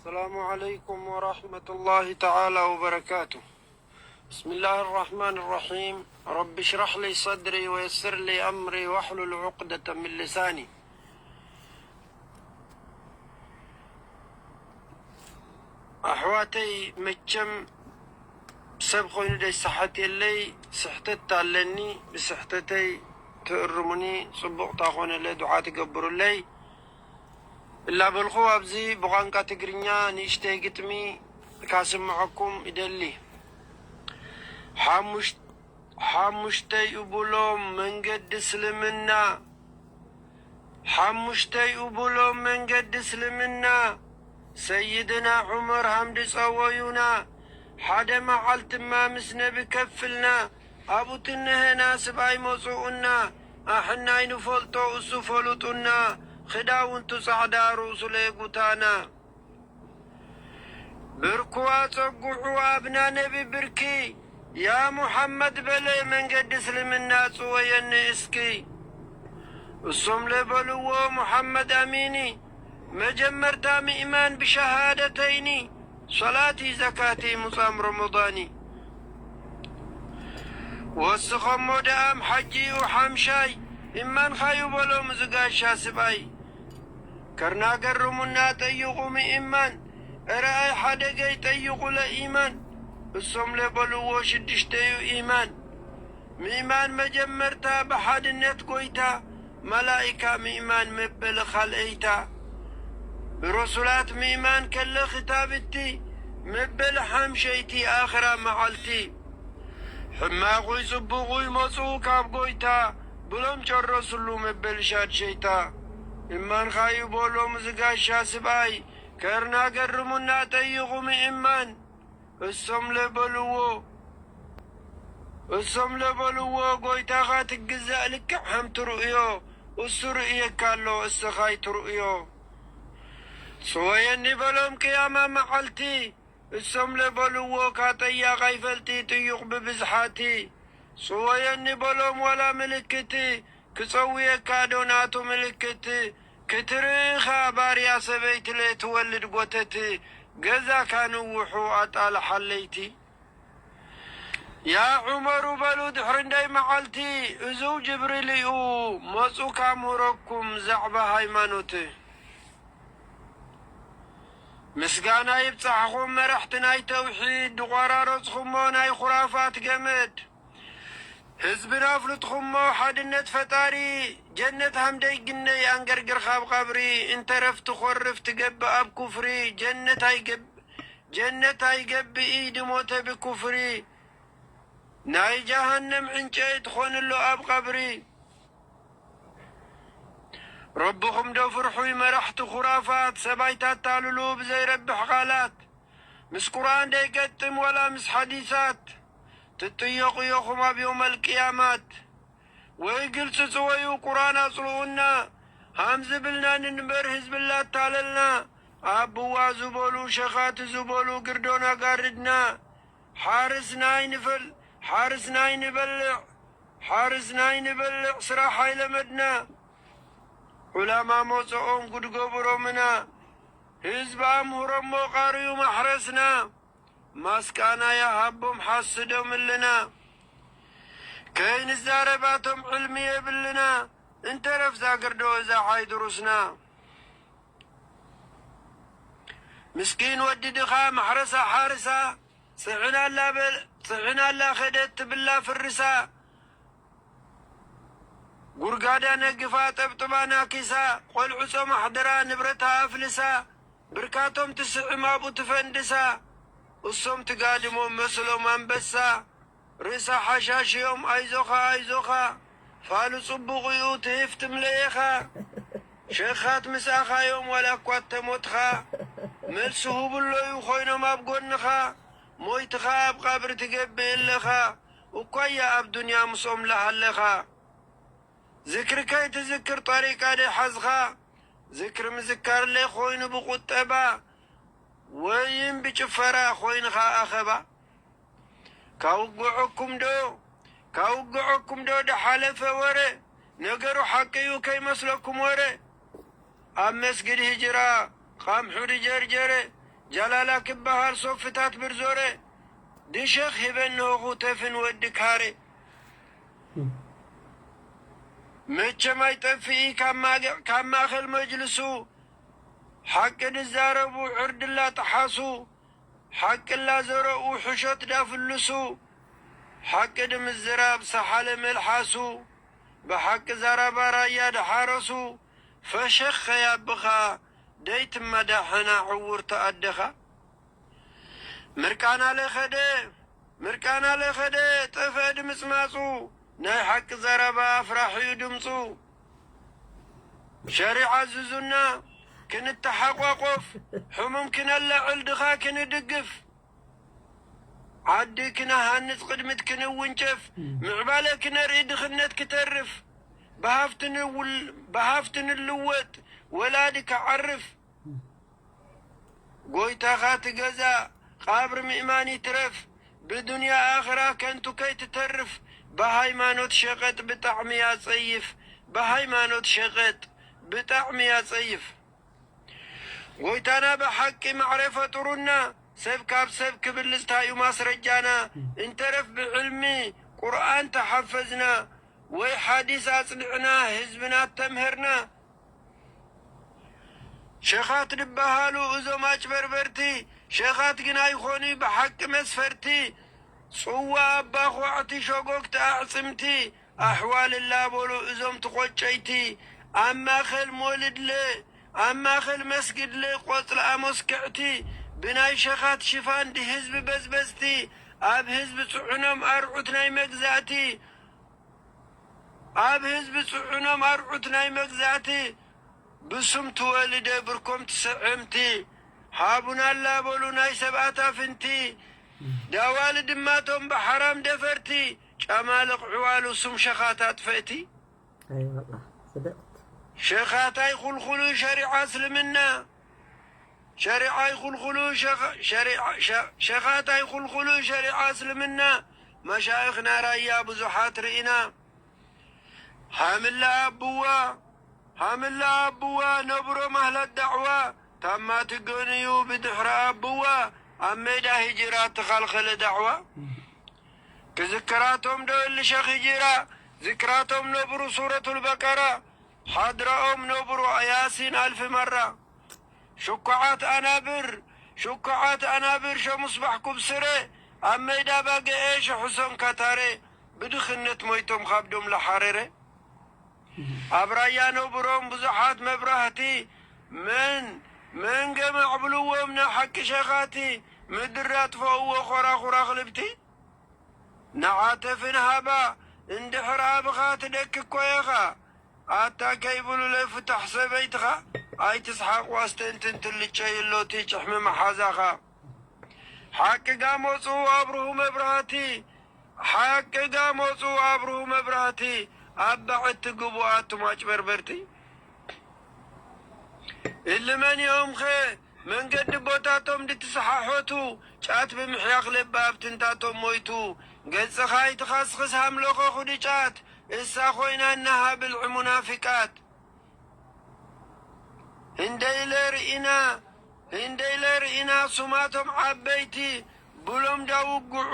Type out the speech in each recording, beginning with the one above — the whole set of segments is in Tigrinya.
السلام عليكم ورحمة الله تعالى وبركاته. بسم الله الرحمن الرحيم. رب اشرح لي صدري ويسر لي أمري واحلل عقدة من لساني. ኣሕዋተይ፣ መቸም ሰብ ኮይኑ ደይሰሓት የለይ፣ ስሕተት ኣለኒ። ብስሕተተይ ትእርሙኒ፣ ጽቡቕ ታኾነለ ዱዓ ትገብሩለይ። እላበልኹ ኣብዚ ብቋንቋ ትግርኛ ንእሽተይ ግጥሚ ካስምዐኩም ይደሊ። ሓሙሽ-፣ ሓሙሽተይ እብሎም መንገዲ እስልምና፣ ሓሙሽተይ እብሎም መንገዲ እስልምና፣ ሰይድና ዑመር ሃምዲ ጸወዩና። ሓደ መዓልትማ ምስ ነቢ ከፍልና፣ ኣብኡ ትንሀና ስብኣይ መጹኡና። ኣሕናይ ንፈልጦ እሱ ፈሉጡና፣ ክዳውንቱ ጻዕዳ ርእሱ ለየጉታና። ብርኩዋ ጸጉዑ ኣብና ነቢ ብርኪ፣ ያ ሙሓመድ በለ መንገዲ እስልምና ጽወየኒ እስኪ። እሶም ለበልዎ ሙሓመድ ኣሚኒ፣ መጀመርታ ምእማን ብሸሃደተይኒ፣ ሶላቲ ዘካቲ ምጻም ረመዳኒ። ወስኸሞ ደኣም ሓጂ እዩ ሓምሻይ፣ እማንኻዩ በሎም ዝጋሻ ስብኣይ። ከርና ገርሙና ጠይቑ ምእማን፣ እረ ኣይ ሓደገይ ጠይቑ ለኢማን። እሶም ለበልዎ ሽዱሽተዩ ኢማን። ምእማን መጀመርታ ብሓድነት ጎይታ፣ መላኢካ ምእማን መበል ኻልኣይታ። ብረሱላት ምእማን ከለ ክታብቲ፣ መበል ሓምሸይቲ ኣኽራ መዓልቲ። ሕማቑይ ጽቡቑይ መጹ ካብ ጎይታ፣ ብሎም ጨረስሉ መበል ሻድሸይታ። እማንኻዩ በሎም ዝጋሻ ስብኣይ፣ ከርና ገርሙና ጠይቑ ምእማን። እሶም ለበልዎ፣ እሶም ለበልዎ ጎይታኻ ትግዛእ ልክዕ ሃም ትርእዮ፣ እሱ ርእየካ ኣሎ እስኻይ ትርእዮ። ጽወየኒ በሎም ቅያማ መዓልቲ፣ እሶም ለበልዎ ካጠያቕ ኣይፈልጢ ጥዩቕ ብብዝሓቲ። ጽወየኒ በሎም ዋላ ምልክቲ፣ ክጸውየካ ዶ ናቱ ምልክት? ክትርኢ ኢኻ ባርያ ሰበይቲ ለትወልድ ጎተት፣ ገዛካ ንውሑ ኣጣል ሓለይቲ። ያ ዑመሩ በሉ ድሕሪ እንደይ መዓልቲ፣ እዙው ጅብሪል እዩ መጹ ካምህረኩም ዛዕባ ሃይማኖት። ምስጋና ይብጻሕኹም መራሕቲ ናይ ተውሒድ፣ ድቋራረጽኹሞ ናይ ኹራፋት ገመድ። ህዝብና ኣፍልጥኹሞ ሓድነት ፈጣሪ፣ ጀነት ሃምደይ ግነይ ኣንገርግር ካብ ቐብሪ፣ እንተረፍ ትኾርፍ ትገብእ ኣብ ኩፍሪ፣ ጀነት ኣይገብ-፣ ጀነት ኣይገብኢ ድሞተ ብኩፍሪ፣ ናይ ጀሃነም ዕንጨይ ትኾንሎ ኣብ ቐብሪ። ረብኹም ዶ ፍርሑ መራሕቲ ኹራፋት፣ ሰባይ ታታልሉ ብዘይረብሕ ቓላት። ምስ ቁርኣን ደይገጥም ዋላ ምስ ሓዲሳት፣ ትጥየቑ ኢኹም ኣብ ዮመል ቅያማት። ወይ ግልጺ ጽወዩ ቁርኣን ኣጽልኡና፣ ሃም ዝብልና ንንበር ህዝቢ ላታለልና። ኣብዋ ዝበሉ ሸኻት ዝበሉ ግርዶና ጋርድና። ሓርስ ናይ ንፈል-፣ ሓርስ ናይ ንበልዕ፣ ሓርስ ናይ ንበልዕ ስራሕ ኣይለመድና። ዑላማ መጾኦም ጉድ ገቡሮምና፣ ህዝቢ ኣምህሮሞ ቃርዩ ማሕረስና። ማስቃና ያሃቦም ሓስዶምልና፣ ከይንዛረባቶም ዕልሚ የብልና። እንተረፍ ዛግርዶ እዛ ዓይድሩስና። ምስኪን ወዲ ድኻ ማሕረሳ ሓርሳ፣ ጽዕናላ በል-፣ ጽዕናላ ከደት ትብላ ፍርሳ። ጉርጋዳ ነግፋ ጠብጥባ ናኪሳ፣ ቆልዑ ጾም ኣሕድራ ንብረታ ኣፍልሳ፣ ብርካቶም ትስዕም ኣብኡ ትፈንድሳ። እሶም ትጋድሞም መስሎም ኣንበሳ፣ ርእሳ ሓሻሽዮም ኣይዞኻ ኣይዞኻ፣ ፋሉ ጽቡቕ እዩ ትህፍ ትምለየኻ። ሸኻት ምሳኻዮም ዋላ እኳ እተሞትኻ፣ መልሲ ሁብሎ እዩ ኮይኖም ኣብ ጎንኻ። ሞይትኻ ኣብ ቐብሪ ትገብእ ኣለኻ፣ እኳያ ኣብ ዱንያ ምስኦም ለሃለኻ። ዝክሪ ከይትዝክር ጠሪቃ ደይሓዝኻ፣ ዝክሪ ምዝካር ለይኮይኑ ብቁጠባ፣ ወይም ብጭፈራ ኮይንኻ ኣኸባ። ካውግዐኩም ዶ፣ ካውግዐኩም ዶ ደሓለፈ ወረ፣ ነገሩ ሓቂ እዩ ከይመስለኩም ወረ። ኣብ መስጊድ ሂጅራ ቃምሑ ድጀርጀረ፣ ጃላላ ክበሃል ሶፍታት ብርዞረ፣ ድሸኽ ሂበንሆኹ ተፍን ወዲ ካሬ። መቸም ኣይጠፍኢ ካብ ማገዕ፣ ካብ ማእኸል መጅልሱ፣ ሓቂ ድዛረቡ ዕርድላ ጠሓሱ፣ ሓቂ ላዘረኡ ሕሾት ዳፍልሱ፣ ሓቂ ድምዝራብ ሰሓለ መልሓሱ፣ ብሓቂ ዘረባ ራያ ድሓረሱ፣ ፈሸኽ ከያብኻ ደይትመዳሕና ዕውርቲ ኣደኻ። ምርቃና ለኸደ፣ ምርቃና ለኸደ፣ ጠፍአ ድምጽማጹ፣ ናይ ሓቂ ዘረባ ኣፍራሕ'ዩ ድምጹ። ሸሪዓ ዝዙና ክንተሓቋቆፍ፣ ሕሙም ክነለዕል፣ ድኻ ክንድግፍ፣ ዓዲ ክነሃንጽ፣ ቅድሚት ክንውንጨፍ፣ ምዕባለ ክነርኢ፣ ድኽነት ክተርፍ፣ ብሃፍቲ ንውል-፣ ብሃፍቲ ንልወጥ፣ ወላዲ ክዓርፍ። ጎይታኻ ትገዛእ፣ ቃብር ምእማን ይትረፍ፣ ብዱንያ ኣኽራ ከንቱ ከይትተርፍ፣ ብሃይማኖት ሸቐጥ ብጣዕሚ ያጸይፍ፣ ብሃይማኖት ሸቐጥ ብጣዕሚ ያጸይፍ። ጎይታና ብሓቂ ማዕረ ፈጡሩና፣ ሰብ ካብ ሰብ ክብልጽ ታዩ ማስረጃና፣ እንተረፍ ብዕልሚ ቁርኣን ተሓፈዝና፣ ወይ ሓዲስ ኣጽኒዕና ህዝብና ተምህርና። ሸኻት ድበሃሉ እዞም ኣጭበርበርቲ፣ ሸኻት ግን ኣይኾኑ ብሓቂ መስፈርቲ። ጽዋ ኣባኹዕቲ ሸጎግቲ ኣዕጽምቲ፣ ኣሕዋል እላበሉ እዞም ትቖጨይቲ። ኣብ ማእኸል ሞልድለ፣ ኣብ ማእኸል መስግድለ ቆጽሊ ኣሞስክዕቲ፣ ብናይ ሸኻት ሽፋን ድህዝቢ በዝበዝቲ፣ ኣብ ህዝቢ ጽዑኖም ኣርዑት ናይ መግዛእቲ፣ ኣብ ህዝቢ ጽዑኖም ኣርዑት ናይ መግዛእቲ፣ ብሱም ትወልደ ብርኮም ትስዕምቲ፣ ሃቡና ላበሉ ናይ ሰብ ኣታፍንቲ፣ ዳዋሊ ድማቶም ብሓራም ደፈርቲ፣ ጨማልቕ ዕዋሉ ሱም ሸኻት ኣጥፈእቲ። ኣይወላ፣ ስደት። ሸኻት ኣይኹልኹሉ ሸሪዓ እስልምና፣ ሸሪዓ ኣይኹልኹሉ ሸኸ-፣ ሸሪዓ፣ ሸ-፣ ሸኻት ኣይኹልኹሉ ሸሪዓ እስልምና፣ መሻይኽና ራያ ብዙሓት ርኢና። ሃምላ ኣብዋ፣ ሃምላ ኣብዋ፣ ነብሮ ማህላት ዳዕዋ፣ ታማ ትገንዩ ብድሕሪ ኣብዋ፣ ኣብ ሜዳ ሂጅራ ተኻልኸለ ዳዕዋ። ክዝክራቶም ዶ እሊ ሸኽ ሂጅራ፣ ዝክራቶም ነብሩ ሱረቱል በቀራ፣ ሓድራኦም ነብሩ ያሲን ኣልፊ መራ። ሽኩዓት ኣናብር፣ ሽኩዓት ኣናብር ሸሙስ ባሕኩብ ስረ፣ ኣብ ሜዳ ባገኤ ሸሕሶን ካታረ፣ ብድኽነት ሞይቶም ካብ ዶም ለሓረረ። ኣብ ራያ ነብሮም ብዙሓት መብራህቲ፣ መን፣ መን ገማዕ ብልዎም ናይ ሓቂ ሸኻቲ፣ ምድር ኣጥፈእዎ ኾራኹራ ክልብቲ። ንዓ ተፍን ሃባ፣ እንድሕር ኣብኻ ትደኪ እኮ ኢኻ። ኣታ ከይብሉለይ ፍታሕ ሰበይትኻ፣ ኣይትስሓቕ ዋስተንትን ትልጨይ ኣሎ እቲ ጭሕሚ መሓዛኻ። ሓቂ ጋሞፁ ኣብርሁ መብራህቲ፣ ሓቂ ጋሞፁ ኣብርሁ መብራህቲ፣ ኣብ ባዕቲ ግቡ ኣቱም ኣጭበርበርቲ። እሊ መን እዮም ኸ መንገዲ ቦታቶም ድትሰሓሖቱ፣ ጫት ብምሕያኽ ለባብ ትንታቶም ሞይቱ። ገጽኻ ኣይትኸስኽስ ሃምለኾ ኹዲ ጫት፣ እሳ ኾይና እነሃ ብልዒ ሙናፊቃት። ህንደይለ ርኢና፣ ህንደይለ ርኢና ሱማቶም ዓበይቲ፣ ብሎም ዳውግዑ፣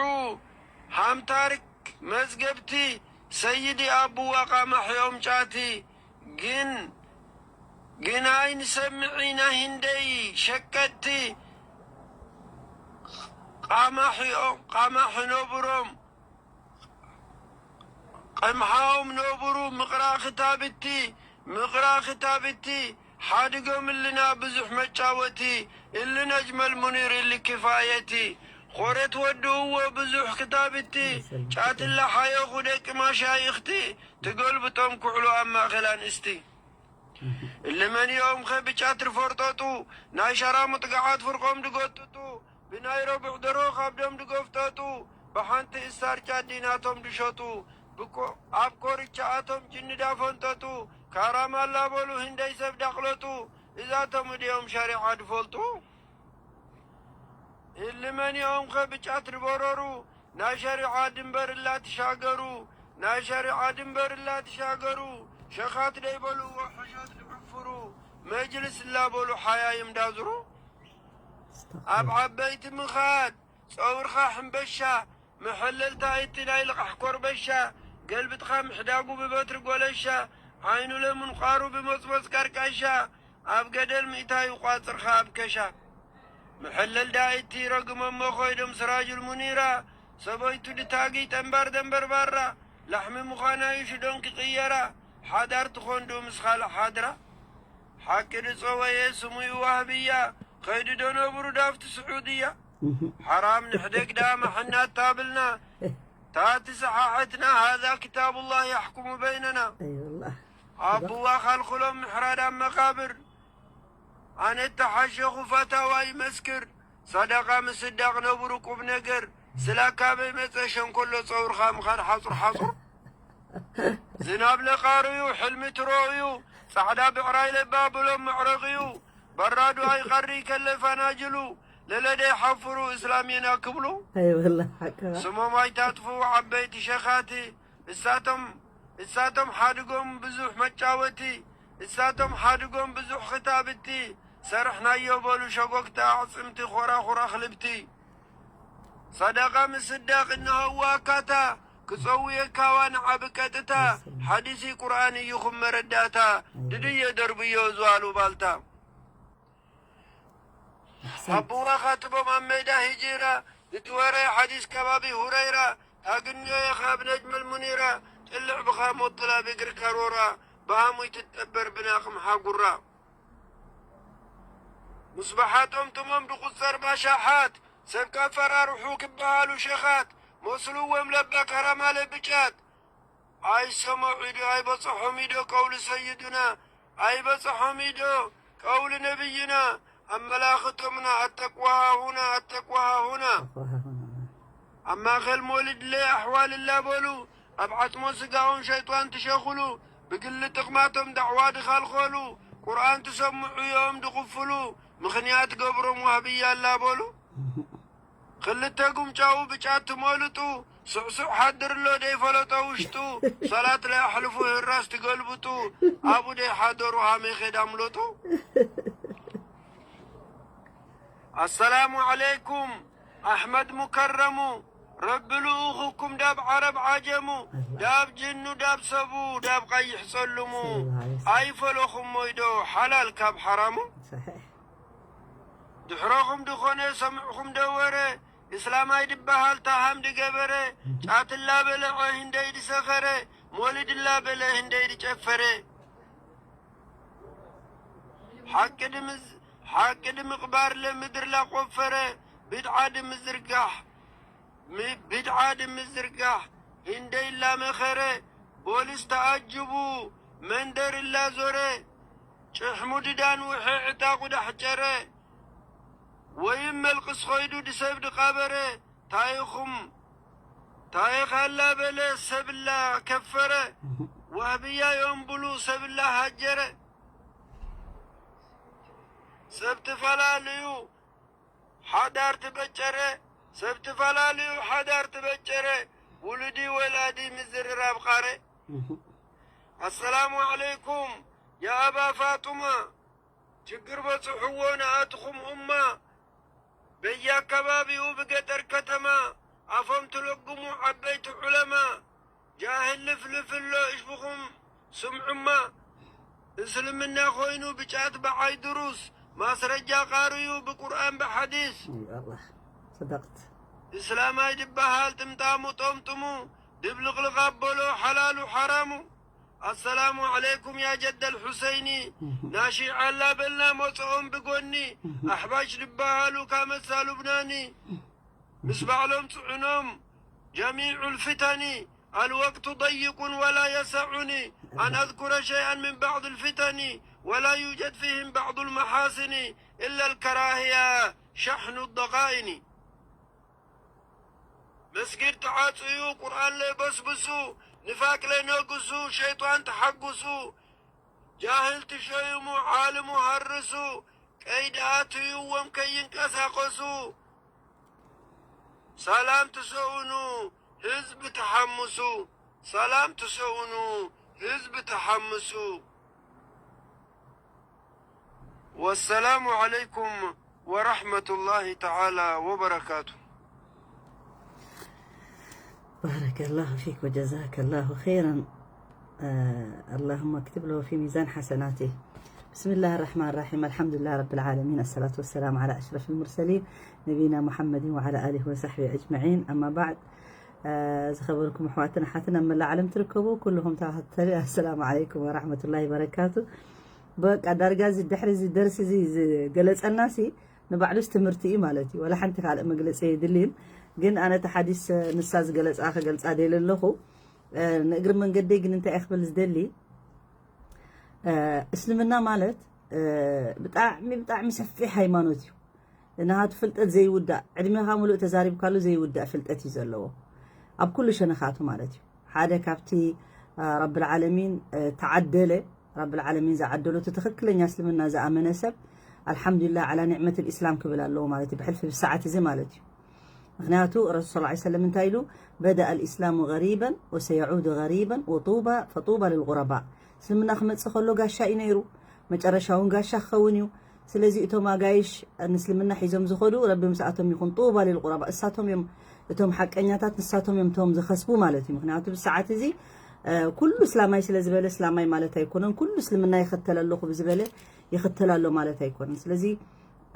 ሃም ታሪክ መዝገብቲ፣ ሰይዲ ኣቡዋ ቃማሕኦም ጫቲ፣ ግን፣ ግን ኣይንሰምዒ ናይ ህንደይ ሸቀጥቲ፣ ቃማሕኦም፣ ቃማሕ ነብሮም፣ ቀምሓኦም ነብሩ ምቕራ ክታብቲ፣ ምቕራ ክታብቲ፣ ሓድጎም እልና ብዙሕ መጫወቲ፣ እሊ ነጅመል ሙኒር እሊ ክፋየቲ፣ ኾረት ወድእዎ ብዙሕ ክታብቲ፣ ጫትላ ሓየኹ ደቂ ማሻይኽቲ፣ ትገልብጦም ኩዕሉ ኣብ ማእኸል ኣንስቲ። እሊ መን እዮም ኸ ብጫት ድፈርጠጡ፣ ናይ ሸራ ሙጥጋዓት ፍርቆም ድጎጥጡ፣ ብናይ ረቡዕ ደርሆ ካብ ደም ድጎፍጠጡ፣ ብሓንቲ እሳር ጫት ዲናቶም ድሸጡ፣ ብኮ-፣ ኣብ ኮርቻኣቶም ጅኒ ዳፈንጠጡ፣ ካራማላ በሉ ህንደይ ሰብ ዳቕለጡ፣ እዛቶም ድዮም ሸሪዓ ድፈልጡ? እሊ መን እዮም ኸ ብጫት ድበረሩ፣ ናይ ሸሪዓ ድንበር እላ ትሻገሩ፣ ናይ ሸሪዓ ድንበር እላ ትሻገሩ፣ ሸኻት ደይበልዎ ሕሾት ድዕፍሩ፣ መጅልስ እላ በሉ ሓያይም ዳዝሩ። ኣብ ዓበይቲ ምኻድ ጸውርኻ ሕምበሻ፣ መሐለልታ እቲ ናይ ልቓሕ ኮርበሻ፣ ገልብጥኻ ምሕዳጉ ብበትሪ ጎለሻ፣ ዓይኑ ለምንቋሩ ብመጽመጽ ቀርቀሻ፣ ኣብ ገደል ምእታዩ ቋጽርኻ ኣብ ከሻ። መሐለል ዳእይቲ ረግመሞ ኮይዶም ስራጅል ሙኒራ፣ ሰበይቱ ድታጊ ጠንባር ደንበርባራ፣ ላሕሚ ምዃናዩ ሽዶን ክቕየራ፣ ሓዳር ትኾንዱ ምስ ኻልእ ሓድራ። ሓቂ ድጸወየ ስሙዩ ዋህብያ፣ ከይዱ ዶ ነብሩ ዳፍቲ ስዑድያ። ሓራም ንሕደግ ዳ መሐናት ታብልና፣ ታቲ ሰሓሐትና ሃዛ ክታቡላህ ያሕኩሙ በይነና። ኣይወላህ ኣቡዋ ኻልኩሎም ምሕራድ ኣብ መቓብር፣ ኣነ እተሓሸኹ ፈታዋ ይመስክር፣ ሰደቓ ምስዳቕ ነብሩ ቁብ ነገር፣ ስላካበይ መጸ ሸንኮሎ ጸውርኻ ምኻድ ሓጹር ሓጹር። ዝናብ ለቃርዩ፣ ሕልሚ ትሮእዩ፣ ጻዕዳ ብዕራይ ለባብሎም መዕረቕዩ፣ በራዱ ኣይቐሪ ከለ ፈናጅሉ፣ ለለደይ ሓፍሩ እስላም የና ክብሉ። ኣይወላህ ሓቅኻ ስሞም ኣይታጥፍኡ ዓበይቲ ሸኻቲ፣ እሳቶም እሳቶም ሓድጎም ብዙሕ መጫወቲ፣ እሳቶም ሓድጎም ብዙሕ ክታብቲ፣ ሰርሕናዮ በሉ ሸጎግታ ኣዕጽምቲ ኾራኹራ ክልብቲ። ሰደቓ ምስዳቕ እንሃዋ ካታ፣ ክጸውየካዋ ንዓ ብቀጥታ፣ ሓዲሲ ቁርኣን እዩኹም መረዳእታ፣ ድድዮ ደርብዮ እዙ ኣሉባልታ። ኣሕሰንት ኣቦኻ ኻትቦም ኣብ ሜዳ ሂጂራ፣ እቲ ወረ ሓዲስ ከባቢ ሁረይራ፣ ታግንዮ ኢኻ ኣብ ነጅመል ሙኒራ፣ ጥልዕ ብኻ ሞጥላ ብእግርካ ሮራ፣ ብሃሙይ ትጠበር ብናቕምሓ ጉራ። ሙስባሓቶም ትሞም ድቑጸር ባሻሓት፣ ሰብ ካፈራርሑ ክበሃሉ ሸኻት፣ መስልዎም ለባ ከራማለ ብጫት። ኣይሰመዑ ኢዶ ኣይበጽሖም ኢዶ ቀውሊ ሰይድና፣ ኣይበጽሖም ኢዶ ቀውሊ ነብይና፣ ኣመላኽቶምና ኣተቅዋ ሃሁና ኣተቅዋ ሃሁና። ኣብ ማእኸል ሞሊድ ለይ ኣሕዋል እላበሉ፣ ኣብ ዓጽሞ ስጋኦም ሸይጣን ትሸኹሉ፣ ብግሊ ጥቕማቶም ዳዕዋ ድኻልኸሉ፣ ቁርኣን ትሰምዑ እዮም ድቕፍሉ፣ ምኽንያት ገብሮም ዋህብያ እላበሉ። ክልተ ጉምጫኡ ብጫት ትሞልጡ፣ ስዕሱዕ ሓድርሎ ደይፈለጦ ውሽጡ፣ ሰላት ለያሕልፉ ህራስ ትገልብጡ፣ ኣብኡ ደይሓደሩ ሃመይ ኸይድ ኣምለጡ። ኣሰላሙ ዓለይኩም ኣሕመድ ሙከረሙ፣ ረቢ ልኡኽኩም ዳብ ዓረብ ዓጀሙ፣ ዳብ ጅኑ ዳብ ሰቡ ዳብ ቀይሕ ጸልሙ፣ ኣይፈለኹም ሞይዶ ሓላል ካብ ሓራሙ። ድሕረኹም ድኾነ ሰምዕኹም ዶ ወረ፣ እስላማይ ድበሃል ታሃም ድገበረ፣ ጫት እላበለዐ ህንደይ ድሰኸረ፣ ሞሊድ እላበለ ህንደይ ድጨፈረ። ሓቂ ድምዝ ሓቂ ድምቕባር ለምድር ላቆፈረ፣ ብድዓ ድምዝርጋሕ ም- ብድዓ ድምዝርጋሕ ህንደይ እላመኸረ፣ ቦሊስ ተኣጅቡ መንደር እላዞረ፣ ጭሕሙ ድዳን ውሐ ዕጣቑ ዳሕጨረ፣ ወይም መልቅስ ኸይዱ ድሰብ ድቓበረ፣ ታይኹም ታይኻ እላበለ ሰብ እላከፈረ፣ ዋህብያ እዮም ብሉ ሰብ እላሃጀረ። ሰብ ትፈላለዩ ሓዳር ትበጨረ፣ ሰብ ትፈላለዩ ሓዳር ትበጨረ፣ ውሉዲ ወላዲ ምዝርራብ ቓረ። ኣሰላሙ ዓለይኩም ያ ኣባ ፋጡማ፣ ችግር በጽሕዎ ንኣትኹም ኡማ፣ በየኣከባቢኡ ብገጠር ከተማ፣ ኣፎም ትለጉሙ ዓበይቲ ዑለማ፣ ጃህል ልፍልፍ ኣሎ እሽብኹም ስምዑማ፣ እስልምና ኮይኑ ብጫት ብዓይ ድሩስ፣ ማስረጃ ቃርዩ ብቁርኣን ብሓዲስ፣ ኣይ ኣላህ ሰደቅት እስላማይ ድበሃል ጥምጣሙ ጠምጥሙ፣ ድብልቕልቕ ኣበሎ ሓላሉ ሓራሙ። ኣሰላሙ ዓለይኩም ያ ጀደል ሑሰይኒ፣ ናሺዓ ኣላበልና መጽኦም ብጎኒ፣ ኣሕባሽ ድበሃሉ ካመሳ ሉብናኒ፣ ምስ ባዕሎም ጽዑኖም ጀሚዑ ልፍተኒ፣ الوقت ضيق ولا يسعني أن أذكر شيئا من بعض الفتن ولا يوجد فيهم بعض المحاسن إلا الكراهية شحن الضغائن። መስጊድ ተዓጽዩ፣ ቁርኣን ለይ በስብሱ፣ ንፋቅ ለይ ነግሱ፣ ሸይጣን ተሓጉሱ፣ ጃህል ትሸይሙ፣ ዓልሙ ሃርሱ፣ ቀይዲ ኣትዩዎም ከይንቀሳቀሱ። ሰላም ትሰኡኑ፣ ህዝብ ተሓምሱ፣ ሰላም ትሰኡኑ፣ ህዝብ ተሓምሱ። ወሰላሙ ዓለይኩም ورحمة الله تعالى وبركاته. بارك الله فيك وجزاك الله خيرا. آه، اللهم اكتب له في ميزان حسناته. بسم الله الرحمن الرحيم. الحمد لله رب العالمين. الصلاة والسلام على أشرف المرسلين نبينا محمد وعلى آله وصحبه أجمعين. أما بعد. آه، ዝኸበርኩም ኣሕዋትን ኣሓትን ኣብ መላእ ዓለም ትርከቡ ኩልኹም ተኸታተሊ፣ ኣሰላሙ ዓለይኩም ወራሕመቱላሂ ወበረካቱ። በቃ ዳርጋ እዚ ድሕሪ እዚ ደርሲ እዚ ዝገለጸና ሲ ንባዕሉስ ትምህርቲ እዩ ማለት እዩ። ወላ ሓንቲ ካልእ መግለጺ የድልይን። ግን ኣነ እቲ ሓዲስ ንሳ ዝገለጻ ክገልጻ ደለ ኣለኹ። እ፣ ንእግሪ መንገደይ ግን እንታይ እየ ክብል ዝደሊ፣ እ፣ እስልምና ማለት፣ እ፣ ብጣዕሚ፣ ብጣዕሚ ሰፊሕ ሃይማኖት እዩ። ንሃቱ ፍልጠት ዘይውዳእ፣ ዕድሜኻ ሙሉእ ተዛሪብካሉ ዘይውዳእ ፍልጠት እዩ ዘለዎ። ኣብ ኩሉ ሸነኻቱ ማለት እዩ። ሓደ ካብቲ፣ እ፣ ረብል ዓለሚን፣ እ፣ ተዓደለ፣ ረብል ዓለሚን ዝዓደሎ እቲ ትኽክለኛ እስልምና ዝኣመነ ሰብ፣ ኣልሓምዱሊላህ ዓላ ኒዕመት ልእስላም ክብል ኣለዎ ማለት እዩ። ብሕልፊ ብሰዓት እዚ ማለት እዩ። ምክንያቱ ረሱል ሰለላሁ ዐለይሂ ወሰለም እንታይ ኢሉ? بدأ الإسلام غريبا وسيعود غريبا وطوبى فطوبى للغرباء። እስልምና ክመጽእ ከሎ ጋሻ እዩ ነይሩ፣ መጨረሻ እውን ጋሻ ክኸውን እዩ። ስለዚ እቶም ኣጋይሽ ንእስልምና ሒዞም ዝኸዱ ረቢ ምስኣቶም ይኹን። طوبى للغرباء፣ እሳቶም እዮም እቶም ሓቀኛታት፣ ንሳቶም እዮም እቶም ዝኸስቡ ማለት እዩ። ምክንያቱ ብሰዓት እዚ፣ እ፣ ኩሉ እስላማይ ስለ ዝበለ እስላማይ ማለት ኣይኮነን፣ ኩሉ እስልምና ይኸተል ኣለኹ ብዝበለ ይኸተል ኣሎ ማለት ኣይኮነን። ስለዚ፣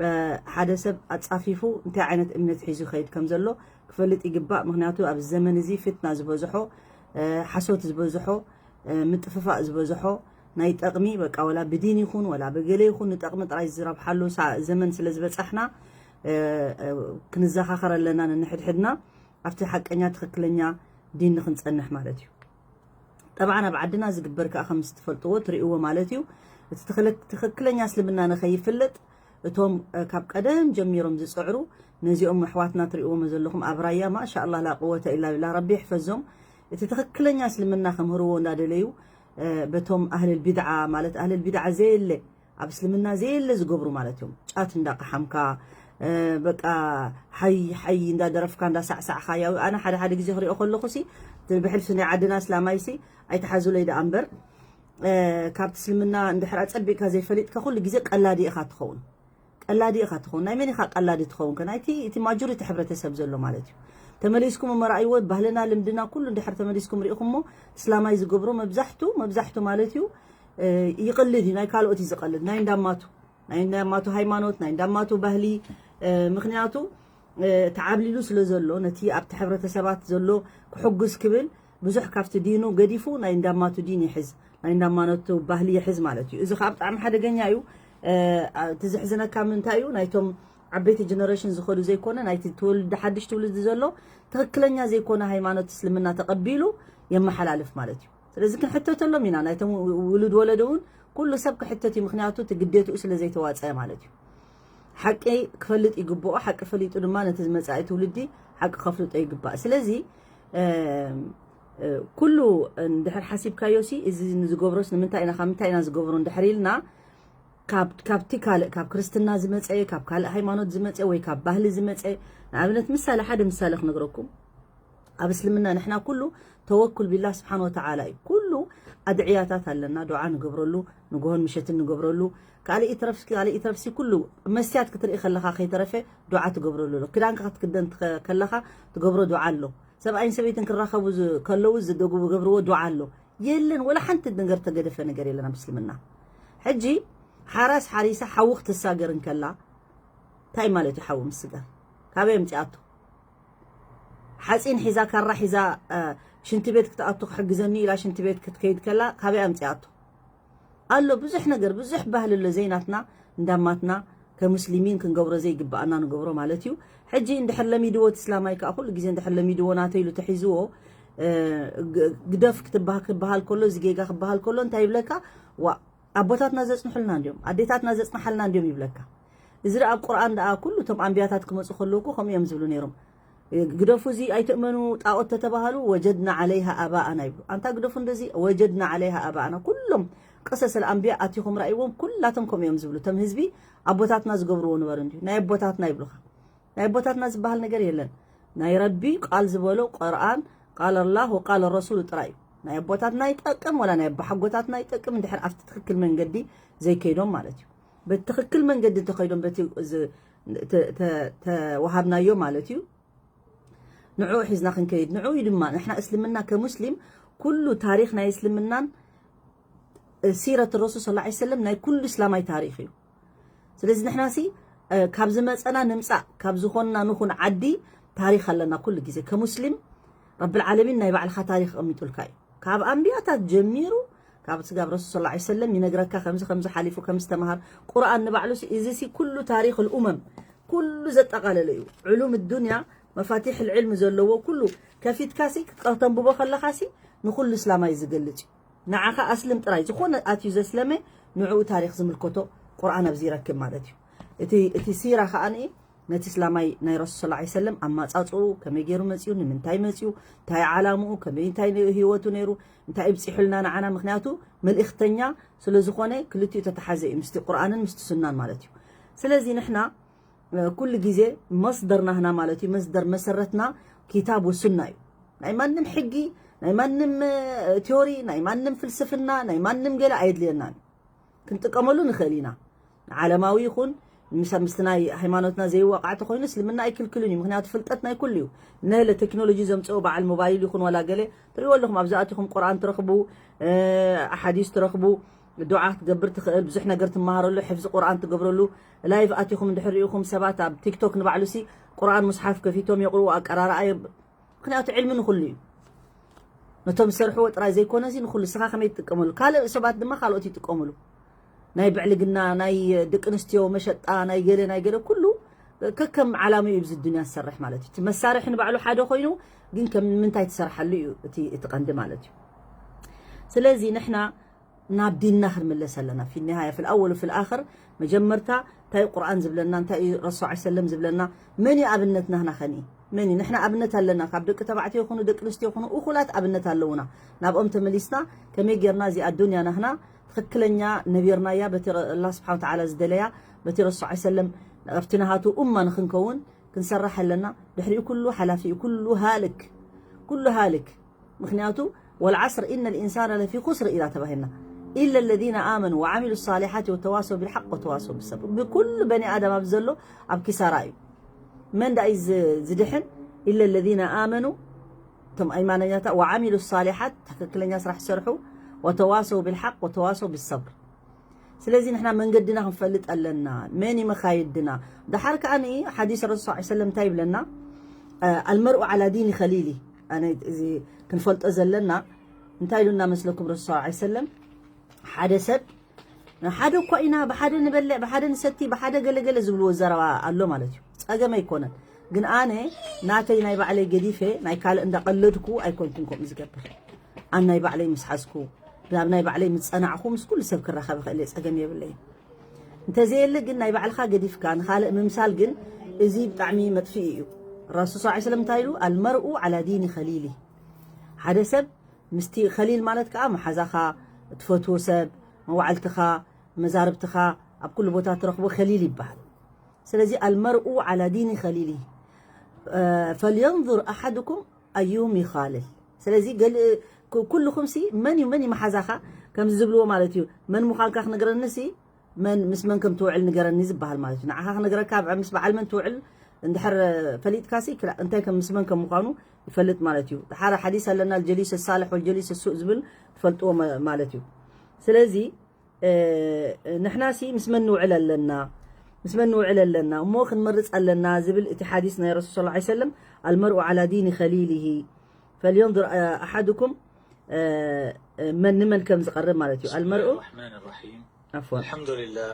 እ፣ ሓደ ሰብ ኣጻፊፉ እንታይ ዓይነት እምነት ሒዙ ይኸይድ ከም ዘሎ ክፈልጥ ይግባእ። ምክንያቱ ኣብዚ ዘመን እዚ ፍትና ዝበዝሖ፣ እ፣ ሓሶት ዝበዝሖ፣ እ፣ ምጥፍፋእ ዝበዝሖ፣ ናይ ጠቕሚ በቃ ወላ ብዲን ይኹን ወላ ብገለ ይኹን ንጠቕሚ ጥራይ ዝረብሓሉ ሳ-፣ ዘመን ስለ ዝበጻሕና፣ እ፣ እ፣ ክንዘኻኸር ኣለና ነንሕድሕድና ኣብቲ ሓቀኛ ትኽክለኛ ዲን ንክንጸንሕ ማለት እዩ። ጠብዓን ኣብ ዓድና ዝግበር ከኣ ከም ዝትፈልጥዎ ትርእይዎ ማለት እዩ። እቲ ትኽለ-፣ ትኽክለኛ እስልምና ንኸይፍለጥ እቶም፣ እ፣ ካብ ቀደም ጀሚሮም ዝጽዕሩ ነዚኦም ኣሕዋትና ትርእይዎም ዘለኹም ኣብ ራያ ማሻኣላህ ላ ቁወተ ኢላ ቢላ ረቢ ይሕፈዞም። እቲ ትኽክለኛ እስልምና ከምህርዎ እንዳደለዩ፣ እ፣ በቶም ኣህልል ቢድዓ ማለት ኣህልል ቢድዓ ዘየለ ኣብ እስልምና ዘየለ ዝገብሩ ማለት እዮም። ጫት እንዳቀሓምካ፣ እ፣ በቃ ሓይ ሓይ እንዳደረፍካ እንዳሳዕሳዕካ። ያው ኣነ ሓደ ሓደ ግዜ ክሪኦ ከለኹ ሲ እቲ ብሕልፊ ናይ ዓድና እስላማይ ሲ ኣይተሓዙለይ ደኣ እምበር፣ እ፣ ካብቲ እስልምና እንድሕር ኣጸቢቕካ ዘይፈሊጥካ ኩሉ ግዜ ቀላዲ ኢኻ ትኸውን። ቀላዲ ኢኻ ትኸውን። ናይ መን ኢኻ ቀላዲ ትኸውን ከ? ናይቲ እቲ ማጆሪቲ ሕብረተሰብ ዘሎ ማለት እዩ። ተመሊስኩም እሞ ረኣይዎ፣ ባህልና ልምድና ኩሉ እንድሕር ተመሊስኩም ሪኢኹሞ፣ እስላማይ ዝገብሮ መብዛሕቱ፣ መብዛሕቱ ማለት እዩ፣ እ፣ ይቕልድ እዩ፣ ናይ ካልኦት እዩ ዝቐልድ፣ ናይ እንዳማቱ፣ ናይ እንዳማቱ ሃይማኖት፣ ናይ እንዳማቱ ባህሊ፣ እ፣ ምኽንያቱ፣ እ፣ ተዓብሊሉ ስለ ዘሎ፣ ነቲ ኣብቲ ሕብረተሰባት ዘሎ ክሕጉስ ክብል ብዙሕ ካብቲ ዲኑ ገዲፉ ናይ እንዳማቱ ዲን ይሕዝ፣ ናይ እንዳማቱ ባህሊ ይሕዝ ማለት እዩ። እዚ ከዓ ብጣዕሚ ሓደገኛ እዩ። እ፣ እቲ ዘሕዝነካ ምንታይ እዩ? ናይቶም ዓበይቲ ጀነሬሽን ዝኸዱ ዘይኮነ፣ ናይቲ ትውልዲ፣ ሓድሽ ትውልዲ ዘሎ ትኽክለኛ ዘይኮነ ሃይማኖት እስልምና ተቐቢሉ የመሓላልፍ ማለት እዩ። ስለዚ ክንሕተተሎም ኢና፣ ናይቶም ውሉድ ወለዶ እውን ኩሉ ሰብ ክሕተት እዩ። ምኽንያቱ እቲ ግዴትኡ ስለ ዘይተዋፀአ ማለት እዩ። ሓቂ ክፈልጥ ይግብኦ፣ ሓቂ ፈሊጡ ድማ ነቲ መጻኢ ትውልዲ ሓቂ ከፍልጦ ይግባእ። ስለዚ፣ እ፣ እ፣ ኩሉ እንድሕር ሓሲብካዮ ሲ፣ እዚ ንዝገብሮስ ንምንታይ ኢና፣ ካብ ምንታይ ኢና ዝገብሮ እንድሕር ኢልና፣ ካብ፣ ካብቲ ካልእ፣ ካብ ክርስትና ዝመጸ፣ ካብ ካልእ ሃይማኖት ዝመጸ ወይ ካብ ባህሊ ዝመጸ፣ ንኣብነት ምሳሌ፣ ሓደ ምሳሌ ክነግረኩም። ኣብ እስልምና ንሕና ኩሉ ተወኩል ቢላህ ስብሓን ወተዓላ እዩ። ኩሉ ኣድዕያታት ኣለና፣ ዱዓ ንገብረሉ፣ ንግሆን ምሸትን ንገብረሉ። ካልእ ይትረፍሲ፣ ካልእ ይትረፍሲ ኩሉ መስትያት ክትርኢ ከለኻ ከይተረፈ ዱዓ ትገብረሉ ኣሎ። ክዳንካ ክትክደን ትኸ-፣ ከለኻ ትገብሮ ዱዓ ኣሎ። ሰብኣይን ሰበይትን ክራኸቡ ዝ-፣ ከለዉ ዝደግቡ፣ ዝገብርዎ ዱዓ ኣሎ። የለን፣ ወላ ሓንቲ ነገር ተገደፈ ነገር የለን ኣብ እስልምና። ሕጂ ሓራስ ሓሪሳ ሓዊ ክትሳገር እንከላ እንታይ ማለት እዩ? ሓዊ ምስጋር ካበይ ኣምፂኣቶ? ሓፂን ሒዛ፣ ካራ ሒዛ፣ እ፣ ሽንቲ ቤት ክትኣቱ ክሕግዘኒ ኢላ ሽንቲ ቤት ክትከይድ ከላ ካበይ ኣምፂኣቶ? ኣሎ ብዙሕ ነገር፣ ብዙሕ ባህሊ ኣሎ ዘይናትና፣ እንዳማትና ከሙስሊሚን ክንገብሮ ዘይግባኣና ንገብሮ ማለት እዩ። ሕጂ እንድሕር ለሚድዎ እቲ እስላማይ ከዓ ኩሉ ግዜ እንድሕር ለሚድዎ ናተይ ኢሉ ተሒዝዎ፣ እ፣ ግ-፣ ግደፍ ክትበሃ-፣ ክበሃል ከሎ፣ እዚ ጌጋ ክበሃል ከሎ እንታይ ይብለካ? ዋ፣ ኣቦታትና ዘጽንሑልና እንድዮም፣ ኣዴታትና ዘጽንሓልና እንድዮም ይብለካ። እዚ ደኣ ኣብ ቁርኣን ደኣ ኩሉ እቶም ኣንብያታት ክመጹ ከለዉ እኮ ከምኡ እዮም ዝብሉ ነይሮም። ግደፉ እዚ ኣይትእመኑ ጣዖት ተተባሃሉ ወጀድና ዓለይሃ ኣባኣና ይብሉ። ኣንታ ግደፉ እንደዚ ወጀድና ዓለይሃ ኣባኣና። ኩሎም ቀሰሰል ኣንብያ ኣቲኹም ረኣይዎም ኩላቶም ከምኡ እዮም ዝብሉ። እቶም ህዝቢ ኣቦታትና ዝገብርዎ ንበሩ እንድዩ። ናይ ኣቦታትና ይብሉኻ። ናይ ኣቦታትና ዝበሃል ነገር የለን። ናይ ረቢ ቃል ዝበሎ ቁርኣን ቃል ኣላህ ወቃል ረሱል ጥራይ እዩ። ናይ ኣቦታትና ይጠቅም ወላ ናይ ኣቦሓጎታትና ይጠቅም እንድሕር ኣብቲ ትኽክል መንገዲ ዘይከይዶም ማለት እዩ። በቲ ትኽክል መንገዲ እንተኸይዶም በቲ ዝ-፣ ተዋሃብናዮ ማለት እዩ። ንዑ ሒዝና ክንከይድ፣ ንዑ እዩ ድማ ንሕና እስልምና ከሙስሊም ኩሉ ታሪኽ ናይ እስልምናን ሲረት ረሱል ስ ሰለም ናይ ኩሉ እስላማይ ታሪኽ እዩ። ስለዚ ንሕና ሲ ካብ ዝመፀና ንምፃእ፣ ካብ ዝኾንና ንኹን ዓዲ ታሪኽ ኣለና። ኩሉ ግዜ ከሙስሊም ረብል ዓለሚን ናይ ባዕልኻ ታሪኽ ኣቐሚጡልካ እዩ። ካብ ኣንቢያታት ጀሚሩ ካብ ስጋብ ረሱል ስ ሰለም ይነግረካ፣ ከምዚ ከምዚ ሓሊፉ ከምዚ ተምሃር። ቁርኣን ንባዕሉ ሲ፣ እዚ ሲ ኩሉ ታሪኽ ልኡመም ኩሉ ዘጠቓለለ እዩ። ዕሉም ዱንያ መፋቲሕ ልዕልሚ ዘለዎ ኩሉ ከፊትካ ሲ ክተንብቦ ከለኻ ሲ ንኹሉ እስላማይ ዝገልጽ እዩ። ንዓኻ ኣስልም ጥራይ ዝኾነ ኣትዩ ዘስለመ ንዕኡ ታሪኽ ዝምልከቶ ቁርኣን ኣብዚ ይረክብ ማለት እዩ። እቲ እቲ ሲራ ከኣ ነቲ እስላማይ ናይ ረሱል ስ ሰለም ኣማጻጽኡ ከመይ ገይሩ መጽኡ፣ ንምንታይ መጽኡ፣ እንታይ ዓላምኡ፣ ከመይ እንታይ ህይወቱ ነይሩ፣ እንታይ ይብጺሑልና ንዓና። ምክንያቱ መልእኽተኛ ስለ ዝኾነ ክልቲኡ ተተሓዘ እዩ ምስቲ ቁርኣንን ምስቲ ሱናን ማለት እዩ። ስለዚ ንሕና ኩሉ ግዜ መስደር ናህና ማለት እዩ። መስደር መሰረትና ኪታብ ወሱና እዩ። ናይ ማንም ሕጊ፣ ናይ ማንም ቲዮሪ፣ ናይ ማንም ፍልስፍና፣ ናይ ማንም ገለ ኣየድልየናን። ክንጥቀመሉ ንኽእል ኢና። ዓለማዊ ይኹን ምስ ምስቲ ናይ ሃይማኖትና ዘይዋቃዕ ተኾይኑ እስልምና ኣይክልክልን እዩ። ምክንያቱ ፍልጠት ናይ ኩሉ እዩ። ነለ ቴክኖሎጂ ዘምፅኦ በዓል ሞባይል ይኹን ዋላ ገለ ትሪእዎ ኣለኹም። ኣብዚ ኣቲኹም ቁርኣን ትረኽቡ፣ ኣሓዲስ ትረኽቡ፣ ዱዓ ክትገብር ትኽእል፣ ብዙሕ ነገር ትመሃረሉ፣ ሕፍዚ ቁርኣን ትገብረሉ። ላይቭ ኣቲኹም እንድሕር ሪኢኹም ሰባት ኣብ ቲክቶክ ንባዕሉ ሲ ቁርኣን ሙስሓፍ ከፊቶም የቕርኡ፣ ኣቀራርኣ የ-፣ ምክንያቱ ዕልሚ ንኹሉ እዩ። ነቶም ዝሰርሕዎ ጥራይ ዘይኮነ ሲ ንኹሉ፣ ንስኻ ከመይ ትጥቀመሉ ካልእ ሰባት ድማ ካልኦት ይጥቀምሉ። ናይ ብዕልግና፣ ናይ ደቂ ኣንስትዮ መሸጣ፣ ናይ ገለ ናይ ገለ ኩሉ ከከም ዓላምኡ እዩ ብዚ ዱንያ ዝሰርሕ ማለት እዩ። እቲ መሳርሒ ንባዕሉ ሓደ ኮይኑ ግን ከም ምንታይ ትሰርሓሉ እዩ እቲ እቲ ቀንዲ ማለት እዩ። ስለዚ ንሕና ናብ ዲንና ክንምለስ ኣለና። في النهاية في الأول وفي الآخر መጀመርታ እንታይ ቁርኣን ዝብለና፣ እንታይ እዩ ረሱል ስ ሰለም ዝብለና፣ መን እዩ ኣብነት ናህና ኸኒ መን እዩ? ንሕና ኣብነት ኣለና። ካብ ደቂ ተባዕትዮ ይኹኑ ደቂ ኣንስትዮ ይኹኑ እኹላት ኣብነት ኣለውና። ናብኦም ተመሊስና ከመይ ጌርና እዚኣ ዱንያ ናህና ትኽክለኛ ነቢርናያ በቲ ኣላህ ስብሓን ወተዓላ ዝደለያ በቲ ረሱል ስ ሰለም ኣብቲ ናሃቱ ኡማ ንኽንከውን ክንሰርሕ ኣለና። ድሕሪኡ ኩሉ ሓላፊ እዩ። ኩሉ ሃልክ፣ ኩሉ ሃልክ። ምክንያቱ والعصر إن الإنسان لفي خسر ኢላ ተባሂልና إلا الذين آمنوا وعملوا الصالحات وتواصوا بالحق وتواصوا بالصبر። ብኩሉ በኒ ኣዳም ኣብ ዘሎ ኣብ ኪሳራ እዩ። መን ዳኣ እዩ ዝ- ዝድሕን? إلا الذين آمنوا፣ እቶም ኣይማነኛታት፣ وعملوا الصالحات፣ ትክክለኛ ስራሕ ዝሰርሑ፣ وتواصوا بالحق وتواصوا بالصبر። ስለዚ ንሕና መንገድና ክንፈልጥ ኣለና። መን እዩ መኻይድና? ደሓር ከኣ ሓዲስ ረሱል ስ ሰለም እንታይ ይብለና? المرء على دين خليله። ኣነ እዚ ክንፈልጦ ዘለና እንታይ ኢሉና መስለኩም ረሱል ስ ሰለም? ሓደ ሰብ ሓደ እኳ ኢና ብሓደ ንበልዕ ብሓደ ንሰቲ ብሓደ ገለገለ ዝብልዎ ዘረባ ኣሎ ማለት እዩ። ጸገም ኣይኮነን። ግን ኣነ ናተይ ናይ ባዕለይ ገዲፈ ናይ ካልእ እንዳቐለድኩ ኣይኮንኩን ከምኡ ዝገብር። ኣነ ናይ ባዕለይ ምስ ሓዝኩ፣ ናብ ናይ ባዕለይ ምስ ጸናዕኹ ምስ ኩሉ ሰብ ክራኸብ ይኽእል እየ፣ ጸገም የብለይን። እንተዘየለ ግን ናይ ባዕልኻ ገዲፍካ ንኻልእ ምምሳል ግን እዚ ብጣዕሚ መጥፍኢ እዩ። ረሱል ስ ሰለም እንታይ ኢሉ? المرء على دين خليله። ሓደ ሰብ ምስቲ ኸሊል ማለት ከዓ መሓዛኻ፣ እትፈትዎ ሰብ፣ መዋዕልትኻ፣ መዛርብትኻ ኣብ ኩሉ ቦታ ትረኽቦ ኸሊል ይበሃል። ስለዚ المرء على دين خليله فلينظر أحدكم أيهم يخالل። ስለዚ ገል- ኩ- ኩልኹም ሲ መን እዩ መን እዩ መሓዛኻ ከምዚ ዝብልዎ ማለት እዩ። መን ምዃንካ ክነግረኒ ሲ መን ምስ መን ከም ትውዕል ንገረኒ ዝበሃል ማለት እዩ። ንዓኻ ክነግረካ ኣብ ምስ በዓል መን ትውዕል እንድሕር ፈሊጥካ ሲ ክላ- እንታይ ከም ምስ መን ከም ምዃኑ ይፈልጥ ማለት እዩ። ደሓር ሓዲስ ኣለና الجليس الصالح والجليس السوء ዝብል ትፈልጥዎ ማ- ማለት እዩ። ስለዚ ንሕና ሲ ምስ መን ንውዕል ኣለና ምስ መን ንውዕል ኣለና እሞ ክንመርፅ ኣለና ዝብል እቲ ሓዲስ ናይ ረሱል ስ ሰለም المرء على دين خليله فلينظر أحدكم መን ንመን ከም ዝቐርብ ማለት እዩ። المرء الرحمن الرحيم عفوا الحمد لله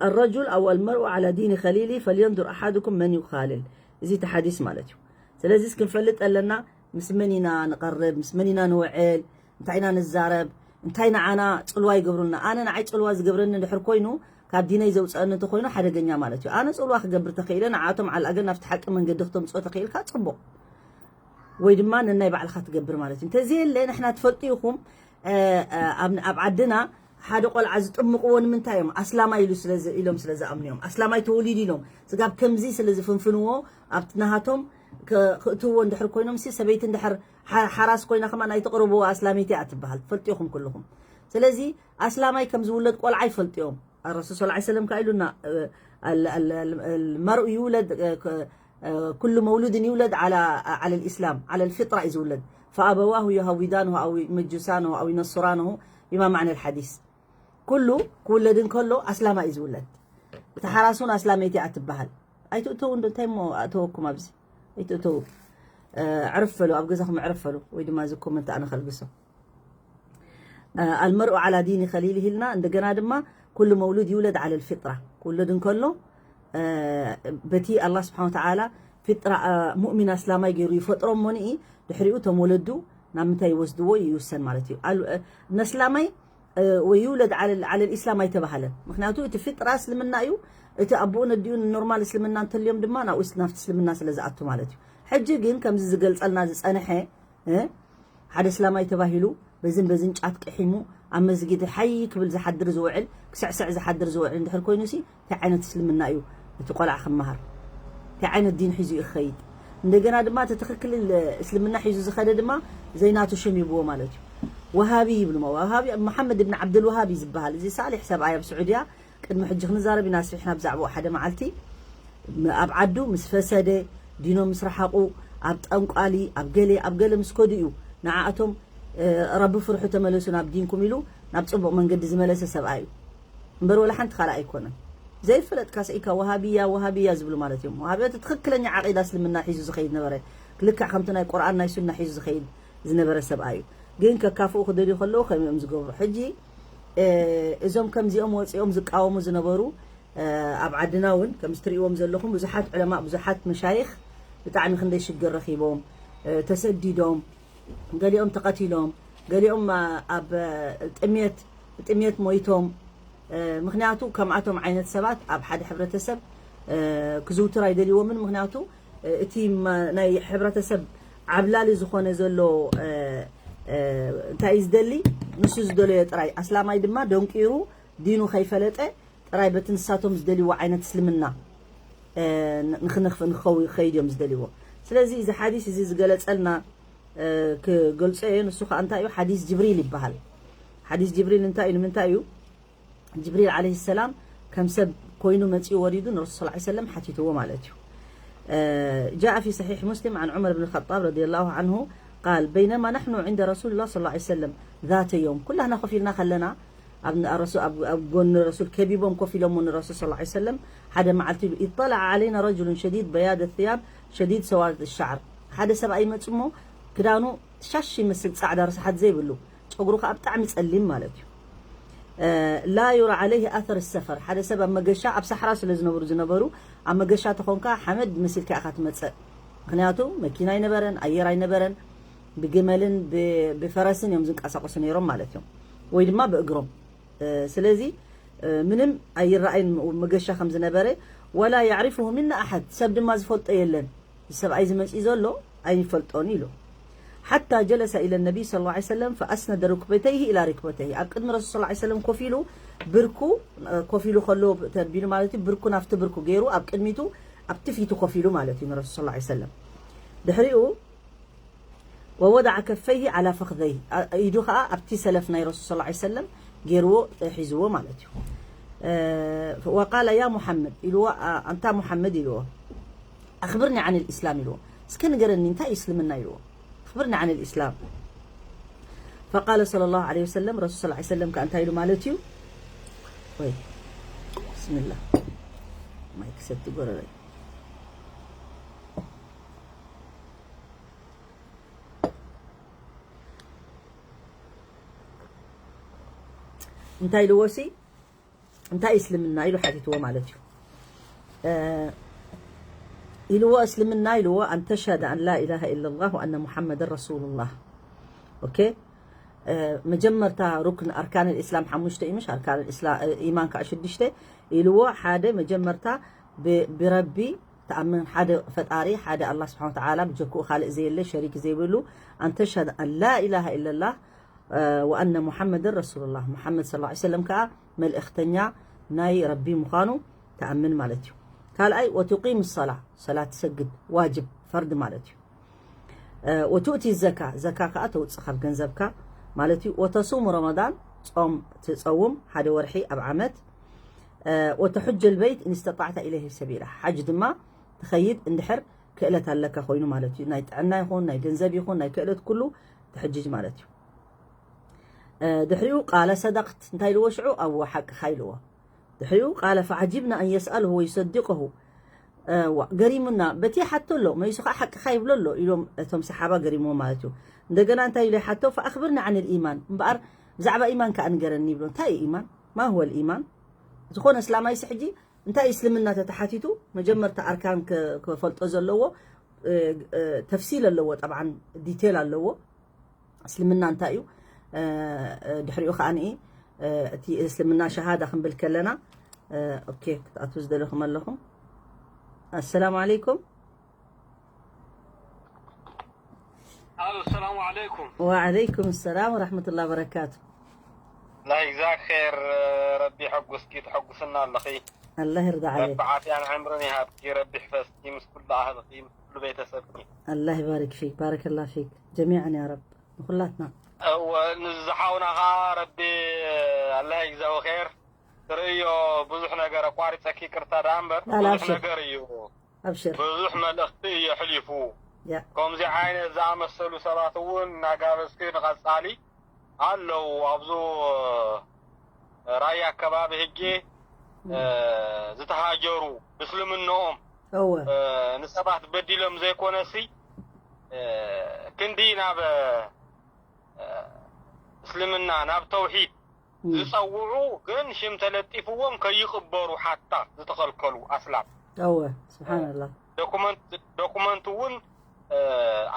الرجل أو المرء على دين خليله فلينظر أحدكم من يخالل እዚ እቲ ሓዲስ ማለት እዩ። ስለዚስ ክንፈልጥ ኣለና ምስ መን ኢና ንቐርብ፣ ምስ መን ኢና ንውዕል፣ እንታይ ኢና ንዛረብ፣ እንታይ ንዓና ፅልዋ ይገብሩልና። ኣነ ንዓይ ፅልዋ ዝገብረኒ እንድሕር ኮይኑ ካብ ዲነይ ዘውፀአኒ እንተኮይኑ ሓደገኛ ማለት እዩ። ኣነ ፅልዋ ክገብር ተኽኢለ ንዓቶም ዓልኣገን ናብቲ ሓቂ መንገዲ ክተምፅኦ ተኽኢልካ ፅቡቕ ወይ ድማ ነናይ ባዕልኻ ትገብር ማለት እዩ። እንተዘየለ ንሕና ትፈልጡ ኢኹም ኣብ ዓድና ሓደ ቆልዓ ዝጥምቕዎ ንምንታይ እዮም ኣስላማይ ኢሉ ኢሎም ስለ ዝኣምኑ እዮም። ኣስላማይ ተወሊዱ ኢሎም ስጋብ ከምዚ ስለ ዝፍንፍንዎ ኣብቲ ናሃቶም ክእትውዎ እንድሕር ኮይኖም ሲ ሰበይቲ እንድሕር ሓራስ ኮይና ከማን ኣይተቕርብዎ ኣስላመይቲ እያ ትበሃል። ትፈልጡ ኢኹም ኩልኹም። ስለዚ ኣስላማይ ከም ዝውለድ ቆልዓ ይፈልጡ እዮም። الرسول صلى الله عليه وسلم كايلنا، آه، ال- ال- ال- المرء يولد، آه، ك- آه، كل مولود يولد على على الاسلام، على الفطره يولد، فابواه يهودانه او يمجسانه او ينصرانه، بما معنى الحديث. ኩሉ ክውለድ እንከሎ ኣስላማይ እዩ ዝውለድ። እቲ ሓራስ እውን ኣስላመይቲ እያ ትበሃል። ኣይትእተው እንዶ እንታይ እሞ ኣእተወኩም ኣብዚ? ኣይትእተው። ዕረፍ በሉ፣ ኣብ ገዛኹም ዕረፍ በሉ። ወይ ድማ እዚ ኮመንት ኣነ ከልግሶ። المرء على دين خليله ኢልና እንደገና ድማ ኩሉ መውሉድ ይውለድ على الفطرة ክውለድ እንከሎ በቲ ኣላህ ስብሓን ወተዓላ ፊጥራ ሙእሚን ኣስላማይ ገይሩ ይፈጥሮም ሞኒኢ ድሕሪኡ ተመወለዱ ናብ ምንታይ ይወስድዎ ይውሰን ማለት እዩ። ነስላማይ ወይ ይውለድ ዓለል ኢስላም ኣይተባሃለን። ምክንያቱ እቲ ፊጥራ እስልምና እዩ። እቲ ኣቦኡን ኣዲኡን ኖርማል እስልምና እንተልዮም ድማ ናብኡ ናብቲ እስልምና ስለ ዝኣቱ ማለት እዩ። ሕጂ ግን ከምዚ ዝገልጸልና ዝጸንሐ ሓደ እስላማይ ተባሂሉ በዝን በዝን ጫት ቅሒሙ ኣብ መስጊድ ሓይ ክብል ዝሓድር ዝውዕል ክስዕስዕ ዝሓድር ዝውዕል እንድሕር ኮይኑ ሲ እንታይ ዓይነት እስልምና እዩ እቲ ቆልዓ ክመሃር? እንታይ ዓይነት ዲን ሒዙ እዩ ክኸይድ? እንደገና ድማ እቲ ትኽክል እስልምና ሒዙ ዝኸደ ድማ ዘይናቱ ሽም ይብዎ ማለት እዩ። ወሃቢ ይብሉ። ወሃቢ መሓመድ ብን ዓብደል ወሃቢ ዝበሃል እዚ ሳሊሕ ሰብኣይ ኣብ ስዑድያ ቅድሚ ሕጂ ክንዛረብ ኢና ኣስፊሕና ብዛዕባኡ ሓደ መዓልቲ ኣብ ዓዱ ምስ ፈሰደ ዲኖም ምስ ረሓቑ ኣብ ጠንቋሊ ኣብ ገሌ ኣብ ገለ ምስ ከዱ እዩ ንዓኣቶም ረቢ ፍርሑ ተመለሱ ናብ ዲንኩም ኢሉ ናብ ፅቡቕ መንገዲ ዝመለሰ ሰብኣይ እዩ። እምበር ወላ ሓንቲ ካልእ ኣይኮነን። ዘይፈለጥካ ስኢካ ወሃብያ ወሃብያ ዝብሉ ማለት እዮም። ወሃብያ እቲ ትኽክለኛ ዓቂዳ እስልምና ሒዙ ዝኸይድ ነበረ። ልክዕ ከምቲ ናይ ቁርኣን ናይ ሱና ሒዙ ዝኸይድ ዝነበረ ሰብኣይ እዩ። ግን ከካፍኡ ክደልዩ ከለዉ ከመይ እዮም ዝገብሩ? ሕጂ እዞም ከምዚኦም ወፂኦም ዝቃወሙ ዝነበሩ ኣብ ዓድና እውን ከምዚ ትርእይዎም ዘለኹም ብዙሓት ዑለማ ብዙሓት መሻይኽ ብጣዕሚ ክንደይ ሽግር ረኺቦም ተሰዲዶም ገሊኦም ተቐቲሎም ገሊኦም ኣብ ጥሜት ጥሜት ሞይቶም። ምክንያቱ ከምኣቶም ዓይነት ሰባት ኣብ ሓደ ሕብረተሰብ ክዝውትር ኣይደልይዎምን። ምክንያቱ እቲ ናይ ሕብረተሰብ ዓብላሊ ዝኾነ ዘሎ እንታይ እዩ ዝደሊ? ንሱ ዝደለዮ ጥራይ ኣስላማይ ድማ ደንቂሩ ዲኑ ከይፈለጠ ጥራይ በቲ ንሳቶም ዝደልይዎ ዓይነት እስልምና ንክንኽፍ ንክኸውን ክኸይድ እዮም ዝደልይዎ። ስለዚ እዚ ሓዲስ እዚ ዝገለፀልና ክገልፆ እየ። ንሱ ከዓ እንታይ እዩ? ሓዲስ ጅብሪል ይበሃል። ሓዲስ ጅብሪል እንታይ እዩ? ንምንታይ እዩ? ጅብሪል ዓለይሂ ሰላም ከም ሰብ ኮይኑ መፂኡ ወሪዱ ንረሱል ሰለላሁ ዐለይሂ ወሰለም ሓቲትዎ ማለት እዩ። جاء في صحيح مسلم عن عمر بن الخطاب رضي الله عنه قال بينما نحن عند رسول الله صلى الله عليه وسلم ذات يوم ኩላህና ኮፍ ኢልና ከለና ኣብ ጎኒ ረሱል ከቢቦም ኮፍ ኢሎሞ ንረሱል ሰለላሁ ዐለይሂ ወሰለም ሓደ መዓልቲ ኢሉ اطلع علينا رجل شديد بياض الثياب شديد سواد الشعر ሓደ ሰብኣይ ይመፅሞ ክዳኑ ሻሽ ይመስል ፃዕዳ ርስሓት ዘይብሉ ጨጉሩ ከዓ ብጣዕሚ ፀሊም ማለት እዩ። لا يرى عليه أثر السفر ሓደ ሰብ ኣብ መገሻ ኣብ ሳሕራ ስለ ዝነብሩ ዝነበሩ ኣብ መገሻ ተኾንካ ሓመድ መሲልካ ኢኻ ትመፀእ። ምክንያቱ መኪና ኣይነበረን ኣየር ኣይነበረን ብግመልን ብፈረስን እዮም ዝንቀሳቀሱ ነይሮም ማለት እዮም ወይ ድማ ብእግሮም። ስለዚ ምንም ኣይረኣይን መገሻ ከም ዝነበረ ولا يعرفه منا أحد ሰብ ድማ ዝፈልጦ የለን። እዚ ሰብኣይ ዝመፅእ ዘሎ ኣይንፈልጦን ኢሉ حتى جلس إلى النبي صلى الله عليه وسلم فأسند ركبتيه إلى ركبتيه ኣብ ቅድሚ ረሱል صلى الله عليه وسلم ኮፍ ኢሉ ብርኩ ኮፍ ኢሉ ከሎ ተቢሉ ማለት እዩ ብርኩ ናብቲ ብርኩ ገይሩ ኣብ ቅድሚቱ ኣብቲ ፊቱ ኮፍ ኢሉ ማለት እዩ ንረሱል صلى الله عليه وسلم ድሕሪኡ ووضع كفيه على فخذيه ኢዱ ከዓ ኣብቲ ሰለፍ ናይ ረሱል صلى الله عليه وسلم ገይርዎ ሒዝዎ ማለት እዩ። وقال يا محمد ኢልዎ ኣንታ ሙሐመድ ኢልዎ أخبرني عن الإسلام ኢልዎ እስኪ ንገረኒ እንታይ እዩ እስልምና ኢልዎ أخبرني عن الإسلام فقال صلى الله عليه وسلم ረሱል صلى الله عليه وسلم ከዓ እንታይ ኢሉ ማለት እዩ ወይ بسم الله ማይ ክሰቲ ጎረረይ እንታይ ኢልዎ ሲ እንታይ እስልምና ኢሉ ሓቲትዎ ማለት እዩ። ኢልዎ እስልምና ኢልዎ أن تشهد أن لا إله إلا الله وأن محمدا رسول الله ኦኬ። መጀመርታ ሩክን ኣርካን الإسلام ሓሙሽተ እዩ ምሽ ኣርካን الإسلام ኢማን ከዓ ሽዱሽተ ኢልዎ ሓደ መጀመርታ ብረቢ ትኣምን ሓደ ፈጣሪ ሓደ ኣላህ ስብሓን ወተዓላ ብጀክኡ ካልእ ዘየለ ሸሪክ ዘይብሉ أن تشهد أن لا إله إلا الله وأن محمدا رسول الله ሙሓመድ صلى الله عليه وسلم ከዓ መልእኽተኛ ናይ ረቢ ምዃኑ ትኣምን ማለት እዩ። ካልኣይ وتقيم الصلاة ሰላት ትሰግድ ዋጅብ ፈርድ ማለት እዩ። وتؤتي الزكاة ዘካ ከዓ ተውፅእ ካብ ገንዘብካ ማለት እዩ። وتصوم رمضان ፆም ትፀውም ሓደ ወርሒ ኣብ ዓመት ወተሑጀል በይት እንስተጣዕታ ኢለይህ ሰቢላ፣ ሓጅ ድማ ትኸይድ እንድሕር ክእለት ኣለካ ኮይኑ ማለት እዩ። ናይ ጥዕና ይኹን ናይ ገንዘብ ይኹን ናይ ክእለት ኩሉ ትሕጅጅ ማለት እዩ። ድሕሪኡ ቃለ ሰደቅት እንታይ ኢልዎ ሽዑ ኣብዎ ሓቅኻ ኢልዎ። ድሕሪኡ ቃለ ፈዓጂብና ኣን የስኣልሁ ወይሰዲቅሁ። ገሪሙና በቲ ሓቶ ኣሎ መይሱ ከዓ ሓቅኻ ይብሎ ኣሎ ኢሎም እቶም ሰሓባ ገሪምዎ ማለት እዩ። እንደገና እንታይ ኢሉ ሓቶ ፈኣኽብርኒ ዓን ልኢማን እምበኣር ብዛዕባ ኢማን ከዓ ንገረኒ ይብሎ። እንታይ እዩ ኢማን? ማ ሁወ ልኢማን? ዝኾነ እስላማይሲ ሕጂ እንታይ እስልምና ተተሓቲቱ መጀመርታ ኣርካን ከፈልጦ ዘለዎ ተፍሲል ኣለዎ። ጠብዓን ዲቴል ኣለዎ። እስልምና እንታይ እዩ? ድሕሪኡ ከዓ እቲ እስልምና ሸሃዳ ክንብል ከለና ኦኬ ክትኣትዉ ዝደለኹም ኣለኹም። ኣሰላሙ ዓለይኩም። ኣሉ ሰላሙ ዓለይኩም። ወዓለይኩም ሰላም ወራሕመቱላ በረካቱ። ናይ ዛክ ር ረቢ ሐጉስኪ ትሐጉስና ኣለኺ። ኣላህ ይርዳ ዓለይክ። ረቢ ዓፍያን ዕምርን ይሃብኪ። ረቢ ሕፈስኪ ምስ ኩሉ ኣህልኺ ምስ ኩሉ ቤተሰብኪ። ኣላህ ይባርክ ፊክ ባረከላ ፊክ ጀሚዓን ያ ረብ ንኩላትና። እወ ንዝሓውና ከዓ ረቢ ኣላህ ይግዛኡ ኸይር። ትርእዮ ብዙሕ ነገር ኣቋሪፀኪ ይቅርታ ደኣ እምበር ላላ ብዙሕ ኣብሽር። ነገር እዩ። ኣብሽር ብዙሕ መልእኽቲ እዩ ኣሕሊፉ። ያ ከምዚ ዓይነት ዝኣመሰሉ ሰባት እውን እናጋበዝኪ ንቐጻሊ ኣለዉ። ኣብዚ ራያ ኣከባቢ ሕጂ ዝተሃጀሩ ምስልምንኦም እወ ንሰባት በዲሎም ዘይኮነሲ ክንዲ ናብ እስልምና ናብ ተውሒድ ዝጸውዑ ግን ሽም ተለጢፍዎም ከይቕበሩ ሓታ ዝተኸልከሉ ኣስላም እወ ስብሓንላህ ዶኩመንት እውን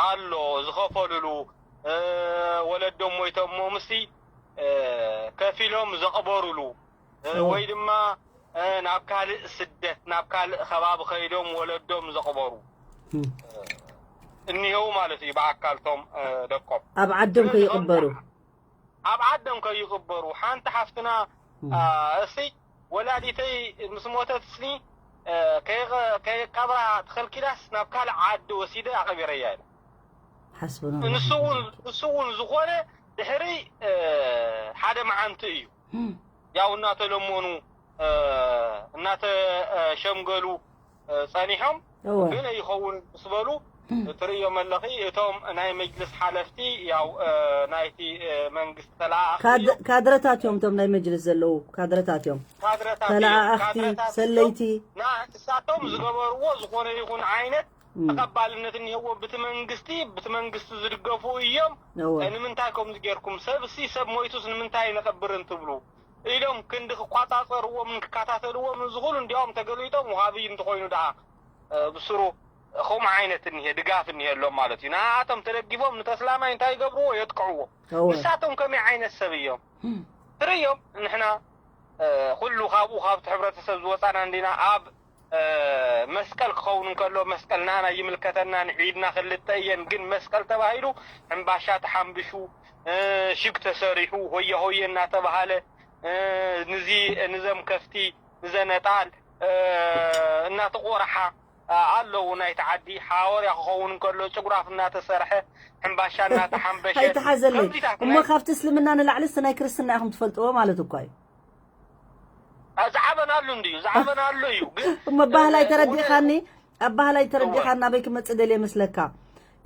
ኣሎ ዝኸፈልሉ ወለዶም ሞይቶሞ ምስቲ ከፊሎም ዘቕበሩሉ ወይ ድማ ናብ ካልእ ስደት ናብ ካልእ ከባቢ ከይዶም ወለዶም ዘቕበሩ እኒሄው ማለት እዩ ብኣካልቶም ደቆም ኣብ ዓዶም ከይቕበሩ ኣብ ዓዶም ከይቕበሩ ሓንቲ ሓፍትና እሲ ወላዲተይ ምስ ሞተት ስኒ ከይቀብራ ተኸልኪላስ ናብ ካልእ ዓዲ ወሲደ ኣቐቢረያ ኢለ ሓስቡና ንሱ እውን ዝኾነ ድሕሪ ሓደ መዓንቲ እዩ ያው እናተለመኑ እናተሸምገሉ ጸኒሖም ግን ይኸውን ምስ በሉ ትርእዮም ኣለኺ እቶም ናይ መጅልስ ሓለፍቲ ያው ናይቲ መንግስቲ ተለኣኣኽቲ እዮም ካድረታት እዮም እቶም ናይ መጅልስ ዘለዉ ካድረታት እዮም ካድረታት እዮም ተለኣኣኽቲ ካድረታት እዮም ሰለይቲ ንሳቶም ዝገበርዎ ዝኾነ ይኹን ዓይነት ተቐባልነት እኒሀዎ ብቲ መንግስቲ ብቲ መንግስቲ ዝድገፉ እዮም እወ ንምንታይ ከምዚ ጌርኩም ሰብ ሲ ሰብ ሞይቱስ ንምንታይ ነቐብር እንትብሉ ኢሎም ክንዲ ክቋጻጸርዎም ክከታተልዎም ዝኽእሉ እንዲያውም ተገሊጦም ውሃቢ እንተኾይኑ ደኣ ብስሩ ከምኡ ዓይነት እኒሄ ድጋፍ እኒሄሎም ማለት እዩ ንኣቶም ተደጊፎም ንተስላማይ እንታይ ይገብርዎ የጥቅዕዎ እወ ንሳቶም ከመይ ዓይነት ሰብ እዮም ትርእዮም ንሕና ኩሉ ካብኡ ካብቲ ሕብረተሰብ ዝወፃና እንዲና ኣብ መስቀል ክኸውን እንከሎ መስቀል ናና ይምልከተናን ዒድና ክልተ እየን ግን መስቀል ተባሂሉ ሕምባሻ ተሓምብሹ ሽግ ተሰሪሑ ሆየ ሆየ እናተባሃለ ንዚ ንዘም ከፍቲ ንዘነጣል እናተቆረሓ ኣለዉ ናይቲ ዓዲ ሓወርያ ክኸውን እንከሎ ጭጉራፍ እናተሰርሐ ሕምባሻ እናተሓምበሸ ኣይተሓዘለይ ከምዚታት እሞ ካብቲ እስልምና ንላዕሊ እስቲ ናይ ክርስትና ኢኹም ትፈልጥዎ ማለት እኳ እዩ ዝዓበናሉ እንድዩ ዝዓበናሉ እዩ ግን እሞ ባህላይ ተረዲኻኒ ኣብ ባህላይ ተረዲኻ ናበይ ክመፅእ ደልየ መስለካ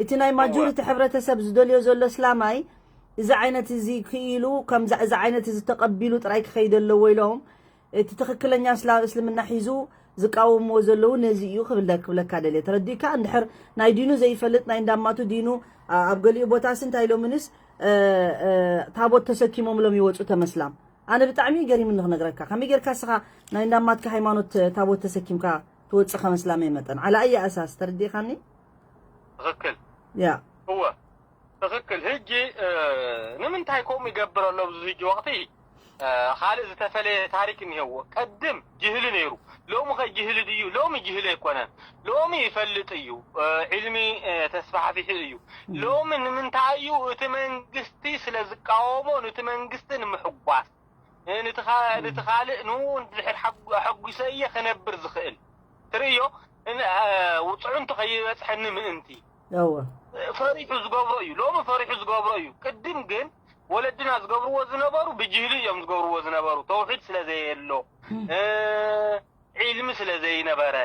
እቲ ናይ ማጆሪቲ ሕብረተሰብ ዝደልዮ ዘሎ እስላማይ እዚ ዓይነት እዚ ክኢሉ ከምዛ እዚ ዓይነት እዚ ተቐቢሉ ጥራይ ክኸይድ ኣለዎ ኢሎም እቲ ትኽክለኛ እስላ- እስልምና ሒዙ ዝቃወምዎ ዘለዉ ነዚ እዩ ክብለ ክብለካ ደልየ ተረዲእካ እንድሕር ናይ ዲኑ ዘይፈልጥ ናይ እንዳማቱ ዲኑ ኣ- ኣብ ገሊኡ ቦታሲ እንታይ ኢሎምንስ እ፣ እ፣ ታቦት ተሰኪሞም ሎም ይወፁ ተመስላም ኣነ ብጣዕሚ ገሪምኒ ክነግረካ ከመይ ጌርካ እስኻ ናይ እንዳማትካ ሃይማኖት ታቦት ተሰኪምካ ትወፅእ ከመስላመይ መጠን ዓላ ኣየ ኣሳስ ተረዲእኻኒ ትኽክል ያ እወ ትኽክል ህጂ ንምንታይ ከምኡ ይገብር ኣሎ ኣብዚ ህጂ ወቅቲ ካልእ ዝተፈለየ ታሪክ እኒሀዎ ቀድም ጅህሊ ነይሩ ሎሚ ከ ጅህሊ ድዩ ሎሚ ጅህሊ ኣይኮነን ሎሚ ይፈልጥ እዩ ዕልሚ ተስፋሕፊሑ እዩ ሎሚ ንምንታይ እዩ እቲ መንግስቲ ስለ ዝቃወሞ ነቲ መንግስቲ ንምሕጓስ ነቲ ካልእ ንኡ ድሕር ሐጒሰ እየ ክነብር ዝኽእል ትርእዮ ውፅዕንቱ ከይበፅሐኒ ምእንቲ እወ ፈሪሑ ዝገብሮ እዩ ሎሚ ፈሪሑ ዝገብሮ እዩ ቅድም ግን ወለድና ዝገብርዎ ዝነበሩ ብጅህሊ እዮም ዝገብርዎ ዝነበሩ። ተውሒድ ስለ ዘየሎ፣ እ፣ ዒልሚ ስለ ዘይነበረ፣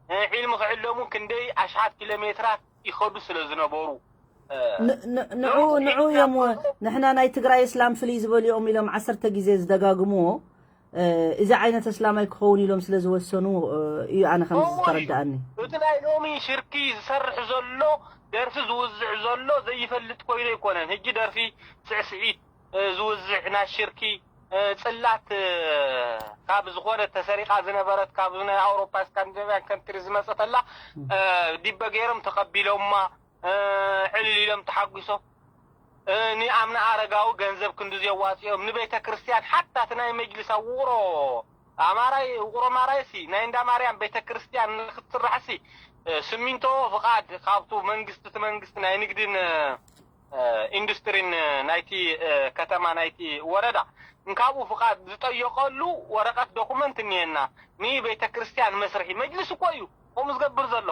እ፣ ዒልሚ ክዕለሙ ክንደይ ኣሽሓት ኪሎ ሜትራት ይኸዱ ስለ ዝነበሩ፣ እ፣ ን- ን- ንዑ ንዑ ንዑ እዮም። ንሕና ናይ ትግራይ እስላም ፍልይ ዝበሉ እዮም ኢሎም ዓሰርተ ግዜ ዝደጋግምዎ። እ፣ እዚ ዓይነት እስላማይ ክኸውን ኢሎም ስለ ዝወሰኑ፣ እ፣ እዩ ኣነ ከምዚ እወ እዩ። ዝተረዳእኒ። እቲ ናይ ሎሚ ሽርኪ ዝሰርሕ ዘሎ፣ ደርፊ ዝውዝዕ ዘሎ ዘይፈልጥ ኮይኑ ኣይኮነን። ሕጂ ደርፊ ስዕስዒት፣ እ፣ ዝውዝዕ ናይ ሽርኪ፣ እ፣ ጽላት፣ እ፣ ካብ ዝኾነ ተሰሪቓ ዝነበረት፣ ካብ ናይ ኣውሮፓ ስካንዲናቪያን ከንትሪ ዝመጸተላ፣ እ፣ ዲበ ገይሮም ተቐቢሎማ፣ እ፣ ዕልል ኢሎም ተሓጒሶም። እ፣ ንኣምነ ኣረጋዊ ገንዘብ ክንድዚ ኣዋጺኦም፣ ንቤተ ክርስቲያን ሓታ እቲ ናይ መጅልስ ኣብ ውቕሮ ኣማራይ፣ ውቕሮ ማራይሲ ናይ እንዳ ማርያም ቤተ ክርስቲያን ንክትስራሕሲ፣ እ፣ ስሚንቶ ፍቓድ ካብቱ መንግስቲ፣ እቲ መንግስቲ ናይ ንግድን፣ እ፣ እ፣ ኢንዱስትሪን፣ እ፣ ናይቲ፣ እ፣ ከተማ ናይቲ ወረዳ እንካብኡ ፍቓድ ዝጠየቐሉ ወረቐት ዶኩመንት እኒሄና። ንቤተ ክርስቲያን መስርሒ መጅልስ እኮ እዩ ከምኡ ዝገብር ዘሎ።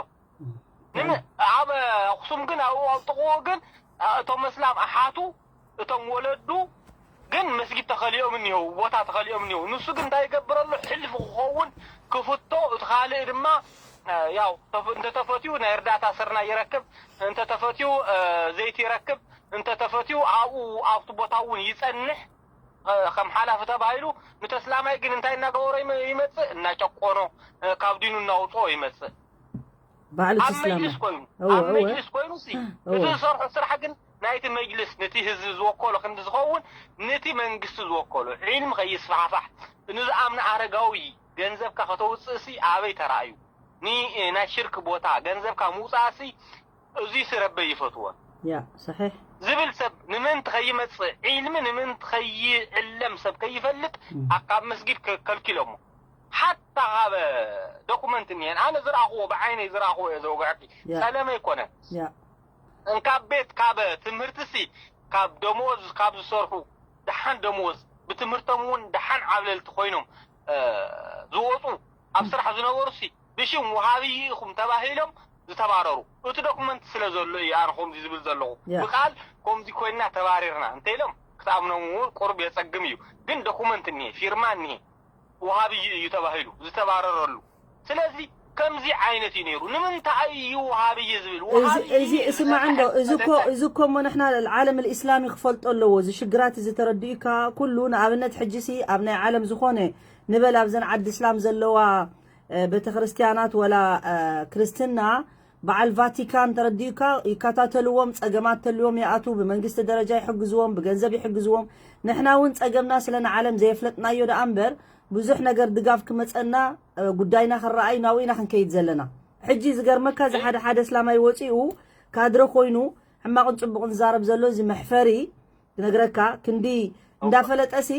ንም-፣ ኣብ ኣኽሱም ግን ኣብኡ ኣብ ጥቕኡ ግን፣ እ፣ እቶም መስላም ኣሓቱ እቶም ወለዱ ግን መስጊድ ተኸሊኦም እኒሄው፣ ቦታ ተኸሊኦም እኒሄው። ንሱ ግን እንታይ ይገብረሉ? ሕልፊ ክኸውን ክፍቶ፣ እቲ ካልእ ድማ፣ እ፣ ያው ተፈ-፣ እንተተፈትዩ ናይ እርዳታ ስርናይ ይረክብ፣ እንተተፈትዩ፣ እ፣ ዘይቲ ይረክብ፣ እንተተፈትዩ ኣብኡ ኣብቲ ቦታ እውን ይጸንሕ፣ እ፣ ከም ሓላፊ ተባሂሉ። ንተስላማይ ግን እንታይ እናገበሮ ይመ-፣ ይመጽእ? እናጨቆኖ፣ እ፣ ካብ ዲኑ እናውጽኦ ይመጽእ። ባዕሉ እቲ ኣብ እስላማይ። መጅልስ ኮይኑ፣ እወ፣ ኣብ እወ። መጅልስ ኮይኑ ሲ፣ እወ። እቲ ዝሰርሖ ስራሕ ግን ናይቲ መጅልስ፣ ነቲ ህዝቢ ዝወከሎ ክንዲ ዝኸውን፣ ነቲ መንግስቲ ዝወከሎ ዒልሚ ከይስፋሕፋሕ፣ ንዝኣምነ ኣረጋዊ ገንዘብካ ከተውፅእ ሲ ኣበይ ተራእዩ? ኒ-፣ ናይ ሽርክ ቦታ ገንዘብካ ምውፃእ ሲ፣ እዚ ሲ ረበይ ይፈትዎ። ያ፣ ሰሒሕ። ዝብል ሰብ ንምንቲ ከይመፅእ፣ ዒልሚ ንምንቲ ከይዕለም ሰብ ከይፈልጥ፣ ም። ኣብ ካብ መስጊድ ከ-፣ ከልኪሎሞ። ሓታ ካብ ዶኩመንት እኒሄን፣ ኣነ ዝረኣኽዎ፣ ብዓይነይ ዝረኣኽዎ እየ ዘውግዐኪ። ያ። ጸለመ ኣይኮነን። ያ። እንካብ ቤት፣ ካብ ትምህርትሲ፣ ካብ ደሞዝ፣ ካብ ዝሰርሑ፣ ደሓን ደሞዝ፣ ብትምህርቶም እውን ደሓን ዓብለልቲ ኮይኖም፣ እ፣ ዝወፁ፣ ኣብ ስራሕ ዝነበሩሲ፣ ብሽም ወሃቢ ኢኹም ተባሂሎም ዝተባረሩ። እቲ ዶኩመንት ስለ ዘሎ እዩ ኣነ ከምዚ ዝብል ዘለኹ። ያ። ብቃል ከምዚ ኮይንና ተባሪርና እንተኢሎም ክትኣምኖም እውን ቁሩብ የጸግም እዩ። ግን ዶኩመንት እኒሄ፣ ፊርማ እኒሄ፣ ወሃቢ እዩ ተባሂሉ ዝተባረረሉ። ስለዚ ከምዚ ዓይነት እዩ ነይሩ። ንምንታይ እዩ ወሃቢ ዝብል? እዚ፣ ወሃቢ እዚ፣ እዩ እስማዕ እንዶ፣ እዚ እኮ፣ ዝፈለጠ። እዚ እኮ እሞ ንሕና ዓለም ልእስላሚ ክፈልጦ ኣለዎ። እዚ ሽግራት እዚ ተረዲኡካ ኩሉ፣ ንኣብነት ሕጂ ሲ ኣብ ናይ ዓለም ዝኾነ ንበል ኣብዘን ዓዲ እስላም ዘለዋ፣ እ፣ ቤተክርስትያናት ወላ፣ እ፣ ክርስትና በዓል ቫቲካን ተረዲኡካ፣ ይከታተልዎም፣ ጸገማት ተልዎም ይኣቱ፣ ብመንግስቲ ደረጃ ይሕግዝዎም፣ ብገንዘብ ይሕግዝዎም። ንሕና እውን ጸገምና ስለ ንዓለም ዘየፍለጥናዮ ደኣ እምበር፣ ብዙሕ ነገር ድጋፍ ክመጸና፣ እ፣ ጉዳይና ክረኣይ ናብኡ ኢና ክንከይድ ዘለና። ሕጂ ዝገርመካ፣ እዚ ሓደ ሓደ እስላማይ ወጺኡ ካድረ ኮይኑ ሕማቕን ጽቡቕን ዝዛረብ ዘሎ፣ እዚ መሕፈሪ ክነግረካ፣ ክንዲ እንዳፈለጠሲ፣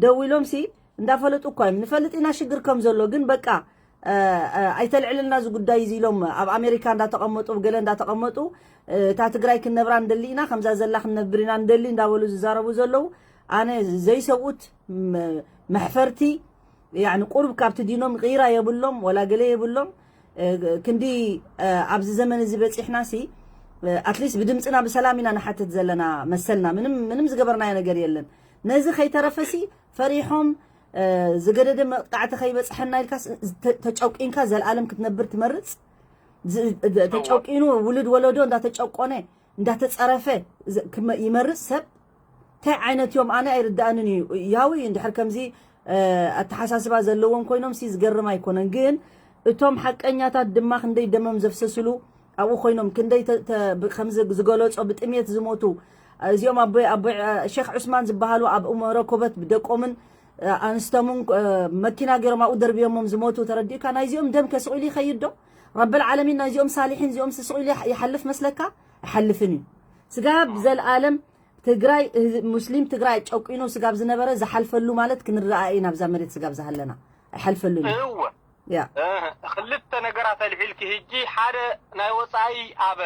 ደዊሎምሲ እንዳፈለጡ እኳ እዮም። ንፈልጥ ኢና ሽግር ከም ዘሎ፣ ግን በቃ፣ እ፣ እ፣ ኣይተልዕልና እዚ ጉዳይ እዚ ኢሎም ኣብ ኣሜሪካ እንዳተቐመጡ፣ ገለ እንዳተቐመጡ፣ እ፣ እታ ትግራይ ክንነብራ ንደሊ ኢና፣ ከምዛ ዘላ ክንነብር ኢና ንደሊ እንዳበሉ ዝዛረቡ ዘለዉ፣ ኣነ ዘይሰብኡት መ-፣ መሕፈርቲ፣ ያዕኒ ቁሩብ ካብቲ ዲኖም ቂራ የብሎም፣ ወላ ገለ የብሎም። እ፣ ክንዲ፣ እ፣ ኣብዚ ዘመን እዚ በጺሕናሲ፣ እ፣ ኣትሊስት ብድምጽና ብሰላም ኢና ንሓትት ዘለና መሰልና። ምንም፣ ምንም ዝገበርናዮ ነገር የለን። ነዚ ከይተረፈሲ ፈሪሖም፣ እ፣ ዝገደደ መጥቃዕቲ ከይበጽሐና ኢልካስ ተ-፣ ተጨቂንካ ዘልኣለም ክትነብር ትመርጽ? ዝ-፣ እ፣ ተጨቂኑ ውሉድ ወለዶ እንዳተጨቆነ፣ እንዳተጸረፈ ዝ-፣ ክመ-፣ ይመርጽ ሰብ? እንታይ ዓይነት እዮም? ኣነ ኣይርድኣንን እዩ። ያዊ እንድሕር ከምዚ፣ እ፣ ኣተሓሳስባ ዘለዎም ኮይኖም ሲ ዝገርም ኣይኮነን። ግን እቶም ሓቀኛታት ድማ ክንደይ ደሞም ዘፍሰስሉ ኣብኡ ኮይኖም፣ ክንደይ ተ-፣ ተ-፣ ብ-፣ ከምዚ ዝገለጾ ብጥሜት ዝሞቱ፣ እዚኦም ኣቦይ፣ ኣቦይ፣ እ፣ ሼክ ዑስማን ዝበሃሉ ኣብ እመ ረኮበት ብደቆምን፣ እ፣ ኣንስቶምን፣ እ፣ መኪና ገይሮም ኣብኡ ደርብዮሞም ዝሞቱ ተረዲኡካ? ናይዚኦም ደም ከስቕ ኢሉ ይኸይድ ዶ? ረበል ዓለሚን ናይዚኦም ሳሊሒን እዚኦም ስቕ ኢሉ ይሓ-፣ ይሓልፍ መስለካ? ኣይሓልፍን እዩ። ስጋብ ዘልኣለም ትግራይ፣ ህዝ-፣ ሙስሊም ትግራይ ጨቂኑ ስጋብ ዝነበረ ዝሓልፈሉ ማለት ክንረኣ ኢና ኣብዛ መሬት ስጋብ ዝሃለና። ኣይሓልፈሉን እዩ። እወ። ያ። እ፣ ክልተ ነገራት ኣልዒልኪ። ህጂ ሓደ ናይ ወጻኢ ኣብ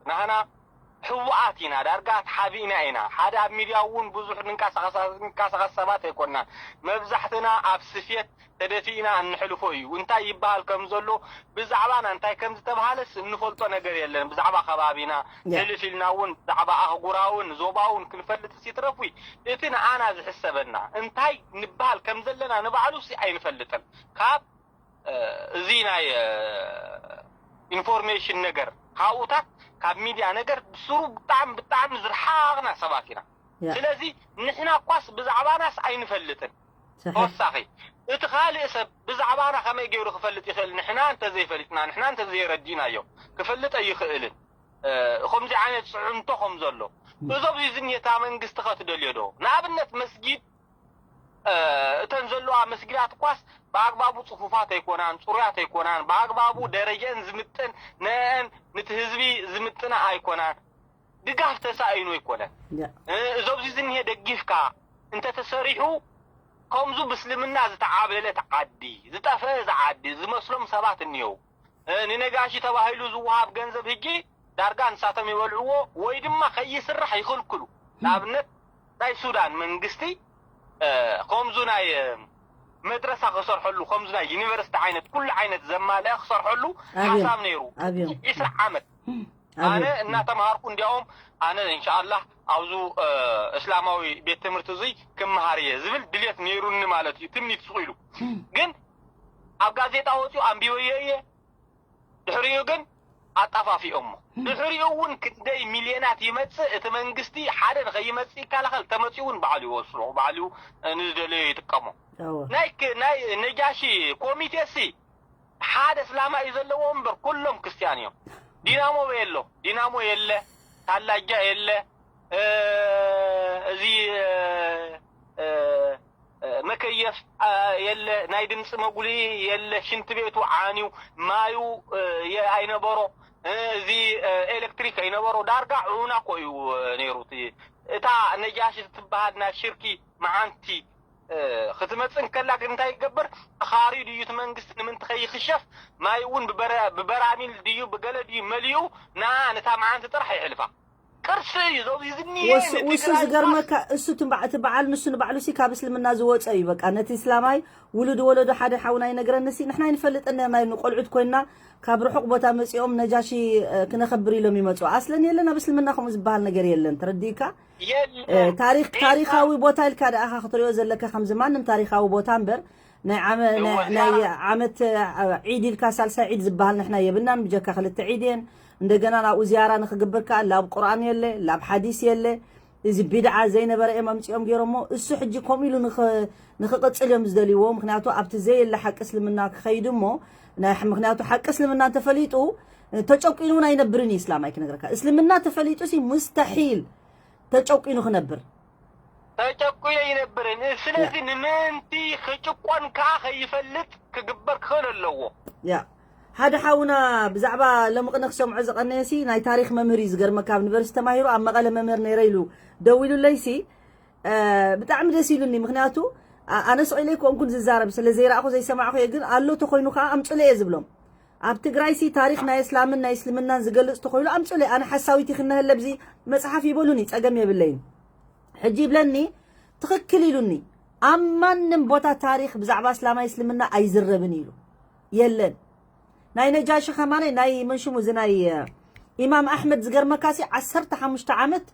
ናህና ስውኣት ኢና፣ ዳርጋ ተሓቢእና ኢና። ሓደ ኣብ ሚድያ እውን ብዙሕ ንንቀሳቐሳ- ንንቀሳቐስ ሰባት ኣይኮንናን። መብዛሕትና ኣብ ስፌት ተደፊእና እንሕልፎ እዩ። እንታይ ይበሃል ከም ዘሎ፣ ብዛዕባና እንታይ ከም ዝተባሃለስ እንፈልጦ ነገር የለን። ብዛዕባ ከባቢና ሕልፍ ኢልና እውን ብዛዕባ ኣህጉራውን ዞባውን ክንፈልጥ ሲትረፉ፣ እቲ ንኣና ዝሕሰበና እንታይ ንበሃል ከም ዘለና ንባዕሉ ሲ ኣይንፈልጥን። ካብ እዚ ናይ ኢንፎርሜሽን ነገር፣ ካብኡታት ካብ ሚድያ ነገር ብስሩ ብጣዕሚ ብጣዕሚ ዝረሓቕና ሰባት ኢና። ስለዚ ንሕና እኳስ ብዛዕባናስ ኣይንፈልጥን። ተወሳኺ እቲ ካልእ ሰብ ብዛዕባና ከመይ ገይሩ ክፈልጥ ይኽእል? ንሕና እንተዘይፈሊጥና፣ ንሕና እንተዘየረዲእናዮ ክፈልጥ ኣይኽእልን። ከምዚ ዓይነት ፅዕንቶ ከም ዘሎ እዞም እዚ ኔታ መንግስቲ ከትደልዮ ዶ? ንኣብነት መስጊድ እተን ዘለዋ መስጊዳት እኳስ ብኣግባቡ ፅፉፋት ኣይኮናን፣ ፅሩያት ኣይኮናን፣ ብኣግባቡ ደረጀአን ዝምጥን ነአን ንቲ ህዝቢ ዝምጥና ኣይኮናን። ድጋፍ ተሳኢኑ ኣይኮነን። እዞ ኣብዚ ዝኒሄ ደጊፍካ እንተተሰሪሑ ከምዙ ብስልምና ዝተዓብለለት ዓዲ፣ ዝጠፈአ ዝዓዲ ዝመስሎም ሰባት እኒሄው። ንነጋሺ ተባሂሉ ዝወሃብ ገንዘብ ህጂ ዳርጋ ንሳቶም ይበልዕዎ ወይ ድማ ከይስራሕ ይኽልክሉ። ንኣብነት ናይ ሱዳን መንግስቲ ከምዙ ናይ መድረሳ ክሰርሐሉ፣ ከምዙ ናይ ዩኒቨርሲቲ ዓይነት ኩሉ ዓይነት ዘማልአ ክሰርሐሉ ሓሳብ ነይሩ። ዕስራ ዓመት ኣነ እናተምሃርኩ እንዲያውም ኣነ እንሻኣላህ ኣብዙ እስላማዊ ቤት ትምህርቲ እዙይ ክምሃር እየ ዝብል ድልየት ነይሩኒ ማለት እዩ። ትምኒት ስቑ ኢሉ ግን ኣብ ጋዜጣ ወፂኡ ኣንቢበዮ እየ። ድሕሪኡ ግን ኣጣፋፊኦሞ። ድሕሪኡ እውን ክንደይ ሚልዮናት ይመፅእ፣ እቲ መንግስቲ ሓደ ንኸይመፅእ ይከላኸል፣ ተመፂኡ እውን ባዕሉ ይወስኖ፣ ባዕሉ ንዝደለዮ ይጥቀሞ። ናይ ነጃሺ ኮሚቴ ሲ ሓደ እስላማ እዩ ዘለዎ እምበር ኩሎም ክርስቲያን እዮም። ዲናሞ የሎ፣ ዲናሞ የለ፣ ታላጃ የለ፣ እዚ መከየፍ የለ፣ ናይ ድምፂ መጉልኢ የለ፣ ሽንቲ ቤቱ ዓንዩ፣ ማዩ ኣይነበሮ፣ እዚ ኤሌክትሪክ ኣይነበሮ። ዳርጋ ዑና እኮ እዩ ነይሩ። እታ ነጃሽ ትበሃል ናይ ሽርኪ መዓንቲ ክትመፅእ እንከላ ግን እንታይ ይገብር? ተኻርዩ ድዩ እቲ መንግስቲ ንምንቲ ከይክሸፍ ማይ እውን ብበራሚል ድዩ ብገለ ድዩ መሊኡ ንኣ ነታ መዓንቲ ጥራሕ ይሕልፋ። ቅርሲ እዩ። ዞም ዝኒ ወሱ ዝገርመካ እሱ እቲ በዓል ንሱ ንባዕሉ ሲ ካብ እስልምና ዝወፀ እዩ። በቃ ነቲ እስላማይ ውሉድ ወለዶ ሓደ ሓውና ይነግረኒ ሲ ንሕና ይንፈልጥ ናይ ንቆልዑት ኮይና ካብ ርሑቕ ቦታ መፂኦም ነጃሺ ክነኸብር ኢሎም ይመፁ። ኣስለን የለን ኣብ እስልምና ከምኡ ዝበሃል ነገር የለን። ተረዲእካ? ታሪክ ታሪካዊ ቦታ ኢልካ ደኣኻ ክትሪኦ ዘለካ ከምዚ ማንም ታሪካዊ ቦታ እምበር ናይ ዓመት ዒድ ኢልካ ሳልሳይ ዒድ ዝበሃል ንሕና የብልናን። ብጀካ ክልተ ዒድ እየን። እንደገና ናብኡ ዝያራ ንክግብር ከዓ ላብ ቁርኣን የለ ላብ ሓዲስ የለ። እዚ ቢድዓ ዘይነበረ እዮም ኣምፂኦም ገይሮሞ። እሱ ሕጂ ከምኡ ኢሉ ንክቅፅል እዮም ዝደልይዎ። ምክንያቱ ኣብቲ ዘየለ ሓቂ እስልምና ክኸይድ እሞ ምክንያቱ ሓቂ እስልምና እንተፈሊጡ ተጨቂኑ እውን ኣይነብርን እዩ። እስላማይ ክነግረካ እስልምና ተፈሊጡ ሲ ሙስተሒል ተጨቂኑ ክነብር ተጨቂኑ ይነብርን። ስለዚ ንምንቲ ክጭቆን ከዓ ከይፈልጥ ክግበር ክኽእል ኣለዎ። ያ ሓደ ሓውና ብዛዕባ ሎምቕነ ክሰምዖ ዝቐነየ ሲ ናይ ታሪክ መምህር እዩ ዝገርመካ። ኣብ ዩኒቨርሲቲ ተማሂሩ ኣብ መቐለ መምህር ነይረ ኢሉ ደዊሉለይ ሲ ብጣዕሚ ደስ ኢሉኒ። ምክንያቱ ኣነ ስቕ ኢለ ኣይኮንኩን ዝዛረብ ስለ ዘይረእኹ ዘይሰማዕኹ እየ። ግን ኣሎ ተኮይኑ ከዓ ኣምፅለ እየ ዝብሎም ኣብ ትግራይ ሲ ታሪክ ናይ እስላምን ናይ እስልምናን ዝገልፅ ተኮይኑ ኣምፅለ። ኣነ ሓሳዊት ይክነህለ ብዚ መፅሓፍ ይበሉኒ ፀገም የብለይን። ሕጂ ይብለኒ ትኽክል ኢሉኒ። ኣብ ማንም ቦታ ታሪክ ብዛዕባ እስላማይ እስልምና ኣይዝረብን ኢሉ የለን። ናይ ነጃሺ ከማነይ ናይ መንሽሙ እዚ ናይ ኢማም ኣሕመድ ዝገርመካ ሲ ዓሰርተ ሓሙሽተ ዓመት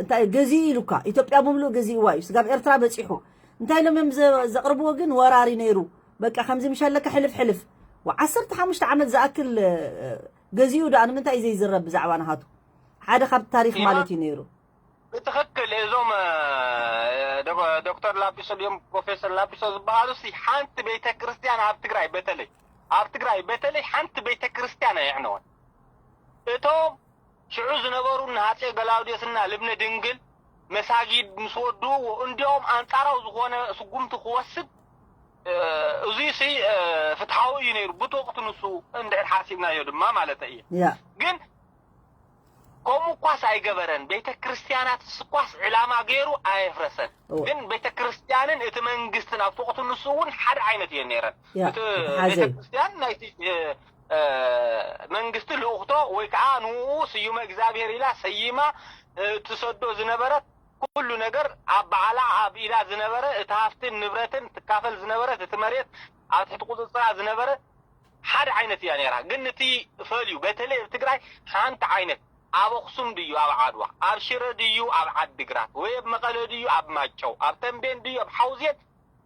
እንታይ ገዚኡ ኢሉካ ኢትዮጵያ ብምሉእ ገዚእዋ እዩ። ስጋብ ኤርትራ በፂሑ እንታይ ኢሎም እዮም ዘ- ዘቕርብዎ ግን ወራሪ ነይሩ። በቃ ከምዚ ምሸለካ ሕልፍ ሕልፍ ዓሰርተ ሓሙሽተ ዓመት ዝኣክል ገዚኡ ደኣ ንምንታይ እዩ ዘይዝረብ ብዛዕባ ናሃቱ ሓደ ካብ ታሪክ ማለት እዩ ነይሩ። ብትኽክል እዞም ዶክተር ላፒሶ ድዮም ፕሮፌሰር ላፒሶ ዝበሃሉ ሲ ሓንቲ ቤተ ክርስቲያን ኣብ ትግራይ በተለይ ኣብ ትግራይ በተለይ ሓንቲ ቤተ ክርስቲያን ኣየዕነወን። እቶም ሽዑ ዝነበሩ እነ ሃፀይ ገላውዴስና ልብነ ድንግል መሳጊድ ምስ ወድእዎ እንዲያውም ኣንጻራዊ ዝኾነ ስጉምቲ ክወስድ እዚ ሲ ፍትሓዊ እዩ ነይሩ ብትወቅቱ ንሱ እንድሕር ሓሲብናዮ ድማ ማለት እየ። ግን ከምኡ እኳስ ኣይገበረን። ቤተ ክርስቲያናት ስኳስ ዕላማ ገይሩ ኣየፍረሰን። ግን ቤተ ክርስቲያንን እቲ መንግስትን ኣብ ትወቅቱ ንሱ እውን ሓደ ዓይነት እየን ነይረን። እቲ ቤተ ክርስቲያን ናይቲ መንግስቲ ልኡክቶ ከዓ ንኡ ስዩመ እግዚኣብሔር ኢላ ሰይማ ትሰዶ ዝነበረት ኩሉ ነገር ኣብ በዓላ ኣብ ኢዳ ዝነበረ እቲ ሃፍትን ንብረትን ትካፈል ዝነበረት እቲ መሬት ኣብ ትሕቲ ቁፅፅራ ዝነበረ ሓደ ዓይነት እያ ነይራ። ግን እቲ ፈልዩ በተለይ ኣብ ትግራይ ሓንቲ ዓይነት ኣብ ኣኽሱም ድዩ ኣብ ዓድዋ ኣብ ሽረ ድዩ ኣብ ዓድግራት ወይ ኣብ መቐለ ድዩ ኣብ ማጨው ኣብ ተንቤን ድዩ ኣብ ሓውዜን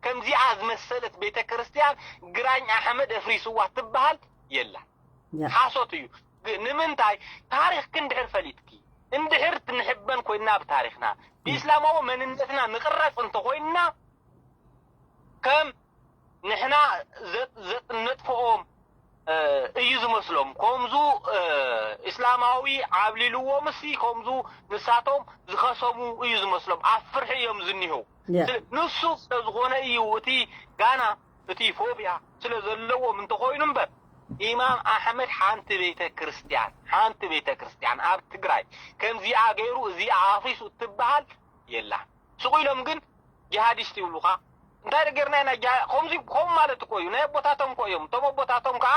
ከምዚኣ ዝመሰለት ቤተ ክርስቲያን ግራኝ ኣሕመድ ኣፍሪስዋ ትበሃል የላን። ሓሶት እዩ። ንምንታይ? ታሪኽኪ እንድሕር ፈሊጥኪ እንድሕር ንሕበን ኮይና ብታሪኽና ብእስላማዊ መንነትና ንቕረፅ እንተኮይንና ከም ንሕና ዘጥንጥፍኦም እዩ ዝመስሎም። ከምዙ እስላማዊ ዓብሊልዎም እሲ ከምዙ ንሳቶም ዝኸሰሙ እዩ ዝመስሎም። ኣብ ፍርሒ እዮም ዝኒሀው። ንሱ ስለዝኾነ እዩ እቲ ጋና እቲ ፎብያ ስለ ዘለዎም እንተኾይኑ እምበር ኢማም ኣሕመድ ሓንቲ ቤተ ክርስቲያን ሓንቲ ቤተ ክርስቲያን ኣብ ትግራይ ከምዚኣ ገይሩ እዚኣ ኣፍሪሱ እትበሃል የላ። ስቑ ኢሎም ግን ጂሃዲስት ይብሉኻ። እንታይ ደገርና ኢና ከምዚ ከምኡ ማለት እኮ እዩ። ናይ ኣቦታቶም እኮ እዮም። እቶም ኣቦታቶም ከዓ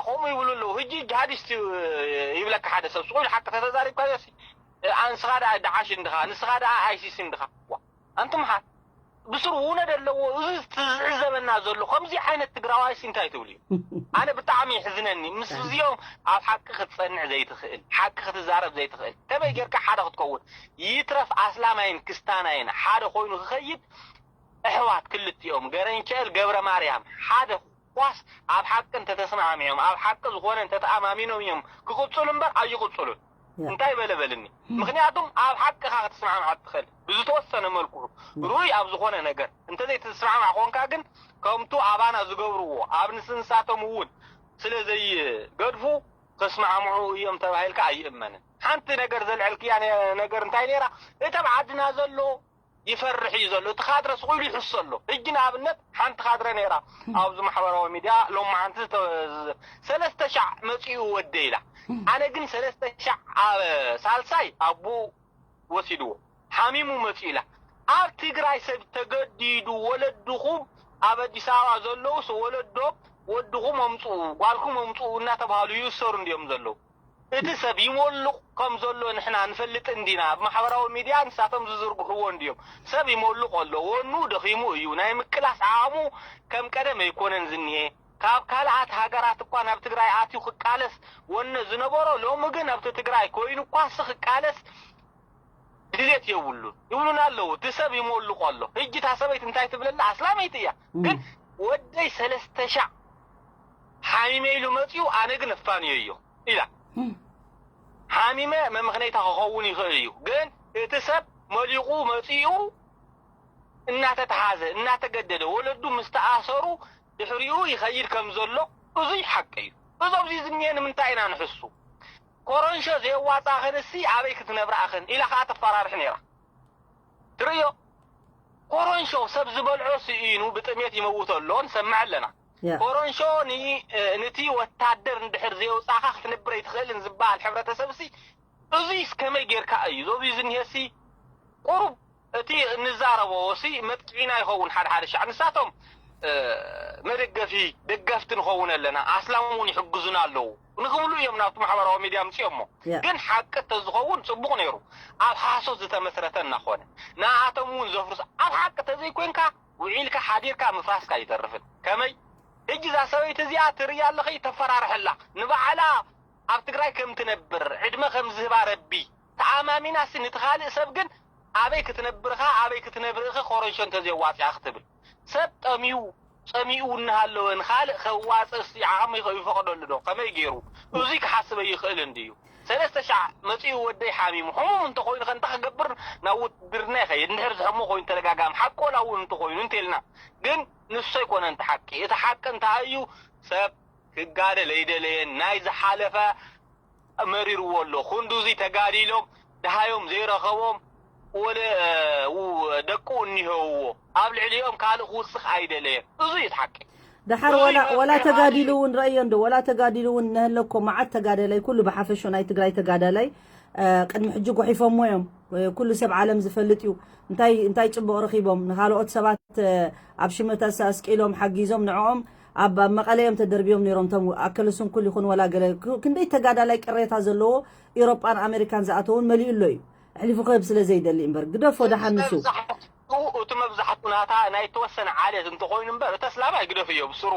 ከምኡ ይብሉ ኣለዉ። ህጂ ጂሃዲስት ይብለካ ሓደ ሰብ ስቑ ኢሉ ሓቂ ተተዛሪብካዮ ንስኻ ደኣ ዳዓሽ እንድኻ ንስኻ ደኣ ኣይሲስ እንድኻ። ኣንቱም ሓ ብስሩ ውነድ ኣለዎ። እዚ ዝዕዘበና ዘሎ ከምዚ ዓይነት ትግራዋይሲ እንታይ ትብሉ እዩ? ኣነ ብጣዕሚ ይሕዝነኒ ምስ እዚኦም ኣብ ሓቂ ክትፀንዕ ዘይትኽእል ሓቂ ክትዛረብ ዘይትኽእል ከመይ ጌርካ ሓደ ክትከውን ይትረፍ ኣስላማይን ክስታናይን ሓደ ኮይኑ ክኸይድ እሕዋት ክልቲኦም ገረንቸኤል ገብረ ማርያም ሓደ ኳስ ኣብ ሓቂ እንተተስማዕሚዖም ኣብ ሓቂ ዝኾነ እንተተኣማሚኖም እዮም ክቕፅሉ እምበር ኣይቕፅሉን። እንታይ በለ በልኒ። ምክንያቱም ኣብ ሓቅኻ ክትስማዕማዕ ትኽእል ብዝተወሰነ መልክዑ ሩይ ኣብ ዝኾነ ነገር እንተዘይትስማዕማዕ ኮንካ ግን ከምቱ ኣባና ዝገብርዎ ኣብ ንስንሳቶም እውን ስለ ዘይገድፉ ከስማዕምዑ እዮም ተባሂልካ ኣይእመንን። ሓንቲ ነገር ዘልዐልክያ ነገር እንታይ ነይራ? እተብ ዓድና ዘሎ ይፈርሕ እዩ ዘሎ። እቲ ካድረ ስቑ ኢሉ ይሕሱ ኣሎ። ሕጂ ንኣብነት ሓንቲ ካድረ ነይራ ኣብዚ ማሕበራዊ ሚድያ ሎማዓንቲ ሰለስተ ሻዕ መፂኡ ወደ ኢላ። ኣነ ግን ሰለስተ ሻዕ ሳልሳይ ኣቦኡ ወሲድዎ ሓሚሙ መፂኡ ኢላ። ኣብ ትግራይ ሰብ ተገዲዱ ወለድኹም ኣብ ኣዲስ ኣበባ ዘለውስ ወለዶም ወድኹም ኣምፅኡ ጓልኩም ኣምፅኡ እናተባሃሉ ይእሰሩ እንዲዮም ዘለዉ። እቲ ሰብ ይሞልቕ ከም ዘሎ ንሕና ንፈልጥ እንዲና። ኣብ ማሕበራዊ ሚድያ ንሳቶም ዝዝርግሕዎ እንዲዮም። ሰብ ይሞልቕ ኣሎ። ወኑ ደኺሙ እዩ። ናይ ምቅላስ ዓቕሙ ከም ቀደም ኣይኮነን ዝኒሄ። ካብ ካልኣት ሃገራት እኳ ናብ ትግራይ ኣትዩ ክቃለስ ወነ ዝነበሮ ሎሚ ግን ኣብቲ ትግራይ ኮይኑ እኳ ሲ ክቃለስ ድሌት የብሉን ይብሉና ኣለዉ። እቲ ሰብ ይሞልቕ ኣሎ። ህጂ እታ ሰበይቲ እንታይ ትብለላ ኣስላመይቲ እያ ግን ወደይ ሰለስተ ሻዕ ሓሚመ ኢሉ መፅኡ ኣነ ግን እፋንዮ እዮ ኢላ ሓሚመ መምኽነይታ ክኸውን ይኽእል እዩ ግን እቲ ሰብ መሊቑ መፂኡ እናተተሓዘ እናተገደደ ወለዱ ምስ ተኣሰሩ ድሕሪኡ ይኸይድ ከም ዘሎ እዙይ ሓቂ እዩ። እዞም እዚ ዝኒሀ ንምንታይ ኢና ንሕሱ? ኮረንሾ ዘየዋፃእኽን እሲ ኣበይ ክትነብራ እኽን ኢላ ከዓ ተፈራርሕ ነይራ። ትርእዮ ኮረንሾ ሰብ ዝበልዖ ስኢኑ ብጥሜት ይመውት ኣሎ ንሰምዕ ኣለና። ኮረንሾ ንቲ ወታደር እንድሕር ዘየውፃእኻ ክትነብር ኣይትኽእልን ዝበሃል ሕብረተሰብ ሲ እዙይ እስከመይ ጌርካ እዩ ዞብዩ ዝኒሀ ሲ ቁሩብ እቲ እንዛረቦ ሲ መጥቂዒና ይኸውን ሓደ ሓደ ሻዕ ንሳቶም መደገፊ ደገፍቲ ንኸውን ኣለና ኣስላም እውን ይሕግዙና ኣለዉ ንክብሉ እዮም ናብቲ ማሕበራዊ ሚድያ ምፅኦሞ ግን ሓቂ ተዝኸውን ፅቡቅ ነይሩ ኣብ ሓሶት ዝተመስረተ እናኾነ ንኣቶም እውን ዘፍርስ ኣብ ሓቂ ተዘይኮንካ ውዒልካ ሓዲርካ ምፍራስካ ይተርፍን ከመይ ህጂ እዛ ሰበይቲ እዚኣ ትርኢ ኣለኺ ተፈራርሐላ ንባዕላ ኣብ ትግራይ ከም ትነብር ዕድመ ከም ዝህባ ረቢ ተኣማሚናሲ ንትኻልእ ሰብ ግን ኣበይ ክትነብርኻ ኣበይ ክትነብርኢኺ ኮረንሾ እንተዘየዋፅኣ ክትብል ሰብ ጠምዩ ፀሚኡ እናሃለወ ንኻልእ ከዋፅእሲ ዓቕሚ ይፈቕደሉ ዶ ከመይ ገይሩ እዙይ ክሓስበ ይኽእል እንድዩ ሰለስተ ሻዕ መፂኡ ወደይ ሓሚሙ ሕሙም እንተኮይኑ ከንታ ክገብር ናብ ውትድርና ይኸይድ እንድሕር ዝሕሞ ኮይኑ ተደጋጋሚ ሓቂ ወላ እውን እንተኮይኑ እንተልና ግን ንሱ ኣይኮነ እንተ ሓቂ እቲ ሓቂ እንታይ እዩ ሰብ ክጋደል ኣይደለየን ናይ ዝሓለፈ መሪርዎ ኣሎ ክንዱ እዚ ተጋዲሎም ድሃዮም ዘይረኸቦም ወለ ደቁ እኒሀውዎ ኣብ ልዕሊኦም ካልእ ክውስኽ ኣይደለየን እዙ እዩ ሓቂ ደሓር ወላ ተጋዲሉ እውን ረእዮ እንዶ ወላ ተጋዲሉ እውን ነህለኮ መዓት ተጋደላይ ኩሉ ብሓፈሾ ናይ ትግራይ ተጋዳላይ ቅድሚ ሕጂ ጎሒፎሞ እዮም ኩሉ ሰብ ዓለም ዝፈልጥ እዩ እንታይ እንታይ ፅቡቅ ረኪቦም ንካልኦት ሰባት ኣብ ሽመት ኣሳስቂሎም ሓጊዞም ንዕኦም ኣብ ኣብ መቐለ እዮም ተደርብዮም ነይሮም። እቶም ኣከለ ስንኩል ይኹን ወላ ገለ ክ- ክንደይ ተጋዳላይ ቅሬታ ዘለዎ ኤውሮጳን ኣሜሪካን ዝኣተውን መሊኡ ኣሎ እዩ። ኣሕሊፉ ክህብ ስለ ዘይደሊ እምበር ግደፎ ደሓን ንሱ። መብዛሕትኡ እቲ መብዛሕትኡ ናታ ናይ ተወሰነ ዓሌት እንተኮይኑ እምበር እቲ ኣስላማይ ግደፍ እዮ ብስሩ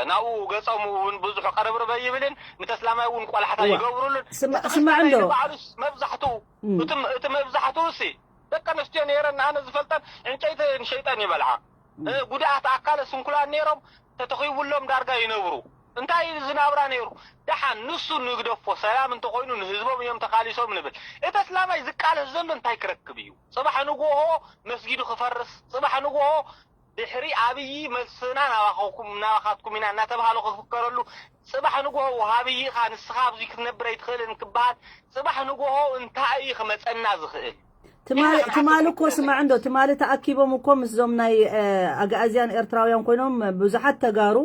ናብኡ ገጾም እውን ብዙሕ ቀረብርበ ይብልን ንተስላማይ እውን ቆላሕታ እዋ። ይገብሩሉን ስማ- እቲ ስማዕ ተስላማይ እንዶ። ንባዕሉስ መብዛሕትኡ እም። እቲ እቲ መብዛሕትኡ ሲ ደቂ ኣንስትዮ ነይረን ኣነ ዝፈልጠን ዕንጨይትን ሸይጠን ይበልዓ እ፣ ጉዳኣት ኣካለ ስንኩላን ነይሮም ተተኺቡሎም ዳርጋ ይነብሩ እንታይ እዩ ዝናብራ ነይሩ ደሓን ንሱ ንግደፎ ሰላም እንተኮይኑ ንህዝቦም እዮም ተቃሊሶም ንብል እቲ ኣስላማይ ዝቃለስ ዘሎ እንታይ ክረክብ እዩ ጽባሕ ንግሆ መስጊዱ ክፈርስ ጽባሕ ንግሆ ድሕሪ ኣብይ መልስና ናባኻትኩም ናባኻትኩም ኢና እናተባሃሉ ክፍከረሉ ጽባሕ ንግሆ ውሃብይ ኢኻ ንስኻ ኣብዚ ክትነብር ኣይትኽእልን ክበሃል ጽባሕ ንግሆ እንታይ እዩ ክመፀና ዝኽእል ትማሊ ትማሊ እኮ ስማዕ እንዶ ትማሊ ተኣኪቦም እኮ ምስዞም ናይ እ፣ ኣግኣዝያን ኤርትራውያን ኮይኖም ብዙሓት ተጋሩ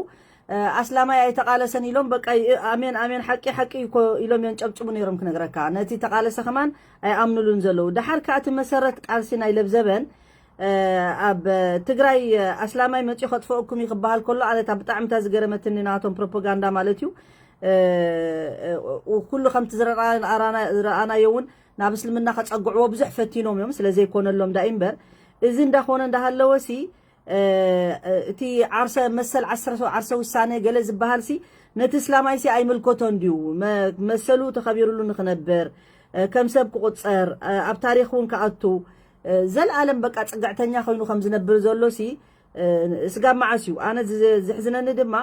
እ፣ ኣስላማይ ኣይተቃለሰን ኢሎም በቃ እ፣ ኣሜን ኣሜን ሓቂ ሓቂ እኮ ኢሎም የንጨብጭቡ ነይሮም ክነግረካ ነቲ ተቃለሰ ከማን ኣይኣምኑሉን ዘለዉ ደሓር ከዓ እቲ መሰረት ቃልሲ ናይ ለብዘበን እ፣ ኣብ ትግራይ እ፣ ኣስላማይ መፅኡ ከጥፈእኩም እዩ ክበሃል ከሎ ኣነታ ብጣዕሚ እታ ዝገረመትኒ ናቶም ፕሮፓጋንዳ ማለት እዩ እ፣ እ፣ ኩሉ ከምቲ ዝረኣናዮ እውን ናብ እስልምና ከጸግዕዎ ብዙሕ ፈቲኖም እዮም ስለ ዘይኮነሎም ዳኢ እምበር እዚ እንዳኾነ እንዳሃለወ ሲ እቲ ዓርሰ መሰል ዓርሰ ውሳነ ገለ ዝበሃል ሲ ነቲ እስላማይ ሲ ኣይምልከቶን ድዩ መሰሉ ተኸቢርሉ ንክነብር ከም ሰብ ክቁጸር ኣብ ታሪኽ እውን ክኣቱ ዘልኣለም በቃ ጽግዕተኛ ኮይኑ ከም ዝነብር ዘሎ ሲ ስጋብ መዓስ እዩ ኣነ ዝሕዝነኒ ድማ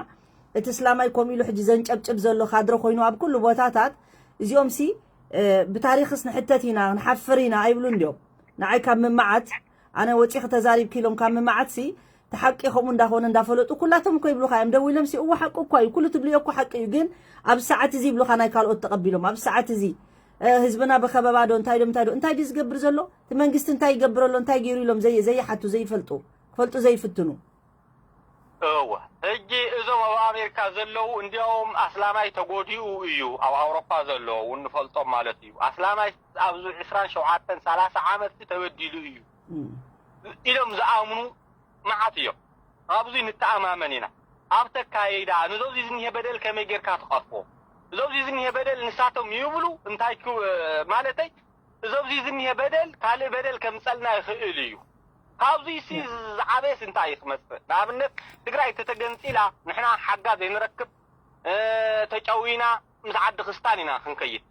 እቲ እስላማይ ከምኡ ኢሉ ሕጂ ዘንጨብጭብ ዘሎ ካድረ ኮይኑ ኣብ ኩሉ ቦታታት እዚኦም ሲ ብታሪክስ ንሕተት ኢና ንሓፍር ኢና ኣይብሉ እንዲዮም ንዓይ ካብ ምማዓት ኣነ ወፂኺ ተዛሪብኪ ኢሎም ካብ ምማዓት ሲ ተሓቂ ከምኡ እንዳኾነ እንዳፈለጡ ኩላቶም እኮ ይብሉካ እዮም ደው ኢሎም ሲ እዎ ሓቂ እኳ እዩ ኩሉ ትብልዮ እኮ ሓቂ እዩ ግን ኣብ ሰዓት እዚ ይብሉካ ናይ ካልኦት ተቐቢሎም ኣብ ሰዓት እዚ ህዝብና ብከበባ ዶ እንታይ ዶ እንታይ ዶ እንታይ ድዩ ዝገብር ዘሎ እቲ መንግስቲ እንታይ ይገብር ኣሎ እንታይ ገይሩ ኢሎም ዘይ- ዘይሓቱ ዘይፈልጡ ክፈልጡ ዘይፍትኑ እወ ሕጂ እዞም ኣብ ኣሜሪካ ዘለዉ እንዲያውም ኣስላማይ ተጎዲኡ እዩ ኣብ ኣውሮፓ ዘለዉ እውን ንፈልጦም ማለት እዩ ኣስላማይ ኣብዚ ዕስራን ሸውዓተን ሰላሳ ዓመት ተበዲሉ እዩ ኢሎም ዝኣምኑ መዓት እዮም ኣብዚ ንተኣማመን ኢና ኣብ ተካየዳ ንዞዚ ዝኒሄ በደል ከመይ ጌርካ ትቐርፎ እዞዚ ዝኒሄ በደል ንሳቶም ይብሉ እንታይ ማለተይ እዞብዚ ዝኒሀ በደል ካልእ በደል ከምፀልና ይኽእል እዩ። ካብዙይ ሲ ዝዓበየስ እንታይ እዩ ክመፅእ? ንኣብነት ትግራይ ተተገንፂላ ንሕና ሓጋ ዘይንረክብ ተጨዊና ምስ ዓዲ ክስታን ኢና ክንከይድ።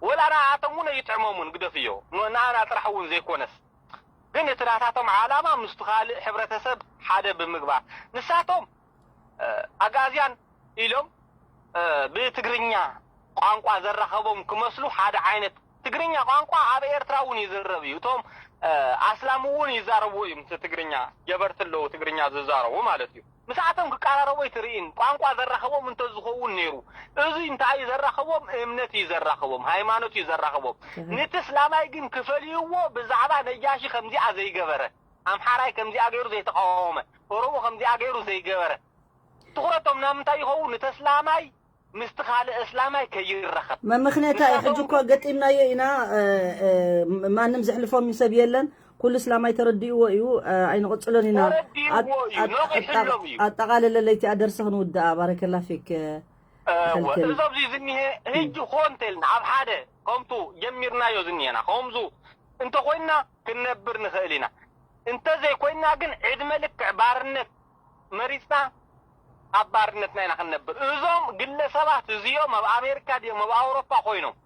ወላ ንኣቶም እውን ኣይጥዕሞምን ግደፍዮ ንኣና ጥራሕ እውን ዘይኮነስ ግን እቲ ናታቶም ዓላማ ምስቲ ካልእ ሕብረተሰብ ሓደ ብምግባር ንሳቶም ኣግኣዝያን ኢሎም ብትግርኛ ቋንቋ ዘራኸቦም ክመስሉ ሓደ ዓይነት ትግርኛ ቋንቋ ኣብ ኤርትራ እውን ይዝረብ እዩ እቶም ኣስላም እውን ይዛረብዎ እዮም እቲ ትግርኛ ጀበርቲ ኣለዉ ትግርኛ ዝዛረቡ ማለት እዩ ምስኣቶም ክቀራረቦ ኣይትርእን ቋንቋ ዘራኸቦም እንተዝኸውን ነይሩ እዚ እንታይ እዩ ዘራኸቦም እምነት እዩ ዘራኸቦም ሃይማኖት እዩ ዘራኸቦም ንቲ እስላማይ ግን ክፈልይዎ ብዛዕባ ነጃሺ ከምዚኣ ዘይገበረ ኣምሓራይ ከምዚኣ ገይሩ ዘይተቃወመ ኦሮሞ ከምዚኣ ገይሩ ዘይገበረ ትኹረቶም ናብ ምንታይ ይኸውን ንተስላማይ ምስቲ ካልእ እስላማይ ከይራኸብ መምኽንያታ እዩ ሕጂ እኮ ገጢምናዮ ኢና ማንም ዘሕልፎም ሰብ የለን ኩሉ እስላማይ ተረዲእዎ እዩ ኣይንቕፅሎን ኢና ተረዲእዎ እዩ ነቒሕሎም እዩ ኣጠቓለለ ለይቲኣ ደርሲ ክንውድኣ ባረከላ ፊክ እዞ ኣብዚ ዝኒሀ ህጂ ኾን ተልና ኣብ ሓደ ከምቱ ጀሚርናዮ ዝኒሄና ከምዙ እንተኮይንና ክንነብር ንኽእል ኢና እንተዘይኮይንና ግን ዕድመ ልክዕ ባርነት መሪፅና ኣብ ባርነትና ኢና ክንነብር እዞም ግለሰባት እዚኦም ኣብ ኣሜሪካ ድዮም ኣብ ኣውሮፓ ኮይኖም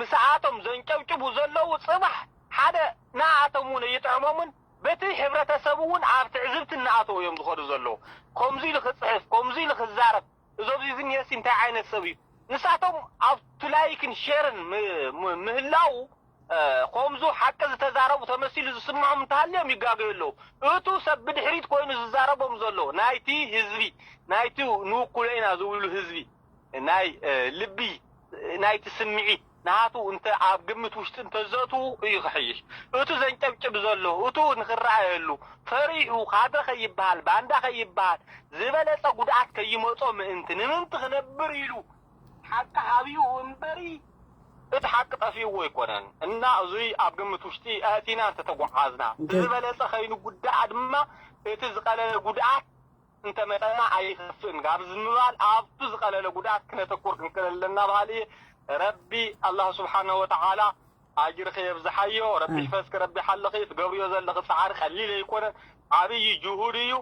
ምስኣቶም ዘንጨብጭቡ ዘለዉ ፅባሕ ሓደ ንኣቶም እውን ይጥዕሞምን በቲ ሕብረተሰብ እውን ኣብ ትዕዝብቲ እናኣተዉ እዮም ዝኸዱ ዘለዉ ከምዚ ኢሉ ክፅሕፍ ከምዚ ኢሉ ክዛረብ እዞብዚ ዝኒሀሲ እንታይ ዓይነት ሰብ እዩ ንሳቶም ኣብቲ ላይክን ሼርን ምህላው ከምዙ ሓቂ ዝተዛረቡ ተመሲሉ ዝስምዖም እንተሃልዮም ይጋገዩ ኣለዉ እቱ ሰብ ብድሕሪት ኮይኑ ዝዛረቦም ዘሎ ናይቲ ህዝቢ ናይቲ ንውክሎ ኢና ዝብሉ ህዝቢ ናይ ልቢ ናይቲ ስምዒት ናቱ እንተ ኣብ ግምት ውሽጢ እንተዘእትዉ እዩ ክሕይሽ እቱ ዘንጨብጭብ ዘሎ እቱ ንክረኣየሉ ፈሪሑ ካድረ ከይበሃል ባንዳ ከይበሃል ዝበለፀ ጉድኣት ከይመፆ ምእንቲ ንምንቲ ክነብር ኢሉ ሓቂ ሃብዩ እምበሪ እቲ ሓቂ ጠፊእዎ ኣይኮነን እና እዙይ ኣብ ግምት ውሽጢ ኣእቲና እንተተጓዓዝና ዝበለፀ ከይንጉዳእ ድማ እቲ ዝቀለለ ጉድኣት እንተመጠና ኣይኸፍእን። ካብዚ ምባል ኣብቲ ዝቐለለ ጉድኣት ክነተኩር ክንክእል ኣለና በሃሊ እየ። ረቢ ኣላህ ስብሓነሁ ወተዓላ ኣጅርኺ የብዝሓዮ። ረቢ ኣሜን። ይፈስክ፣ ረቢ ሓለኺ። ትገብርዮ ዘለኺ ፃዕሪ ቀሊል ኣይኮነን፣ ዓብዪ ጅሁድ እዩ።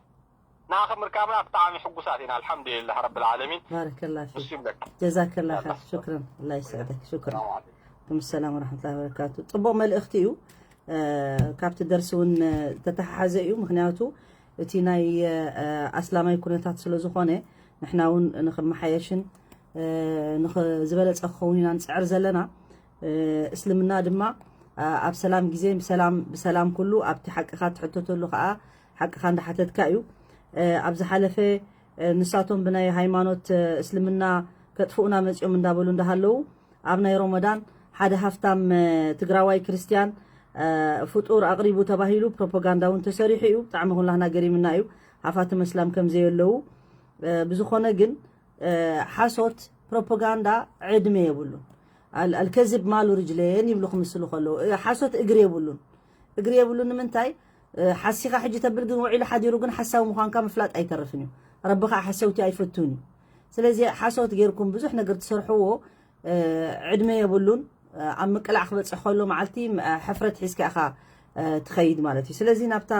ንኣኺ ምርካብና ብጣዕሚ ሕጉሳት ኢና። ኣልሓምዱሊላህ ረብል ዓለሚን። ባረከላ ፊክ እሱ ይብለክ። ጀዛከላ ያላ ኸይር። ሹክረን። ኣላህ ይስዕደክ። ሹክረን። ሰላም ዓለይኩም። ወዓለይኩም ሰላም ወረሕመቱላሂ ወበረካቱ። ጽቡቕ መልእኽቲ እዩ። እ፣ ካብቲ ደርሲ እውን፣ እ፣ ተተሓሓዘ እዩ። ምክንያቱ እቲ ናይ፣ እ፣ ኣስላማይ ኩነታት ስለ ዝኾነ ንሕና እውን ንኽመሓየሽን፣ እ፣ ንኽ-፣ ዝበለጸ ክኸውን ኢና ንጽዕር ዘለና። እ፣ እስልምና ድማ፣ እ፣ ኣብ ሰላም ግዜ ብሰላም፣ ብሰላም ኩሉ ኣብቲ ሓቅኻ ትሕተተሉ ከዓ ሓቅኻ እንዳሓተትካ እዩ። እ፣ ኣብ ዝሓለፈ፣ እ፣ ንሳቶም ብናይ ሃይማኖት፣ እ፣ እስልምና ከጥፍኡና መጺኦም እንዳበሉ እንዳሃለዉ ኣብ ናይ ሮመዳን ሓደ ሃፍታም፣ እ፣ ትግራዋይ ክርስቲያን፣ እ፣ ፍጡር ኣቕሪቡ ተባሂሉ ፕሮፓጋንዳ እውን ተሰሪሑ እዩ። ብጣዕሚ ኩላህና ገሪምና እዩ። ሃፋትም እስላም ከም ዘየለዉ፣ እ፣ ብዝኾነ ግን፣ እ፣ ሓሶት ፕሮፓጋንዳ ዕድመ የብሉን። ኣል-፣ ኣልከዝብ ማሉ ርጅሌን ይብሉ ክምስሉ ከለዉ፣ እ፣ ሓሶት እግሪ የብሉን። እግሪ የብሉን ንምንታይ? እ፣ ሓሲኻ ሕጂ ተብል ግን ውዒሉ ሓዲሩ ግን ሓሳዊ ምዃንካ ምፍላጥ ኣይተርፍን እዩ። ረቢ ኸዓ ሓሰውቲ ኣይፈቱን እዩ። ስለዚ ሓሶት ጌርኩም ብዙሕ ነገር ትሰርሕዎ፣ እ፣ ዕድመ የብሉን። እ፣ ኣብ ምቅላዕ ክበጽሕ ከሎ መዓልቲ፣ እ፣ ሕፍረት ሒዝካ ኢኻ፣ እ፣ ትኸይድ ማለት እዩ። ስለዚ ናብታ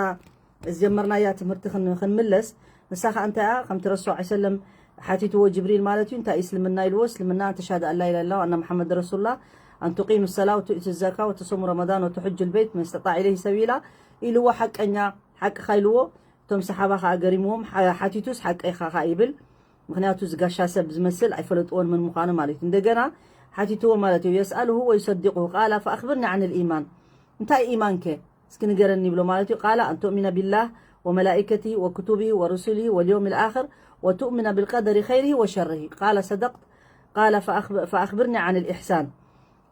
ዝጀመርናያ ትምህርቲ ክን-፣ ክንምለስ፣ ንሳ ኸዓ እንታይ እያ? ከምቲ ረሱል ሰለላሁ ዐለይሂ ወሰለም ሓቲትዎ ጅብሪል ማለት እዩ፣ እንታይ እዩ እስልምና ኢልዎ? እስልምና ኣን ተሽሃደ ኣን ላ ኢላሃ ኢለላህ ወኣና ሙሐመድ ረሱሉላህ፣ ኣን ቱቂሙ ሰላ ወቱእቱ ዘካ ወተሱሙ ረመዳን ወተሑጁል በይት መን ስተጣዕ ኢለይሂ ሰቢላ ኢልዎ፣ ሓቀኛ ሓቅኻ ኢልዎ። እቶም ሰሓባ ኸዓ ገሪምዎም፣ ሓ-፣ ሓቲቱስ ሓቀኻ ኸዓ ይብል። ምክንያቱ እዚ ጋሻ ሰብ ዝመስል ኣይፈለጥዎን መን ምዃኑ ማለት እዩ። እንደገና ሓቲትዎ ማለት እዩ። የስኣልሁ ወዩሰዲቁሁ ቃላ ፈኣኽብርኒ ዓን ልኢማን፣ እንታይ ኢማን ከ እስኪ ንገረኒ ይብሎ ማለት እዩ። ቃላ ኣን ቱእሚነ ቢላህ ወመላኢከቲሂ ወክቱቢሂ ወሩሱሊሂ ወልየውሚ ልኣኽር ወቱእሚነ ብልቀደሪ ኸይሪሂ ወሸሪሂ። ቃለ ሰደቅት። ቃለ ፈኣኽብ-፣ ፈኣኽብርኒ ዓን ልኢሕሳን።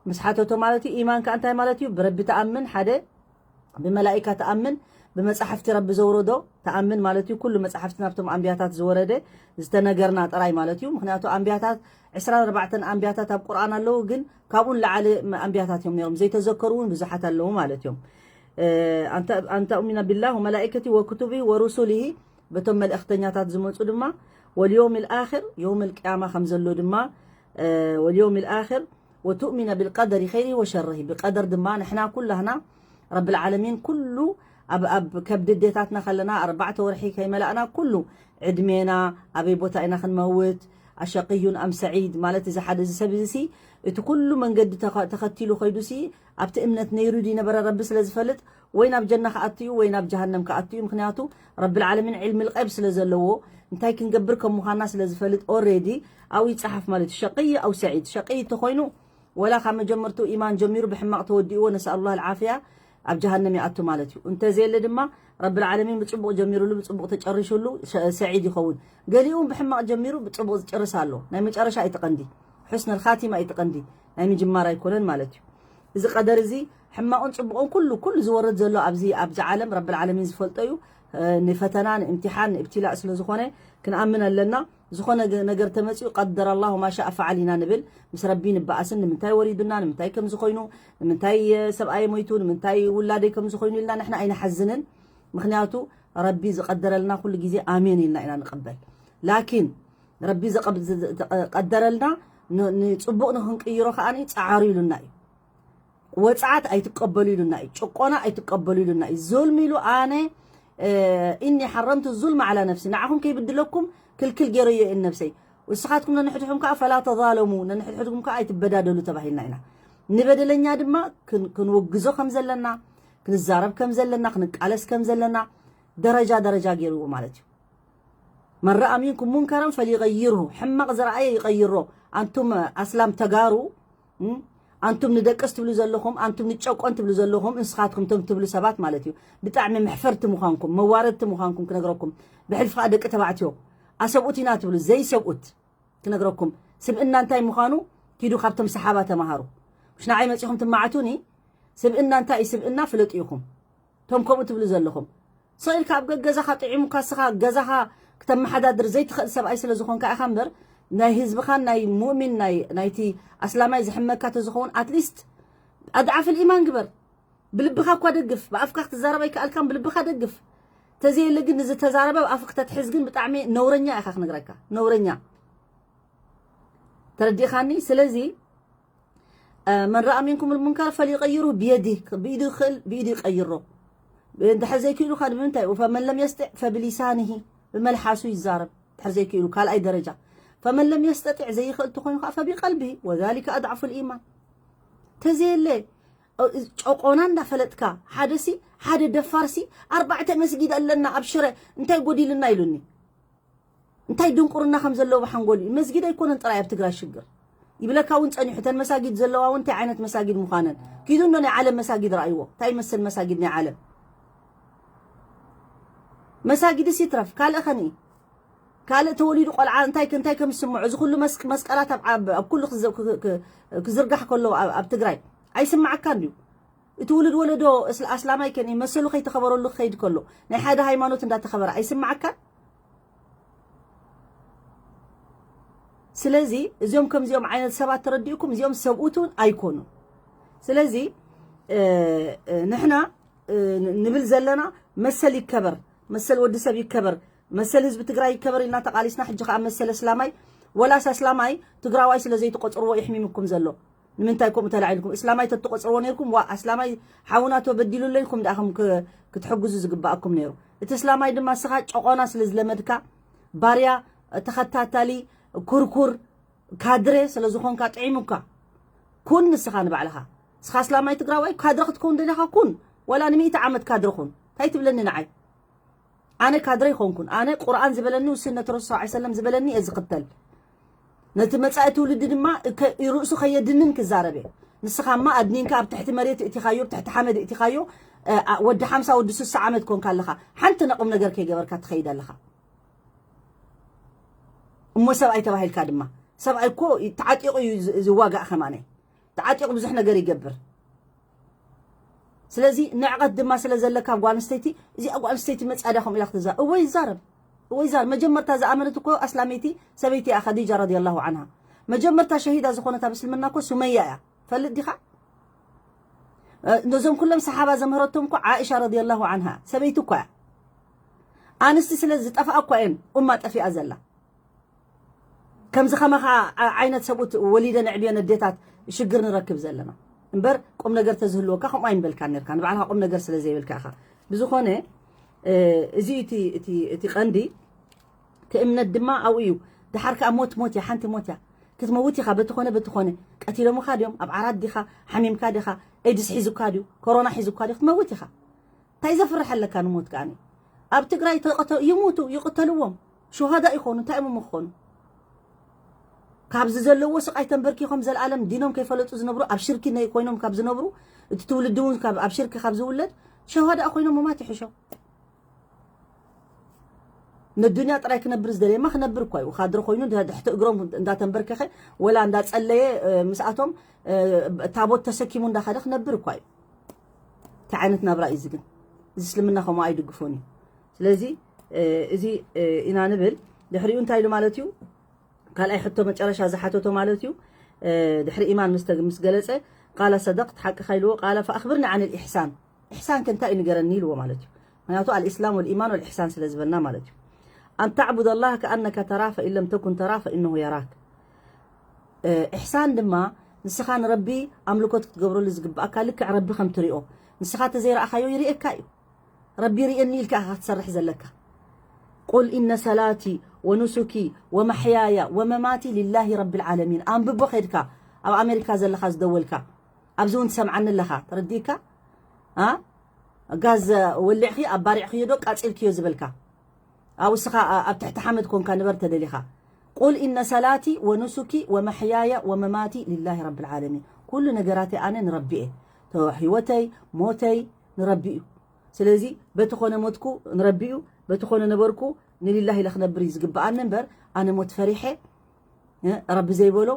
ምስ ሓተቶ ማለት እዩ። ኢማን ከኣ እንታይ ማለት እዩ? ብረቢ ተኣምን ሓደ፣ ብመላኢካ ተኣምን፣ ብመጻሕፍቲ ረቢ ዘውረዶ ተኣምን ማለት እዩ። ኩሉ መጻሕፍቲ ናብቶም ኣንብያታት ዝወረደ ዝተነገርና ጥራይ ማለት እዩ። ምክንያቱ ኣንብያታት፣ ዕስራን ኣርባዕተን ኣንብያታት ኣብ ቁርኣን ኣለዉ፣ ግን ካብኡ ንላዕሊ ኣንብያታት እዮም ነይሮም። ዘይተዘከሩ እውን ብዙሓት ኣለዉ ማለት እዮም። እ፣ ኣንተ-፣ ኣን ተእሚነ ቢላህ ወመላኢከቲ ወክቱቢ ወሩሱሊሂ፣ በቶም መልእኽተኛታት ዝመጹ ድማ፣ ወልየውም ልኣኽር፣ የውም ልቅያማ ከም ዘሎ ድማ፣ እ፣ ወልየውም ልኣኽር፣ ወቱእሚነ ብልቀደሪ ኸይሪ ወሸርሂ፣ ብቀደር ድማ ንሕና ኩላህና ረብል ዓለሚን ኩሉ ኣብ፣ ኣብ ከብዲ ኣዴታትና ከለና ኣርባዕተ ወርሒ ከይመላእና ኩሉ ዕድሜና ኣበይ ቦታ ኢና ክንመውት፣ ኣሸቅዩን ኣም ሰዒድ ማለት እዚ ሓደ እዚ ሰብ እዚ ሲ እቲ ኩሉ መንገዲ ተኸ-፣ ተኸቲሉ ከይዱ ሲ ኣብቲ እምነት ነይሩ ድዩ ነበረ ረቢ ስለ ዝፈልጥ ወይ ናብ ጀና ክኣቱ እዩ ወይ ናብ ጀሃነም ክኣቱ እዩ። ምክንያቱ ረብል ዓለሚን ዕልሚ ልቀይብ ስለ ዘለዎ እንታይ ክንገብር ከም ምዃና ስለ ዝፈልጥ ኦሬዲ ኣብኡ ይፀሓፍ ማለት እዩ። ሸቅይ ኣው ሰዒድ ሸቅይ እንተኮይኑ ወላ ካብ መጀመርቱ ኢማን ጀሚሩ ብሕማቕ ተወዲእዎ ነስኣሉላህ ልዓፍያ ኣብ ጀሃነም ይኣቱ ማለት እዩ። እንተዘየለ ድማ ረብል ዓለሚን ብፅቡቕ ጀሚሩሉ ብፅቡቕ ተጨሪሹሉ ሰ-፣ ሰዒድ ይኸውን። ገሊኡ እውን ብሕማቕ ጀሚሩ ብፅቡቕ ዝጨርስ ኣሎ። ናይ መጨረሻ እዩ እቲ ቀንዲ። ሑስነል ኻቲማ እዩ እቲ ቀንዲ። ናይ ምጅማር ኣይኮነን ማለት እዩ። እዚ ቀደር እዚ ሕማቑን ፅቡቑን ኩሉ፣ ኩሉ ዝወርድ ዘሎ ኣብዚ፣ ኣብዚ ዓለም ረብል ዓለሚን ዝፈልጦ እዩ። እ፣ ንፈተና፣ ንእምትሓን፣ ንእብትላእ ስለ ዝኾነ ክንኣምን ኣለና። ዝኾነ ገ-፣ ነገር ተመፂኡ ቀደረ ኣላሁ ማ ሻእ ፈዓል ኢና ንብል። ምስ ረቢ ንበኣስን ንምንታይ ወሪዱና፣ ንምንታይ ከምዚ ኮይኑ፣ ንምንታይ፣ እ፣ ሰብኣየ ሞይቱ፣ ንምንታይ ውላደይ ከምዚ ኮይኑ ኢልና ንሕና ኣይንሓዝንን። ምክንያቱ ረቢ ዝቀደረልና ኩሉ ግዜ ኣሜን ኢልና ኢና ንቀበል። ላኪን ረቢ ዘቀብ-፣ ዘ-፣ ዘ-፣ ዘ-፣ ቀደረልና ን-፣ ንፅቡቕ ንክንቅይሮ ከኣ ፃዓሩ ኢሉና እዩ። ወፅዓት ኣይትቀበሉ ኢሉና እዩ። ጭቆና ኣይትቀበሉ ኢሉና እዩ። ዙልም ኢሉ ኣነ፣ እ፣ ኢኒ ሓረምቱ ዙልም ዓላ ነፍሲ፣ ንዓኹም ከይብድለኩም ክልክል ገይረዮ እየ ነብሰይ። ንስኻትኩም ነንሕድሕድኩም ከኣ ፈላ ተዛለሙ፣ ነንሕድሕድኩም ከኣ ኣይትበዳደሉ ተባሂልና ኢና። ንበደለኛ ድማ ክን-፣ ክንወግዞ ከም ዘለና፣ ክንዛረብ ከም ዘለና፣ ክንቃለስ ከም ዘለና ደረጃ ደረጃ ገይርዎ ማለት እዩ። መን ረኣ ሚንኩም ሙንከረን ፈሊቀይርሁ፣ ሕማቕ ዝረኣየ ይቀይሮ። ኣንቱም ኣስላም ተጋሩ፣ እም፣ ኣንቱም ንደቅስ ትብሉ ዘለኹም፣ ኣንቱም ንጨቆን ትብሉ ዘለኹም፣ ንስኻትኩም ቶም ትብሉ ሰባት ማለት እዩ። ብጣዕሚ መሕፈርቲ ምዃንኩም፣ መዋረድቲ ምዃንኩም ክነግረኩም። ብሕልፊ ከኣ ደቂ ተባዕትዮ ኣሰብኡት ኢና ትብሉ፣ ዘይሰብኡት ክነግረኩም። ስብእና እንታይ ምዃኑ ኪዱ ካብቶም ሰሓባ ተማሃሩ። ምሽ ንዓይ መጺኹም ትማዕቱኒ፣ ስብእና እንታይ እዩ? ስብእና ፍለጡ ኢኹም። ቶም ከምኡ ትብሉ ዘለኹም። ስቕ ኢልካ ኣብ ገ-፣ ገዛኻ ጥዒሙካ እስኻ ገዛኻ ክተመሓዳድር ዘይትኽእል ሰብኣይ ስለ ዝኾንካ ኢኻ እምበር፣ ናይ ህዝብኻን ናይ ሙእሚን ናይ፣ ናይቲ ኣስላማይ ዝሕመካ ተዝኸውን፣ ኣትሊስት ኣድዓፍል ኢማን ግበር። ብልብኻ እኳ ደግፍ። ብኣፍካ ክትዛረብ ኣይከኣልካን፣ ብልብኻ ደግፍ። ተዘየለ ግን ንዝተዛረበ ኣብ ኣፍ ክተትሕዝ ግን ብጣዕሚ ነውረኛ ኢኻ ክነግረካ። ነውረኛ። ተረዲእኻኒ? ስለዚ መን ረኣ ሚንኩም ልሙንከር ፈልዩቀይሩ ብየዲህ፣ ብኢዱ ይኽእል ብኢዱ ይቀይሮ። እንድሕር ዘይክእሉ ከ ብምንታይ? ፈመን ለም የስጢዕ ፈብሊሳኒሂ፣ ብመልሓሱ ይዛረብ። እንድሕር ዘይክእሉ ካልኣይ ደረጃ። ፈመን ለም የስተጢዕ ዘይኽእል ተኾይኑ ከዓ ፈቢቀልቢ ወዛሊከ ኣድዓፉ ልኢማን። ተዘየለ ጨቆና እንዳፈለጥካ ሓደሲ ሓደ ደፋርሲ ኣርባዕተ መስጊድ ኣለና ኣብ ሽረ እንታይ ጎዲልና ኢሉኒ። እንታይ ድንቁርና ከም ዘለዎ ብሓንጎል እዩ። መስጊድ ኣይኮነን ጥራይ ኣብ ትግራይ ሽግር ይብለካ እውን ጸኒሑ። እተን መሳጊድ ዘለዋ እውን እንታይ ዓይነት መሳጊድ ምዃነን ኪዱ እንዶ ናይ ዓለም መሳጊድ ረኣይዎ። እንታይ ይመስል መሳጊድ ናይ ዓለም? መሳጊድስ ይትረፍ ካልእ ኸንኢ ካልእ ተወሊዱ ቆልዓ እንታይ እንታይ ከም ዝስምዖ እዚ ኩሉ መስቀላት ኣብ ኩሉ ክዝርጋሕ ከሎ ኣብ ትግራይ ኣይስማዓካ እንድዩ? እቲ ውሉድ ወለዶ ኣስላማይ ከን መሰሉ ከይተኸበረሉ ክኸይድ ከሎ ናይ ሓደ ሃይማኖት እንዳተኸበረ ኣይስማዓካን? ስለዚ እዚኦም ከምዚኦም ዓይነት ሰባት ተረዲእኩም እዚኦም ሰብኡት እውን ኣይኮኑን። ስለዚ ንሕና ንብል ዘለና መሰል ይከበር፣ መሰል ወዲ ሰብ ይከበር፣ መሰል ህዝቢ ትግራይ ይከበር ኢልና ተቃሊስና። ሕጂ ከዓ መሰል ኣስላማይ ወላስ ኣስላማይ ትግራዋይ ስለ ዘይትቆፅርዎ ይሕሚምኩም ዘሎ። ንምንታይ ከምኡ ተላዒልኩም? እስላማይ ተትቆፅርዎ ነይርኩም ዋ ኣስላማይ ሓውና ተበዲሉ ኣሎ ኢልኩም ደኣ ከም ክትሕግዙ ዝግባኣኩም ነይሩ። እቲ እስላማይ ድማ እስኻ ጨቆና ስለ ዝለመድካ ባርያ ተኸታታሊ ኩርኩር ካድሬ ስለ ዝኾንካ ጥዒሙካ። ኩን ንስኻ ንባዕልኻ እስኻ እስላማይ ትግራዋይ ካድረ ክትከውን ደሊኻ ኩን። ዋላ ንሚእቲ ዓመት ካድረ ኩን። እንታይ ትብለኒ ንዓይ? ኣነ ካድረ ይኾንኩን። ኣነ ቁርኣን ዝበለኒ ውስነት ረሱል ሰለላሁ ዐለይሂ ወሰለም ዝበለኒ እየ ዝኽተል። ነቲ መጻኢ ትውልዲ ድማ ርእሱ ከየድንን ክዛረብ እየ። ንስኻማ ኣድኒንካ ኣብ ትሕቲ መሬት እቲኻዮ ኣብ ትሕቲ ሓመድ እቲኻዮ። ወዲ ሓምሳ ወዲ ስሳ ዓመት ኮንካ ኣለኻ። ሓንቲ ነቑም ነገር ከይገበርካ ትኸይድ ኣለኻ። እሞ ሰብኣይ ተባሂልካ ድማ ሰብኣይ እኮ ተዓጢቑ እዩ ዝዋጋእ ከማነ ተዓጢቑ ብዙሕ ነገር ይገብር። ስለዚ ንዕቐት ድማ ስለ ዘለካ ኣብ ጓል ኣንስተይቲ እዚኣ ጓል ኣንስተይቲ መጻዳ ከምኡ ኢላ ክትዛ እወ ይዛረብ እወ ይዛረብ። መጀመርታ ዝኣመነት እኮ ኣስላመይቲ ሰበይቲ እያ ኸዲጃ ረዲየላሁ ዓንሃ። መጀመርታ ሸሂዳ ዝኾነት ኣብ እስልምና እኮ ሱመያ እያ። ፈልጥ ዲኻ? ነዞም ኩሎም ሰሓባ ዘምህረቶም እኮ ዓኢሻ ረዲየላሁ ዓንሃ ሰበይቲ እኮ እያ። ኣንስቲ ስለ ዝጠፍኣ እኳ እየን ኡማ ጠፊኣ ዘላ። ከምዚ ከማኻ ዓይነት ሰብኡት ወሊደ ነዕብዮ ነዴታት ሽግር ንረክብ ዘለና እምበር ቁም ነገር ተዝህልወካ ከምኡ ኣይንበልካ ነርካ። ንባዕልካ ቁም ነገር ስለ ዘይብልካ ኢኻ። ብዝኾነ እዚ እቲ ቀንዲ እቲ እምነት ድማ ኣብኡ እዩ። ድሓር ከዓ ሞት ሞት እያ፣ ሓንቲ ሞት እያ። ክትመውት ኢኻ በትኾነ በትኾነ። ቀቲሎምኻ ድዮም? ኣብ ዓራት ዲኻ? ሓሚምካ ዲኻ? ኤድስ ሒዙካ ድዩ? ኮሮና ሒዙካ ድዩ? ክትመውት ኢኻ። እንታይ ዘፍርሕ ኣለካ ንሞት ከኣኒ? ኣብ ትግራይ ይሙቱ ይቕተልዎም ሹሃዳ ይኾኑ እንታይ እዮም ክኾኑ? ካብዚ ዘለዎ ስቃይ ተንበርኪኾም ዘለኣለም ዲኖም ከይፈለጡ ዝነብሩ ኣብ ሽርኪ ኮይኖም ካብ ዝነብሩ እቲ ትውልዲ እውን ኣብ ሽርኪ ካብ ዝውለድ ሸሃዳ ኮይኖም ምማት ይሕሾ። ነዱንያ ጥራይ ክነብር ዝደለየማ ክነብር እኳ እዩ። ካድረ ኮይኑ ድሕቲ እግሮም እንዳተንበርከኸ ወላ እንዳጸለየ ምስኣቶም ታቦት ተሰኪሙ እንዳኸደ ክነብር እኳ እዩ። እንታይ ዓይነት ናብራ እዩ እዚ ግን? እዚ እስልምና ከምኡ ኣይድግፎን እዩ። ስለዚ እዚ ኢና ንብል። ድሕሪኡ እንታይ ኢሉ ማለት እዩ? ካልኣይ ሕቶ መጨረሻ ዝሓተቶ ማለት እዩ። ድሕሪ ኢማን ምስ ገለጸ ቃለ ሰደቅት ሓቅኻ ኢልዎ ቃለ ፈኣኽብርኒ ዓን ልኢሕሳን ኢሕሳን ከ እንታይ እዩ ንገረኒ ኢልዎ ማለት እዩ። ምክንያቱ ኣልእስላም ወልኢማን ወልኢሕሳን ስለ ዝበልና ማለት እዩ። ኣን ተዕቡድ ኣላህ ከኣነከ ተራ ፈኢን ለም ተኩን ተራ ፈኢነሁ የራክ። ኢሕሳን ድማ ንስኻ ንረቢ ኣምልኮት ክትገብረሉ ዝግብኣካ ልክዕ ረቢ ከም ትሪኦ ንስኻ ተዘይረኣኻዮ ይርእየካ እዩ። ረቢ ይርእየኒ ኢልካ ኢኻ ክትሰርሕ ዘለካ። ቁል ኢነ ሰላቲ ወኑሱኪ ወመሕያያ ወመማቲ ሊላሂ ረቢ ልዓለሚን። ኣንብቦ ከድካ ኣብ ኣሜሪካ ዘለኻ ዝደወልካ ኣብዚ እውን ትሰምዓኒ ኣለኻ ተረዲእካ? ጋዝ ወሊዕኺ ኣባሪዕኽዮ ዶ ቃፂልክዮ ዝበልካ ኣብኡ እስኻ ኣብ ትሕቲ ሓመድ ኮንካ ንበር ተደሊኻ። ቁል ኢነ ሰላቲ ወኑሱኪ ወመሕያያ ወመማቲ ሊላሂ ረቢ ልዓለሚን። ኩሉ ነገራተይ ኣነ ንረቢ እየ። ህይወተይ ሞተይ ንረቢ እዩ። ስለዚ በቲ ኮነ ሞትኩ ንረቢ እዩ፣ በቲ ኮነ ነበርኩ ንሊላሂ ኢለ ክነብር እዩ ዝግብኣኒ እምበር ኣነ ሞት ፈሪሐ ረቢ ዘይበሎ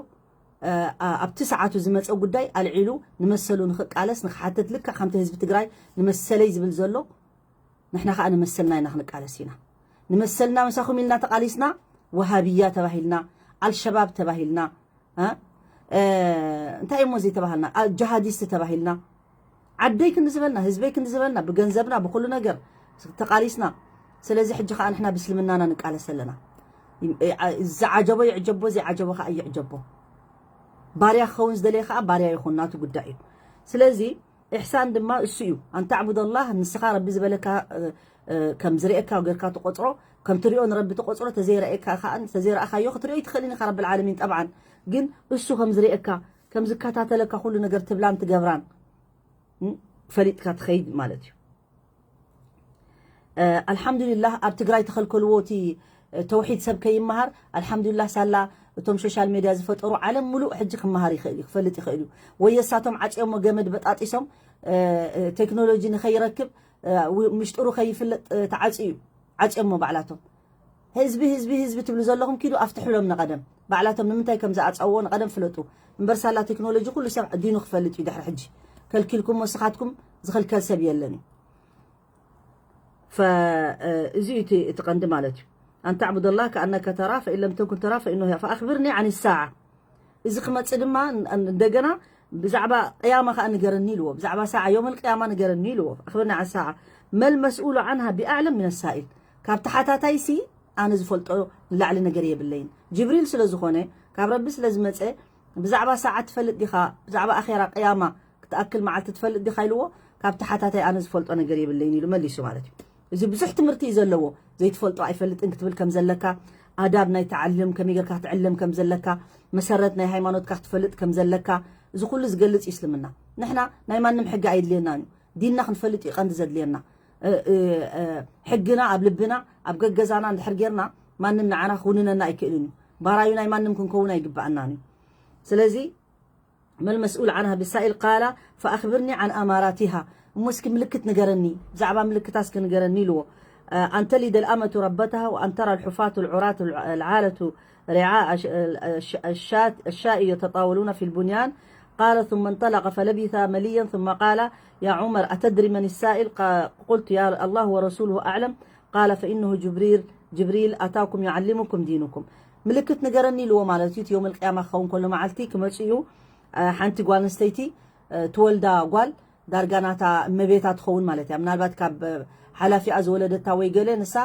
ኣብቲ ሰዓቱ ዝመፀ ጉዳይ ኣልዒሉ ንመሰሉ ንክቃለስ ንክሓተት ልክዕ ከምቲ ህዝቢ ትግራይ ንመሰለይ ዝብል ዘሎ ንሕና ከዓ ንመሰልና ኢና ክንቃለስ ኢና። ንመሰልና ምሳኹም ኢልና ተቃሊስና ወሃብያ ተባሂልና ኣልሸባብ ተባሂልና እንታይ እሞ ዘይተባሃልና ጀሃዲስት ተባሂልና ዓደይ ክንዲ ዝበልና ህዝበይ ክንዲ ዝበልና ብገንዘብና ብኩሉ ነገር ተቃሊስና ስለዚ ሕጂ ከዓ ንሕና ብእስልምናና ንቃለስ ኣለና። ዝዓጀቦ ይዕጀቦ፣ ዘይዓጀቦ ከዓ ይዕጀቦ። ባርያ ክኸውን ዝደለየ ከዓ ባርያ ይኹን፣ ናቱ ጉዳይ እዩ። ስለዚ ኢሕሳን ድማ እሱ እዩ። ኣን ተዕቡድ ኣላህ፣ ንስኻ ረቢ ዝበለካ ከም ዝርእየካ ጌርካ ትቆፅሮ፣ ከም ትሪኦ ንረቢ ትቆፅሮ። ተዘይረኣየካ ከዓ፣ ተዘይረኣኻዮ ክትሪኦ ይትኽእልን ኢኻ ረብል ዓለሚን። ጠብዓን ግን እሱ ከም ዝርእየካ፣ ከም ዝከታተለካ ኩሉ ነገር ትብላን ትገብራን ፈሊጥካ ትኸይድ ማለት እዩ። ኣልሓምዱሊላህ ኣብ ትግራይ ተኸልከልዎ እቲ ተውሒድ ሰብ ከይመሃር። ኣልሓምዱሊላህ ሳላ እቶም ሶሻል ሜድያ ዝፈጠሩ ዓለም ሙሉእ ሕጂ ክመሃር ይኽእል እዩ፣ ክፈልጥ ይኽእል እዩ። ወይ የሳቶም ዓፅዮሞ ገመድ በጣጢሶም ቴክኖሎጂ ንኸይረክብ፣ ምሽጥሩ ከይፍለጥ ተዓፅዩ እዩ። ዓፅዮሞ ባዕላቶም። ህዝቢ ህዝቢ ህዝቢ ትብሉ ዘለኹም ኪዱ ኣፍትሕሎም ንቐደም። ባዕላቶም ንምንታይ ከም ዝኣፀዎ ንቐደም ፍለጡ። እምበር ሳላ ቴክኖሎጂ ኩሉ ሰብ ዲኑ ክፈልጥ እዩ። ድሕሪ ሕጂ ከልኪልኩም ወስኻትኩም ዝኽልከል ሰብ የለን እዩ። እዚ እዩ እቲ ቀንዲ ማለት እዩ። ኣን ተዕቡድ ኣላህ ከኣነከ ተራ ፈኢን ለም ተኩን ተራ ፈኢነሁ የራ ፈኣኽብርኒ ዓን ሳዓ። እዚ ክመፅእ ድማ እንደገና ብዛዕባ ቅያማ ከዓ ንገረኒ ኢልዎ። ብዛዕባ ሳዓ ዮም ልቅያማ ንገረኒ ኢልዎ። ኣኽብርኒ ዓን ሳዓ መል መስኡሉ ዓንሃ ቢኣዕለም ምን ሳኢል። ካብ ተሓታታይ ሲ ኣነ ዝፈልጦ ንላዕሊ ነገር የብለይን። ጅብሪል ስለ ዝኾነ ካብ ረቢ ስለ ዝመፀ ብዛዕባ ሳዓ ትፈልጥ ዲኻ? ብዛዕባ ኣኼራ ቅያማ ክትኣክል መዓልቲ ትፈልጥ ዲኻ ኢልዎ። ካብ ተሓታታይ ኣነ ዝፈልጦ ነገር የብለይን ኢሉ መሊሱ ማለት እዩ። እዚ ብዙሕ ትምህርቲ እዩ ዘለዎ። ዘይትፈልጦ ኣይፈልጥን ክትብል ከም ዘለካ፣ ኣዳብ ናይ ተዓልም ከመይ ጌርካ ክትዕለም ከም ዘለካ፣ መሰረት ናይ ሃይማኖትካ ክትፈልጥ ከም ዘለካ፣ እዚ ኩሉ ዝገልጽ እዩ እስልምና። ንሕና ናይ ማንም ሕጊ ኣይድልየናን እዩ። ዲንና ክንፈልጥ እዩ ቀንዲ ዘድልየና። ሕግና ኣብ ልብና ኣብ ገገዛና እንድሕር ጌርና ማንም ንዓና ክውንነና ኣይክእልን እዩ። ባራዩ ናይ ማንም ክንከውን ኣይግባኣናን እዩ። ስለዚ መል መስኡል ዓንሃ ብሳኢል ቃላ ፈኣኽብርኒ ዓን ኣማራቲሃ። እሞ እስኪ ምልክት ንገረኒ፣ ብዛዕባ ምልክታ እስኪ ንገረኒ ኢልዎ። ኣንተሊደ ልኣመቱ ረበተሃ ወኣንተራ ልሑፋቱ ልዑራቱ ልዓለቱ ሪዓ ኣሻኢ የተጣወሉና ፊ ልቡንያን ቃለ ثم انطلق فلبث مليا ثم قال يا عمر أتدري من السائل؟ قلت يا الله ورسوله أعلم قال فإنه جبريل جبريل أتاكم يعلمكم دينكم ምልክት ንገረኒ ኢልዎ ማለት እዩ። እቲ ዮም ልቅያማ ክኸውን ከሎ መዓልቲ ክመፅእ እዩ። ሓንቲ ጓል ኣንስተይቲ ትወልዳ ጓል ዳርጋ ናታ እመቤታ ትኸውን ማለት እያ። ምናልባት ካብ ሓላፊኣ ዝወለደታ ወይ ገለ ንሳ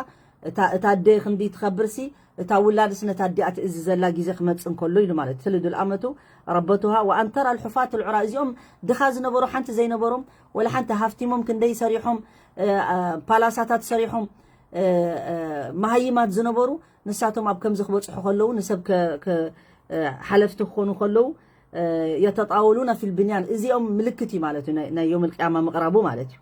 እታ ኣደ ክንዲ ትኸብርሲ እታ ውላድስ ነታ ኣዲኣ ትእዝዘላ ግዜ ክመፅእ እንከሎ ኢሉ ማለት ትልዱ ልኣመቱ ረበቱሃ ወኣንተራ ልሑፋት ልዑራ እዚኦም ድኻ ዝነበሩ ሓንቲ ዘይነበሮም ወላ ሓንቲ ሃፍቲሞም ክንደይ ሰሪሖም ፓላሳታት ሰሪሖም መሃይማት ዝነበሩ ንሳቶም ኣብ ከምዚ ክበፅሑ ከለዉ ንሰብ ሓለፍቲ ክኾኑ ከለዉ የተጣወሉና ፊል ብንያን እዚኦም ምልክት እዩ ማለት እዩ ናይ ዮም ልቅያማ ምቕራቡ ማለት እዩ።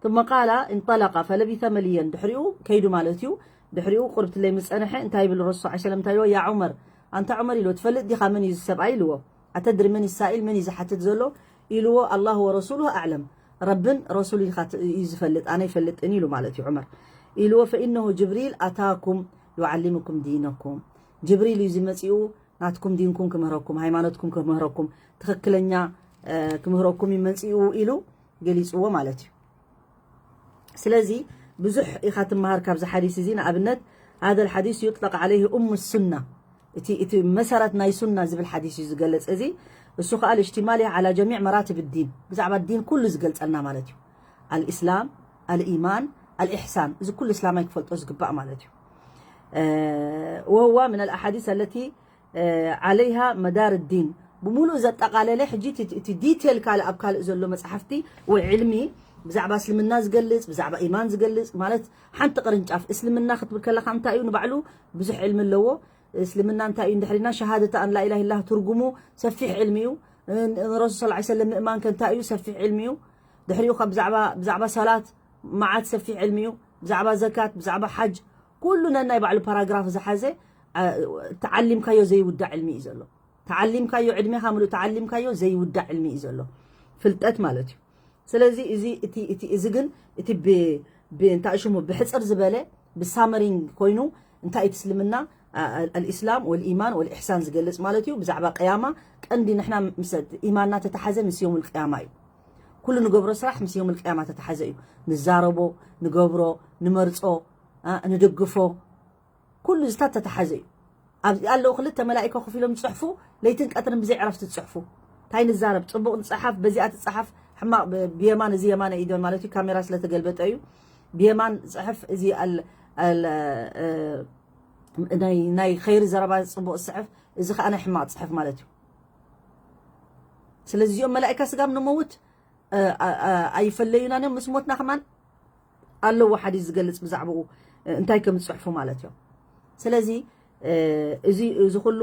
ثم قال انطلق فلبث مليا ድሕሪኡ ከይዱ ማለት እዩ። ድሕሪኡ ቁርብትለይ ምስ ጸንሐ እንታይ ይብል ረሱል ስ ሰለም እንታይ ኢልዎ ያ ዑመር ኣንታ ዑመር ኢልዎ ትፈልጥ ዲኻ መን እዩ ዝሰብኣይ ኢልዎ ኣተድሪ መን ይሳኢል መን እዩ ዝሓትት ዘሎ ኢልዎ ኣላሁ ወረሱሉ ኣዕለም ረብን ረሱል እዩ ዝፈልጥ ኣነ ይፈልጥን ኢሉ ማለት እዩ ዑመር ኢልዎ ፈኢነሁ ጅብሪል ኣታኩም ዩዓሊምኩም ዲነኩም ጅብሪል እዩ ዝመፅኡ ናትኩም ዲንኩም ክምህረኩም ሃይማኖትኩም ክምህረኩም ትኽክለኛ ክምህረኩም እዩ መፅኡ ኢሉ ገሊፅዎ ማለት እዩ። ስለዚ ብዙሕ ኢኻ ትመሃር ካብዚ ሓዲስ እዚ። ንኣብነት هذا الحديث يطلق عليه أم السنة እቲ እቲ መሰረት ናይ ሱና ዝብል ሓዲስ እዩ ዝገልፅ። እዚ እሱ ከዓ الاجتمال على جميع مراتب الدين ብዛዕባ ዲን ኩሉ ዝገልፀልና ማለት እዩ። الإسلام الإيمان الإحسان እዚ ኩሉ እስላማይ ክፈልጦ ዝግባእ ማለት እዩ። وهو من الأحاديث التي ዓለይሃ መዳር ዲን ብምሉእ ዘጠቓለለ ሕጂ እቲ ዲቴል ካልእ ኣብ ካልእ ዘሎ መፅሓፍቲ ወይ ዕልሚ ብዛዕባ እስልምና ዝገልፅ ብዛዕባ ኢማን ዝገልፅ ማለት ሓንቲ ቅርንጫፍ እስልምና ክትብል ከለካ እንታይ እዩ ንባዕሉ ብዙሕ ዕልሚ ኣለዎ። እስልምና እንታይ እዩ እንድሕሪና ሸሃደተ ኣን ላኢላህ ኢላህ ትርጉሙ ሰፊሕ ዕልሚ እዩ። ረሱል ስ ሰለም ምእማን ከ እንታይ እዩ ሰፊሕ ዕልሚ እዩ። ድሕሪኡ ብዛዕባ ሰላት መዓት ሰፊሕ ዕልሚ እዩ። ብዛዕባ ዘካት ብዛዕባ ሓጅ ኩሉ ነናይ ባዕሉ ፓራግራፍ ዝሓዘ ተዓሊምካዮ ዘይውዳእ ዕልሚ እዩ ዘሎ። ተዓሊምካዮ ዕድሜኻ ምሉእ ተዓሊምካዮ ዘይውዳእ ዕልሚ እዩ ዘሎ ፍልጠት ማለት እዩ። ስለዚ እዚ እቲ እቲ እዚ ግን እቲ እንታይ ሽሙ ብሕፅር ዝበለ ብሳመሪንግ ኮይኑ እንታይ እቲ እስልምና ኣልእስላም ወልኢማን ወልኢሕሳን ዝገልፅ ማለት እዩ። ብዛዕባ ቅያማ ቀንዲ ንሕና ኢማንና ተተሓዘ ምስ ዮም ልቅያማ እዩ። ኩሉ ንገብሮ ስራሕ ምስ ዮም ልቅያማ ተተሓዘ እዩ። ንዛረቦ ንገብሮ ንመርፆ ንድግፎ ኩሉ ዝታት ተተሓዘ እዩ። ኣብዚ ኣለዉ ክልተ መላኢካ ኮፍ ኢሎም ዝፅሕፉ ለይትን ቀትርን ብዘይ ዕረፍቲ ዝፅሕፉ እንታይ ንዛረብ ፅቡቕ ንፀሓፍ በዚኣ ትፀሓፍ ሕማቕ ብየማን እዚ የማነ ኢዶን ማለት እዩ ካሜራ ስለተገልበጠ እዩ። ብየማን ፅሕፍ እዚ ናይ ኸይሪ ዘረባ ጽቡቕ ዝጽሕፍ፣ እዚ ከዓ ናይ ሕማቕ ዝጽሕፍ ማለት እዩ። ስለዚ እዚኦም መላእካ ስጋም ንመውት ኣይፈለዩናን እዮም። ምስ ሞትና ከማን ኣለዎ ሓዲስ ዝገልጽ ብዛዕባኡ እንታይ ከም ዝጽሕፉ ማለት እዮም። ስለዚ እዚ እዚ ኩሉ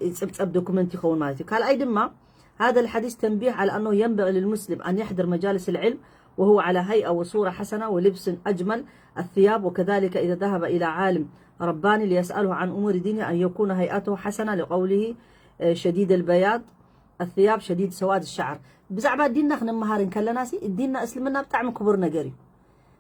ይጽብጸብ ዶኩመንት ይኸውን ማለት እዩ። ካልኣይ ድማ هذا الحديث تنبيه على أنه ينبغي للمسلم أن يحضر مجالس العلم وهو على هيئة وصورة حسنة ولبس أجمل الثياب، وكذلك إذا ذهب إلى عالم رباني ليسأله عن أمور دينه أن يكون هيئته حسنة لقوله شديد البياض الثياب شديد سواد الشعر። ብዛዕባ ዲንና ክንመሃር እንከለና ሲ ዲንና እስልምና ብጣዕሚ ክቡር ነገር እዩ።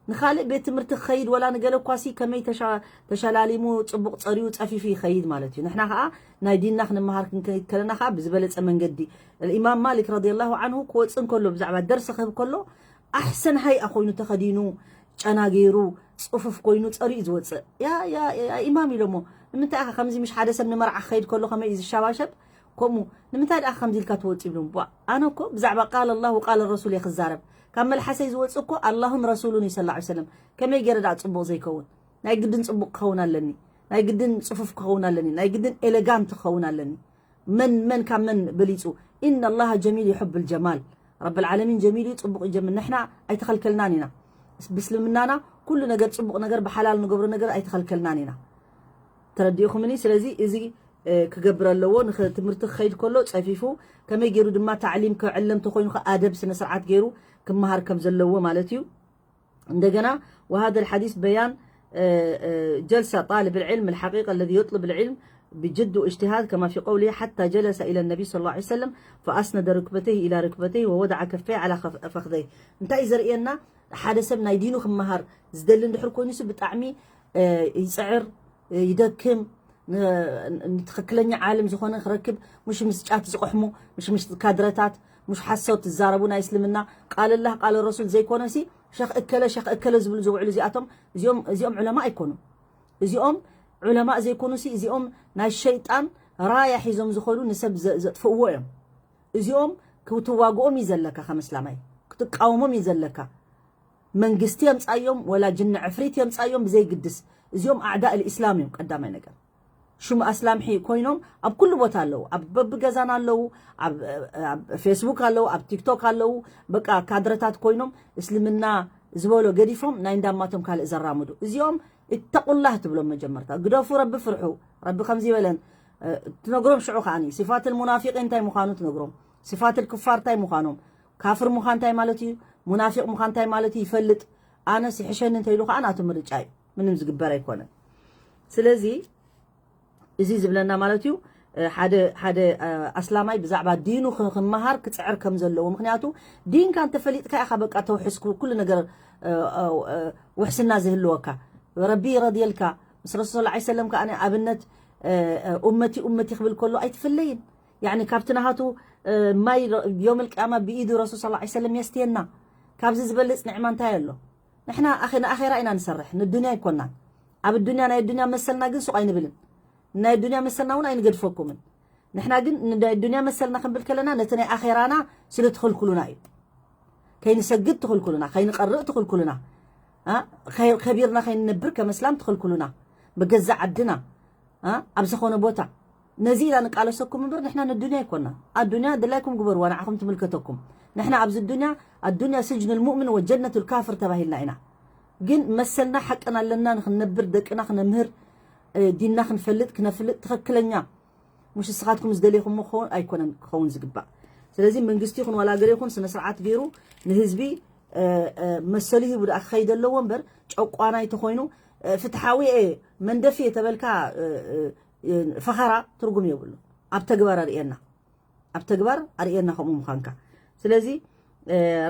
ንኻልእ ቤት ትምህርቲ ክኸይድ ወላ ንገለ እኳ ሲ ከመይ ተሻ- ተሸላሊሙ ጽቡቕ ጸሪዩ ጸፊፉ ይኸይድ ማለት እዩ። ንሕና ከዓ ናይ ዲንና ክንመሃር ክንከይድ ከለና ከዓ ብዝበለጸ መንገዲ الإمام مالك رضي الله عنه ክወጽእ እንከሎ ብዛዕባ ደርሲ ክህብ ከሎ ኣሕሰን ሃይኣ ኮይኑ ተኸዲኑ ጨና ገይሩ ጽፉፍ ኮይኑ ጸሪኡ ዝወጽእ ያ ያ ያ ኢማም ኢሎሞ ንምንታይ ኢኻ ከምዚ ምሽ ሓደ ሰብ ንመርዓ ክኸይድ ከሎ ከመይ እዩ ዝሻባሸብ ከምኡ ንምንታይ ደኣ ከምዚ ኢልካ ትወጽእ ይብሎም ቧ ኣነ እኮ ብዛዕባ ቃል ኣላህ ወቃል ረሱል እየ ክዛረብ ካብ መልሓሰይ ዝወጽእ እኮ ኣላሁን ረሱሉን እዩ ሰለላሁ ዐለይሂ ወሰለም ከመይ ገይረ ደኣ ጽቡቕ ዘይከውን ናይ ግድን ጽቡቕ ክኸውን ኣለኒ ናይ ግድን ጽፉፍ ክኸውን ኣለኒ ናይ ግድን ኤሌጋንት ክኸውን ኣለኒ መን መን ካብ መን በሊጹ إن الله جميل يحب الجمال ረብል ዓለሚን ጀሚል እዩ ጽቡቕ እዩ ጀምል ንሕና ኣይተኸልከልናን ኢና ብእስልምናና ኩሉ ነገር ጽቡቕ ነገር ብሓላል ንገብሮ ነገር ኣይተኸልከልናን ኢና ተረዲእኹምኒ ስለዚ እዚ ክገብር ኣለዎ ንትምህርቲ ክኸይድ ከሎ ጸፊፉ ከመይ ገይሩ ድማ ታዕሊም ክዕለም ተኮይኑ ኣደብ ስነ ስርዓት ገይሩ ክመሃር ከም ዘለዎ ማለት እዩ እንደገና وهذا الحديث بيان جلسة طالب العلم الحقيقة الذي يطلب العلم بجد واجتهاد كما في قوله حتى جلس إلى النبي صلى الله عليه وسلم فأسند ركبتيه إلى ركبتيه ووضع كفيه على فخذيه እንታይ ዘርእየና ሓደ ሰብ ናይ ዲኑ ክመሃር ዝደሊ እንድሕር ኮይኑስ ብጣዕሚ ይፅዕር ይደክም ንትክክለኛ ዓለም ዝኾነ ክረክብ ምሽ ምስ ጫት ዝቆሕሙ ምሽ ምስ ካድረታት ምሽ ሓሶት ዝዛረቡ ናይ እስልምና ቃል ላህ ቃል ረሱል ዘይኮነ ሲ ሸኽ እከለ ሸኽ እከለ ዝብሉ ዝውዕሉ እዚኣቶም እዚኦም እዚኦም ዑለማ ኣይኮኑ እዚኦም ዑለማ ዘይኮኑ ሲ እዚኦም ናይ ሸይጣን ራያ ሒዞም ዝኸዱ ንሰብ ዘጥፍእዎ እዮም እዚኦም ክትዋግኦም እዩ ዘለካ ከም እስላማይ ክትቃወሞም እዩ ዘለካ መንግስቲ የምጻዮም ወላ ጅን ዕፍሪት የምጻዮም ብዘይግድስ እዚኦም ኣዕዳእ ልእስላም እዮም ቀዳማይ ነገር ሽም ኣስላምሒ ኮይኖም ኣብ ኩሉ ቦታ ኣለዉ ኣብ በብገዛና ኣለዉ ኣብ ፌስቡክ ኣለዉ ኣብ ቲክቶክ ኣለዉ በቃ ካድረታት ኮይኖም እስልምና ዝበሎ ገዲፎም ናይ እንዳማቶም ካልእ ዘራምዱ እዚኦም እተቁላህ ትብሎም መጀመርታ ግደፉ ረቢ ፍርሑ ረቢ ከምዚ ይበለን ትነግሮም ሽዑ ከዓኒ ሲፋት ልሙናፊቅ እንታይ ምዃኑ ትነግሮም ሲፋት ልክፋር እንታይ ምዃኖም ካፍር ምዃን እንታይ ማለት እዩ ሙናፊቅ ምዃን እንታይ ማለት እዩ ይፈልጥ ኣነስ ይሕሸኒ እንተኢሉ ከዓ ናቱ ምርጫ እዩ ምንም ዝግበር ኣይኮነን ስለዚ እዚ ዝብለና ማለት እዩ ሓደ ሓደ ኣስላማይ ብዛዕባ ዲኑ ክመሃር ክፅዕር ከም ዘለዎ ምክንያቱ ዲንካ እንተፈሊጥካ ኢኻ በቃ ተውሕስ ኩሉ ነገር ውሕስና ዝህልወካ ረቢ ረድየልካ ምስ ረሱል ስ ሰለም ከዓ ኣብነት ኡመቲ ኡመቲ ክብል ከሎ ኣይትፍለይን ያኒ ካብቲ ናሃቱ ማይ ዮም ልቅያማ ብኢዱ ረሱል ስ ሰለም የስትየና ካብዚ ዝበልፅ ንዕማ እንታይ ኣሎ ንሕና ንኣኼራ ኢና ንሰርሕ ንዱንያ ኣይኮናን ኣብ ዱንያ ናይ ዱንያ መሰልና ግን ሱቕ ኣይንብልን ናይ ዱንያ መሰልና እውን ኣይንገድፈኩምን ንሕና ግን ናይ ዱንያ መሰልና ክንብል ከለና ነቲ ናይ ኣኼራና ስለ ትኽልክሉና እዩ ከይንሰግድ ትኽልክሉና ከይንቐርእ ትኽልክሉና ከቢርና ከይንነብር ከም እስላም ትኽልክሉና ብገዛ ዓድና ኣብ ዝኾነ ቦታ ነዚ ኢና ንቃለሰኩም እምበር ንሕና ንዱንያ ኣይኮና ኣዱንያ ድላይኩም ግበርዋ ንዓኹም ትምልከተኩም ንሕና ኣብዚ ዱንያ ኣዱንያ ስጅኑ ልሙእምን ወጀነቱ ልካፍር ተባሂልና ኢና ግን መሰልና ሓቅን ኣለና ንክንነብር ደቅና ክነምህር ዲንና ክንፈልጥ ክነፍልጥ ትኽክለኛ ሙሽ ንስኻትኩም ዝደለይኹሞ ክኸውን ኣይኮነን ክኸውን ዝግባእ ስለዚ መንግስቲ ይኹን ዋላ ገለ ይኹን ስነ ስርዓት ገይሩ ንህዝቢ መሰሉ ሂቡ ደኣ ክኸይድ ኣለዎ እምበር ጨቋናይ ተኾይኑ ፍትሓዊ እየ መንደፊ እየ ተበልካ ፈኸራ ትርጉም የብሉ ኣብ ተግባር ኣርእየና ኣብ ተግባር ኣርእየና ከምኡ ምዃንካ ስለዚ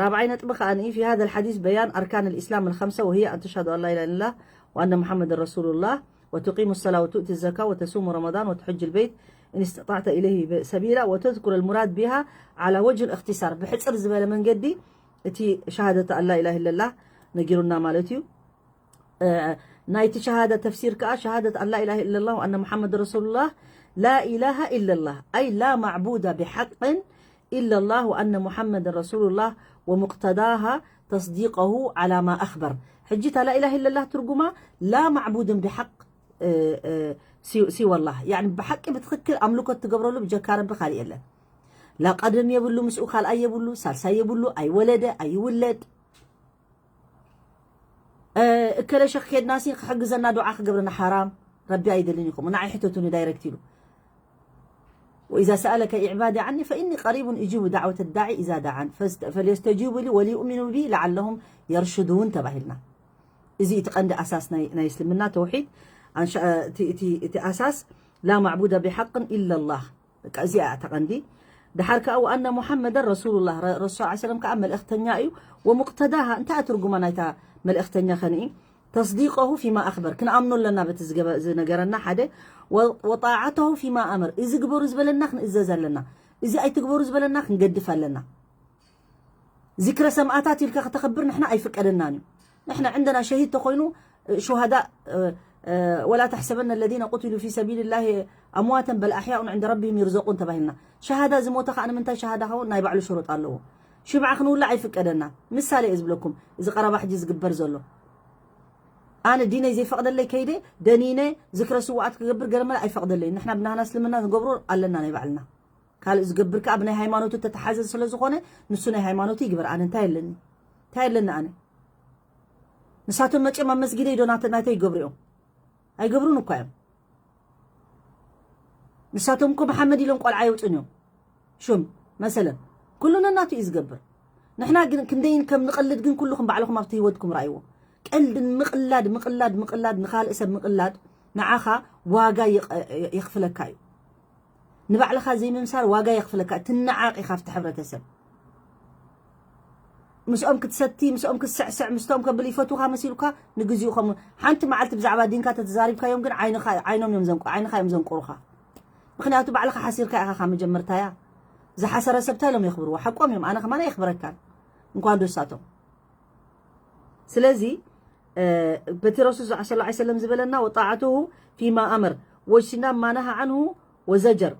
رابعي نطبخ أن في هذا الحديث بيان أركان الإسلام الخمسة وهي أن تشهد أن لا إله إلا الله وأن محمد رسول الله وتقيم الصلاة وتؤتي الزكاة وتصوم رمضان وتحج البيت إن استطعت إليه سبيلا وتذكر المراد بها على وجه الاختصار بحصر زبالة من قدي እቲ شهادة أن لا إله إلا الله نقرنا مالتيو ናይቲ ሸሃዳ ተፍሲር ከኣ ሸሃደት ኣን ላኢላሃ ኢለላህ ወኣነ ሙሓመድ ረሱሉላህ ላኢላሃ ኢለላህ ኣይ ላ ማዕቡዳ ብሓቅን ኢለላህ ወኣነ ሙሓመድ ረሱሉላህ ወሙቅተዳሃ تصديقه على ما أخبر. ሕጂ እታ ላኢላህ ኢለላህ ትርጉማ ላ ማዕቡድን ብሓቅ፣ እ፣ እ፣ ሲ-፣ ሲወላህ። ያዕኒ ብሓቂ ብትኽክል ኣምልኮት ትገብረሉ ብጀካ ረቢ ካልእ የለን። ላ ቀደም የብሉ፣ ምስኡ ካልኣይ የብሉ፣ ሳልሳይ የብሉ፣ ኣይወለደ፣ ኣይውለድ። እ፣ እከለ ሸኽ ኬድናሲ ክሕግዘና ዱዓ ክገብረና ሓራም። ረቢ ኣይደልን እዩ ከምኡ። ንዓይ ሕተቱኒ ዳይረክት ኢሉ። وإذا سألك عبادي عني فإني قريب أجيب دعوة الداعي إذا دعان فاست-، فليستجيبوا لي وليؤمنوا بي لعلهم يرشدون ተባሂልና። እዚ እቲ ቀንዲ ኣሳስ ናይ፣ ናይ እስልምና ተውሒድ። ኣንሻ-፣ እቲ፣ እቲ፣ እቲ ኣሳስ ላ ማዕቡደ ብሓቅን ኢላ ላህ። በቃ እዚኣ እያ እታ ቀንዲ። ድሓር ከኣ ወኣነ ሙሓመደን ረሱሉላህ፣ ረ-፣ ረሱል ሰለላሁ ዐለይሂ ወሰለም ከኣ መልእኽተኛ እዩ። ወሙቅተዳሃ፣ እንታይ እያ ትርጉማ ናይታ መልእኽተኛ ከንኢ? ተስዲቀሁ ፊማ ኣኽበር፣ ክንኣምኖ ኣለና በቲ ዝገበ-፣ ዝነገረና ሓደ። ወ-፣ ወጣዓተሁ ፊማ ኣመር፣ እዚ ግበሩ ዝበለና ክንእዘዝ ኣለና፣ እዚ ኣይትግበሩ ዝበለና ክንገድፍ ኣለና። ዚክረ ሰማእታት ኢልካ ከተኸብር ንሕና ኣይፍቀደናን እዩ። ንሕና ዕንደና ሸሂድ ተኾይኑ፣ ሹሃዳእ፣ እ፣ እ፣ ወላ ተሕሰበነ ለዚነ ቁትሉ ፊ ሰቢልላሂ ኣምዋተን በል ኣሕያኡን ዕንደ ረቢሂም ይርዘቁን ተባሂልና። ሸሃዳ ዝሞተ ከኣ ንምንታይ ሸሃዳ ኸውን ናይ ባዕሉ ሽሩጥ ኣለዎ። ሽምዓ ክንውላዕ ኣይፍቀደና። ምሳሌ እየ ዝብለኩም፣ እዚ ቀረባ ሕጂ ዝግበር ዘሎ። ኣነ ዲነይ ዘይፈቕደለይ ከይደ ደኒነ ዝክረ ስዋኣት ክገብር ገለመለ ኣይፈቕደለይ። ንሕና ብናህና እስልምና ንገብሮ ኣለና ናይ ባዕልና። ካልእ ዝገብር ከኣ ብናይ ሃይማኖቱ ተተሓዘ ስለ ዝኾነ ንሱ ናይ ሃይማኖቱ ይግበር። ኣነ እንታይ ኣለኒ? እንታይ ኣለኒ ኣነ? ንሳቶም መጺኦም ኣብ መስጊደይ ዶ ናተ-፣ ናተይ ይገብሩ እዮም? ኣይገብሩን እኳ እዮም። ንሳቶም እኮ መሓመድ ኢሎም ቆልዓ የውፅን እዮም። ሹም መሰለን ኩሉ ነናቱ እዩ ዝገብር። ንሕና ግን ክንደይን ከም ንቐልድ ግን ኩልኹም ባዕልኹም ኣብቲ ህይወትኩም ረኣይዎ። ቀልድን ምቕላድ፣ ምቕላድ፣ ምቕላድ፣ ንኻልእ ሰብ ምቕላድ ንዓኻ ዋጋ የቕ-፣ የኽፍለካ እዩ። ንባዕልኻ ዘይምምሳል ዋጋ የኽፍለካ። ትነዓቕ ኢኻ ኣብቲ ሕብረተሰብ። ምስኦም ክትሰቲ፣ ምስኦም ክትስዕስዕ፣ ምስቶም ከብል ይፈትውኻ መሲሉካ ንግዚኡ ከም ሓንቲ መዓልቲ ብዛዕባ ዲንካ ተተዛሪብካዮም ግን ዓይንኻ፣ ዓይኖም እዮም ዘንቁ-፣ ዓይንኻ እዮም ዘንቁሩኻ። ምኽንያቱ ባዕልኻ ሓሲርካ ኢኻ ካብ መጀመርታያ። ዝሓሰረ ሰብ እንታይ ኢሎም የኽብርዎ? ሓቆም እዮም። ኣነ ከማን የኽብረካን። እንኳን ደሳቶም። ስለዚ፣ እ፣ በቲ ረሱል ሰለላሁ ዐለይሂ ወሰለም ዝበለና ወጣዓቱሁ ፊማ ኣመር ወጅትናብ ማ ነሃ ዓንሁ ወዘጀር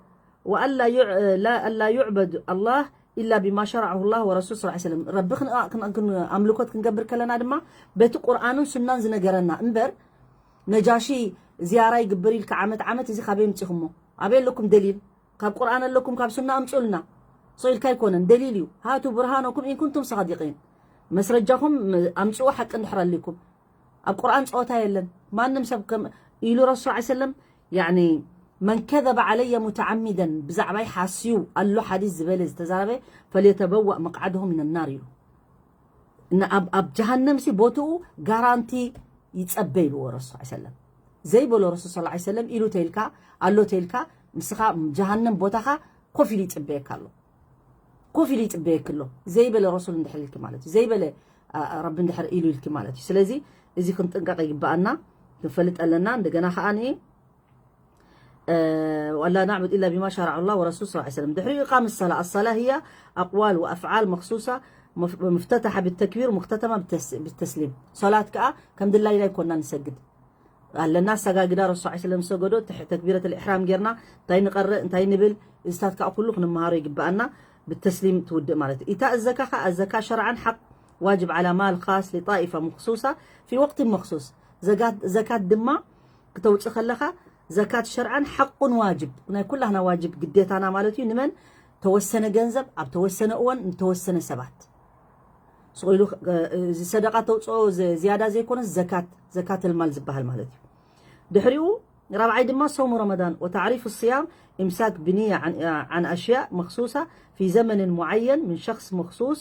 ወኣላ ዩዕ-፣ ላ-፣ ኣላ ዩዕበድ ኣላህ ኢላ ቢማ ሸረዐሁ ላህ ወረሱል ሰለላሁ ዐለይሂ ወሰለም። ረቢ ክን-፣ ክን-፣ ክን-፣ ኣምልኮት ክንገብር ከለና ድማ በቲ ቁርኣንን ሱናን ዝነገረና እምበር ነጃሺ ዝያራ ይግበር ኢልካ ዓመት ዓመት እዚ ካበይ ኣምጺኹሞ? ኣበይ ኣለኩም ደሊል? ካብ ቁርኣን ኣለኩም፣ ካብ ሱና ኣምጽኡልና። ሶ ኢልካ ኣይኮነን፣ ደሊል እዩ። ሃቱ ቡርሃነኩም ኢን ኩንቱም ሳዲቂን። መስረጃኹም ኣምጽኡ ሓቂ እንድሕር ኣሊኩም። ኣብ ቁርኣን ጸወታ የለን። ማንም ሰብ ከም ኢሉ ረሱል ሰለላሁ ዐለይሂ ወሰለም፣ ያዕኒ፣ መን ከዘበ ዐለየ ሙተዓሚደን፣ ብዛዕባይ ሓስዩ ኣሎ ሓዲስ ዝበለ ዝተዛረበ፣ ፈልየተበወእ መቅዓደሁ ሚነ ናር ኢሉ። እና ኣብ፣ ኣብ ጀሃነም ሲ ቦትኡ ጋራንቲ ይጸበ ኢልዎ ረሱል ሰለላሁ ዐለይሂ ወሰለም። ዘይበሎ ረሱል ሰለላሁ ዐለይሂ ወሰለም ኢሉ ተይልካ፣ ኣሎ ተይልካ፣ ንስኻ ጀሃነም ቦታኻ ኮፍ ኢሉ ይጽበየካ ኣሎ። ኮፍ ኢሉ ይጽበየኪ ኣሎ። ዘይበለ ረሱል እንድሕር ኢልኪ ማለት እዩ። ዘይበለ፣ አ፣ ረቢ እንድሕር ኢሉ ኢልኪ ማለት እዩ። ስለዚ እዚ ክንጥንቀቕ ይግበኣና፣ ክንፈልጥ ኣለና። እንደገና ከኣ ኒ፣ እ፣ ወላ ናዕቡድ ኢላ ቢማ ሸረዐ ላህ ወረሱል ሰለላሁ ዐለይሂ ወሰለም። ድሕሪኡ ኢቃም ሰላ፣ ኣሰላ ህያ ኣቅዋል ወኣፍዓል መኽሱሳ መፍ-፣ ሙፍተታሓ ብተክቢር ሙክተተማ ብተስ-፣ ብተስሊም። ሶላት ከኣ ከም ድላይና ይኮና ንሰግድ ኣለና። ኣሰጋግዳ ረሱል ሰለላሁ ዐለይሂ ወሰለም ዝሰገዶ ትሕ-፣ ተክቢረተል ኢሕራም ጌርና እንታይ ንቀርእ፣ እንታይ ንብል፣ እዚታት ከኣ ኩሉ ክንመሃሮ ይግበኣና። ብተስሊም ትውድእ ማለት እዩ። ኢታእ ዘካ ከኣ፣ ዘካ ሸርዓን ሓቅ ዋጅብ ዓላ ማል ኻስ ሊጣኢፋ መኽሱሳ ፊ ወቅትን መኽሱስ። ዘጋት-፣ ዘካት ድማ ክተውፅእ ከለኻ ዘካት ሸርዓን ሓቁን ዋጅብ፣ ናይ ኩላህና ዋጅብ ግዴታና ማለት እዩ። ንመን? ተወሰነ ገንዘብ ኣብ ተወሰነ እዋን ንተወሰነ ሰባት። ስቕ ኢሉ፣ እ፣ እዚ ሰደቃ ተውፅኦ ዘ-፣ ዝያዳ ዘይኮነስ ዘካት፣ ዘካተል ማል ዝበሃል ማለት እዩ። ድሕሪኡ ራብዓይ ድማ ሰውሙ ረመዳን ወታዕሪፍ ስያም ኢምሳክ ብንያ ዓን፣ ዓን ኣሽያእ መኽሱሳ ፊ ዘመንን ሙዓየን ምን ሸኽስ መኽሱስ፣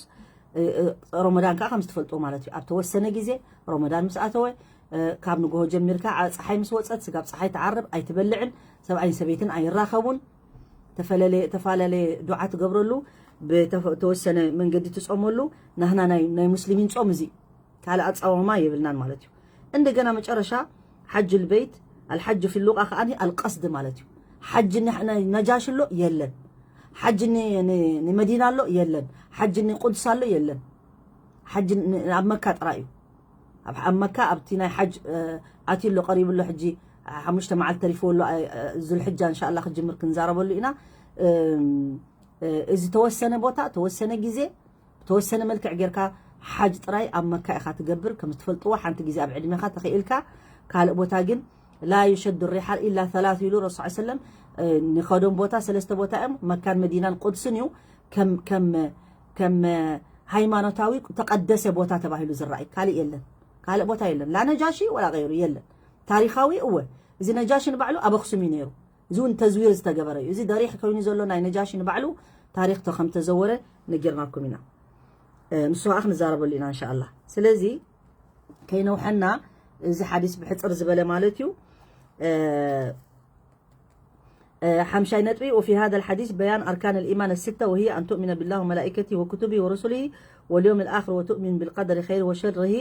እ፣ እ፣ ረመዳን ከዓ ከም ዝትፈልጦ ማለት እዩ። ኣብ ተወሰነ ግዜ ረመዳን ምስ ኣተወ፣ እ፣ ካብ ንግሆ ጀሚርካ ዓ-፣ ፀሓይ ምስ ወፀት ስጋብ ፀሓይ ትዓርብ ኣይትበልዕን፣ ሰብኣይን ሰበይትን ኣይራኸቡን። ተፈላለየ፣ ተፈላለየ ዱዓ ትገብረሉ፣ ብተፈ-፣ ተወሰነ መንገዲ ትጾመሉ። ናህና ናይ፣ ናይ ሙስሊሚን ጾም እዚ ካልእ ኣጻዋውማ የብልናን ማለት እዩ። እንደገና መጨረሻ ሓጅ ልበይት፣ ኣልሓጅ ፊ ሉቃ ከኣ ኣልቀስድ ማለት እዩ። ሓጅ ን-፣ ናይ ነጃሽ ኣሎ የለን። ሓጅ ን-፣ ን-፣ ንመዲና ኣሎ የለን። ሓጅ ንቁድስ ኣሎ የለን። ሓጅ ን-፣ ኣብ መካ ጥራይ እዩ። ኣብ፣ ኣብ መካ ኣብቲ ናይ ሓጅ፣ እ፣ ኣትዩ ኣሎ፣ ቀሪቡ ኣሎ። ሕጂ ሓሙሽተ መዓልቲ ተሪፍዎ ኣሎ። ኣይ፣ እ፣ ዙልሕጃ እንሻላ ክጅምር ክንዛረበሉ ኢና። እም፣ እ፣ እዚ ተወሰነ ቦታ፣ ተወሰነ ግዜ፣ ብተወሰነ መልክዕ ጌርካ ሓጅ ጥራይ ኣብ መካ ኢኻ ትገብር። ከም ትፈልጥዎ ሓንቲ ግዜ ኣብ ዕድሜኻ ተኽኢልካ ካልእ ቦታ ግን ላ ዩሸዱ ሪሓል ኢላ ሰላት ኢሉ ረሱል ሰለም። ንኸዶም ቦታ ሰለስተ ቦታ እዮም፣ መካን መዲናን ቁድስን እዩ። ከም ከም ከም ሃይማኖታዊ ተቐደሰ ቦታ ተባሂሉ ዝረኣይ ካልእ የለን፣ ካልእ ቦታ የለን። ላ ነጃሺ ወላ ገይሩ የለን። ታሪኻዊ እወ፣ እዚ ነጃሺ ንባዕሉ ኣብ ኣኽሱም እዩ ነይሩ። እዚ እውን ተዝዊር ዝተገበረ እዩ። እዚ ደሪሕ ኮይኑ ዘሎ ናይ ነጃሺ ንባዕሉ ታሪኽ ተ- ከም ተዘወረ ነጊርናኩም ኢና። እ፣ ንሱ ከዓ ክንዛረበሉ ኢና እንሻኣላ። ስለዚ ከይነውሐና እዚ ሓዲስ ብሕፅር ዝበለ ማለት እዩ። እ፣ እ፣ ሓምሻይ ነጥቢ وفي هذا الحديث بيان أركان الإيمان الستة وهي أن تؤمن بالله وملائكته وكتبه ورسله واليوم الآخر وتؤمن بالقدر خيره وشره.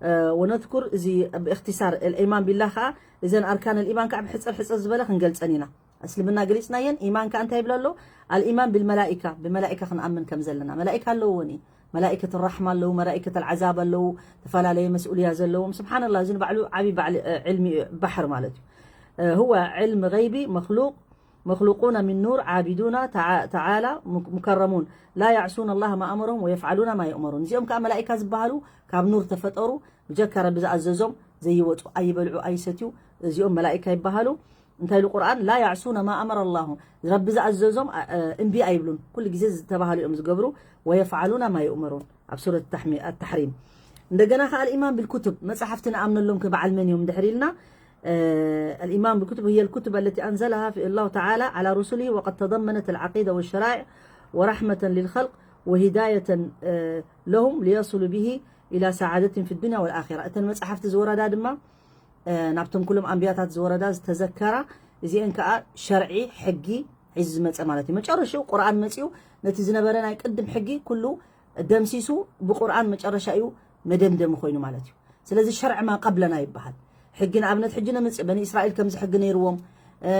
እ፣ ونذكر እዚ ብእክትሳር الإيمان بالله ከዓ እዘን ኣርካን الإيمان ከዓ ብሕፅር ሕፅር ዝበለ ክንገልፀን ኢና። እስልምና ገሊፅናየን። ኢማን ከዓ እንታይ ይብል ኣሎ? الإيمان بالملائكة፣ ብመላኢካ ክንኣምን ከም ዘለና። መላኢካ ኣለዎ እውን እዩ። መላኢከት ራሕማ ኣለዉ፣ መላኢከት العذاب ኣለዉ፣ ዝተፈላለየ መስኡልያ ዘለዎም። ስብሓንላ፣ እዚ ንባዕሉ ዓብዪ ባዕሊ እ፣ ዕልሚ ባሕር ማለት እዩ። እ፣ هو علم غيبي مخلوق مخلوقون من نور عابدون تع- تعالى مك- مكرمون لا يعصون الله ما أمرهم ويفعلون ما يؤمرون። እዚኦም ከዓ መላኢካ ዝበሃሉ ካብ ኑር ተፈጠሩ፣ ብጀካ ረቢ ዝኣዘዞም ዘይወፁ፣ ኣይበልዑ ኣይሰትዩ። እዚኦም መላኢካ ይበሃሉ። እንታይ ኢሉ ቁርኣን? لا يعصون ما أمر الله، ረቢ ዝኣዘዞም እ፣ እ፣ እምቢ ኣይብሉን። ኩሉ ግዜ ዝተባሃሉ እዮም ዝገብሩ። ويفعلون ما يؤمرون ኣብ ሱረት ተሕሚ- التحريم። እንደገና ከዓ الإيمان بالكتب፣ መፅሓፍቲ ንኣምነሎም ከ በዓል መን እዮም ድሕሪ ኢልና፣ እ፣ الإيمان بالكتب هي الكتب التي أنزلها في الله تعالى على رسله وقد تضمنت العقيدة والشرائع ورحمة للخلق وهداية እ፣ لهم ليصلوا به إلى سعادة في الدنيا والآخرة። እተን መፅሓፍቲ ዝወረዳ ድማ እ፣ ናብቶም ኩሎም ኣንብያታት ዝወረዳ ዝተዘከራ፣ እዚአን ከዓ ሸርዒ ሕጊ ሒዙ ዝመፀ ማለት እዩ። መጨረሽኡ ቁርኣን መፂኡ ነቲ ዝነበረ ናይ ቅድም ሕጊ ኩሉ ደምሲሱ ብቁርኣን መጨረሻ እዩ መደምደሚ ኮይኑ ማለት እዩ። ስለዚ ሸርዕ ማ ቀብለና ይበሃል። ሕጊ ንኣብነት ሕጂ ነምፅእ፣ በኒ እስራኤል ከምዚ ሕጊ ነይርዎም፣ እ፣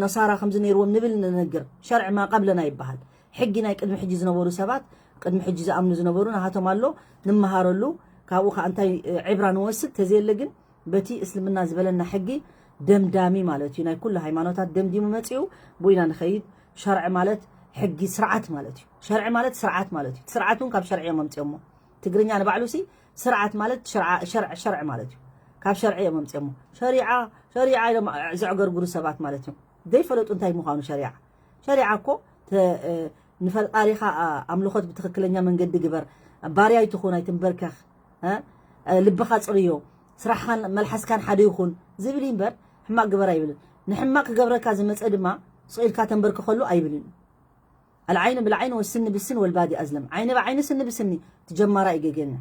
ነሳራ ከምዚ ነይርዎም ንብል ንነግር። ሸርዕ ማ ቀብለና ይበሃል። ሕጊ ናይ ቅድሚ ሕጂ ዝነበሩ ሰባት፣ ቅድሚ ሕጂ ዝኣምኑ ዝነበሩ ናሃቶም ኣሎ፣ ንምሃረሉ። ካብኡ ከዓ እንታይ ዒብራ ንወስድ ተዘየለ ግን በቲ እስልምና ዝበለና ሕጊ ደምዳሚ ማለት እዩ። ናይ ኩሉ ሃይማኖታት ደምዲሙ መፂኡ ብኡ ኢና ንኸይድ። ሸርዕ ማለት ሕጊ ስርዓት ማለት እዩ። ሸርዕ ማለት ስርዓት ማለት እዩ። ስርዓት እውን ካብ ሸርዕ እዮም ኣምፅኦሞ። ትግርኛ ንባዕሉ ሲ ስርዓት ማለት ሽርዓ- ሸርዕ ሸርዕ ማለት እዩ። ካብ ሸርዕ እዮም ኣምፅኦሞ። ሸሪዓ ሸሪዓ ኢሎም ዘዕገርግሩ ሰባት ማለት እዮም። ዘይፈለጡ እንታይ ምዃኑ ሸሪዓ። ሸሪዓ እኮ ተ- እ፣ ንፈጣሪኻ ኣ- ኣምልኾት ብትኽክለኛ መንገዲ ግበር፣ ባርያ ኣይትኹን ኣይትንበርከኽ፣ እ፣ እ፣ ልብኻ ፅርዮ፣ ስራሕኻን መልሓስካን ሓደ ይኹን ዝብል እዩ እምበር ሕማቕ ግበር ኣይብልን። ንሕማቕ ክገብረካ ዝመፀ ድማ ስቕ ኢልካ ተንበርክኸሉ ኣይብልን። العين بالعين والسن بالسن والبادي أظلم። ዓይኒ ብዓይኒ ስኒ ብስኒ ትጀማራ ይገገኛ።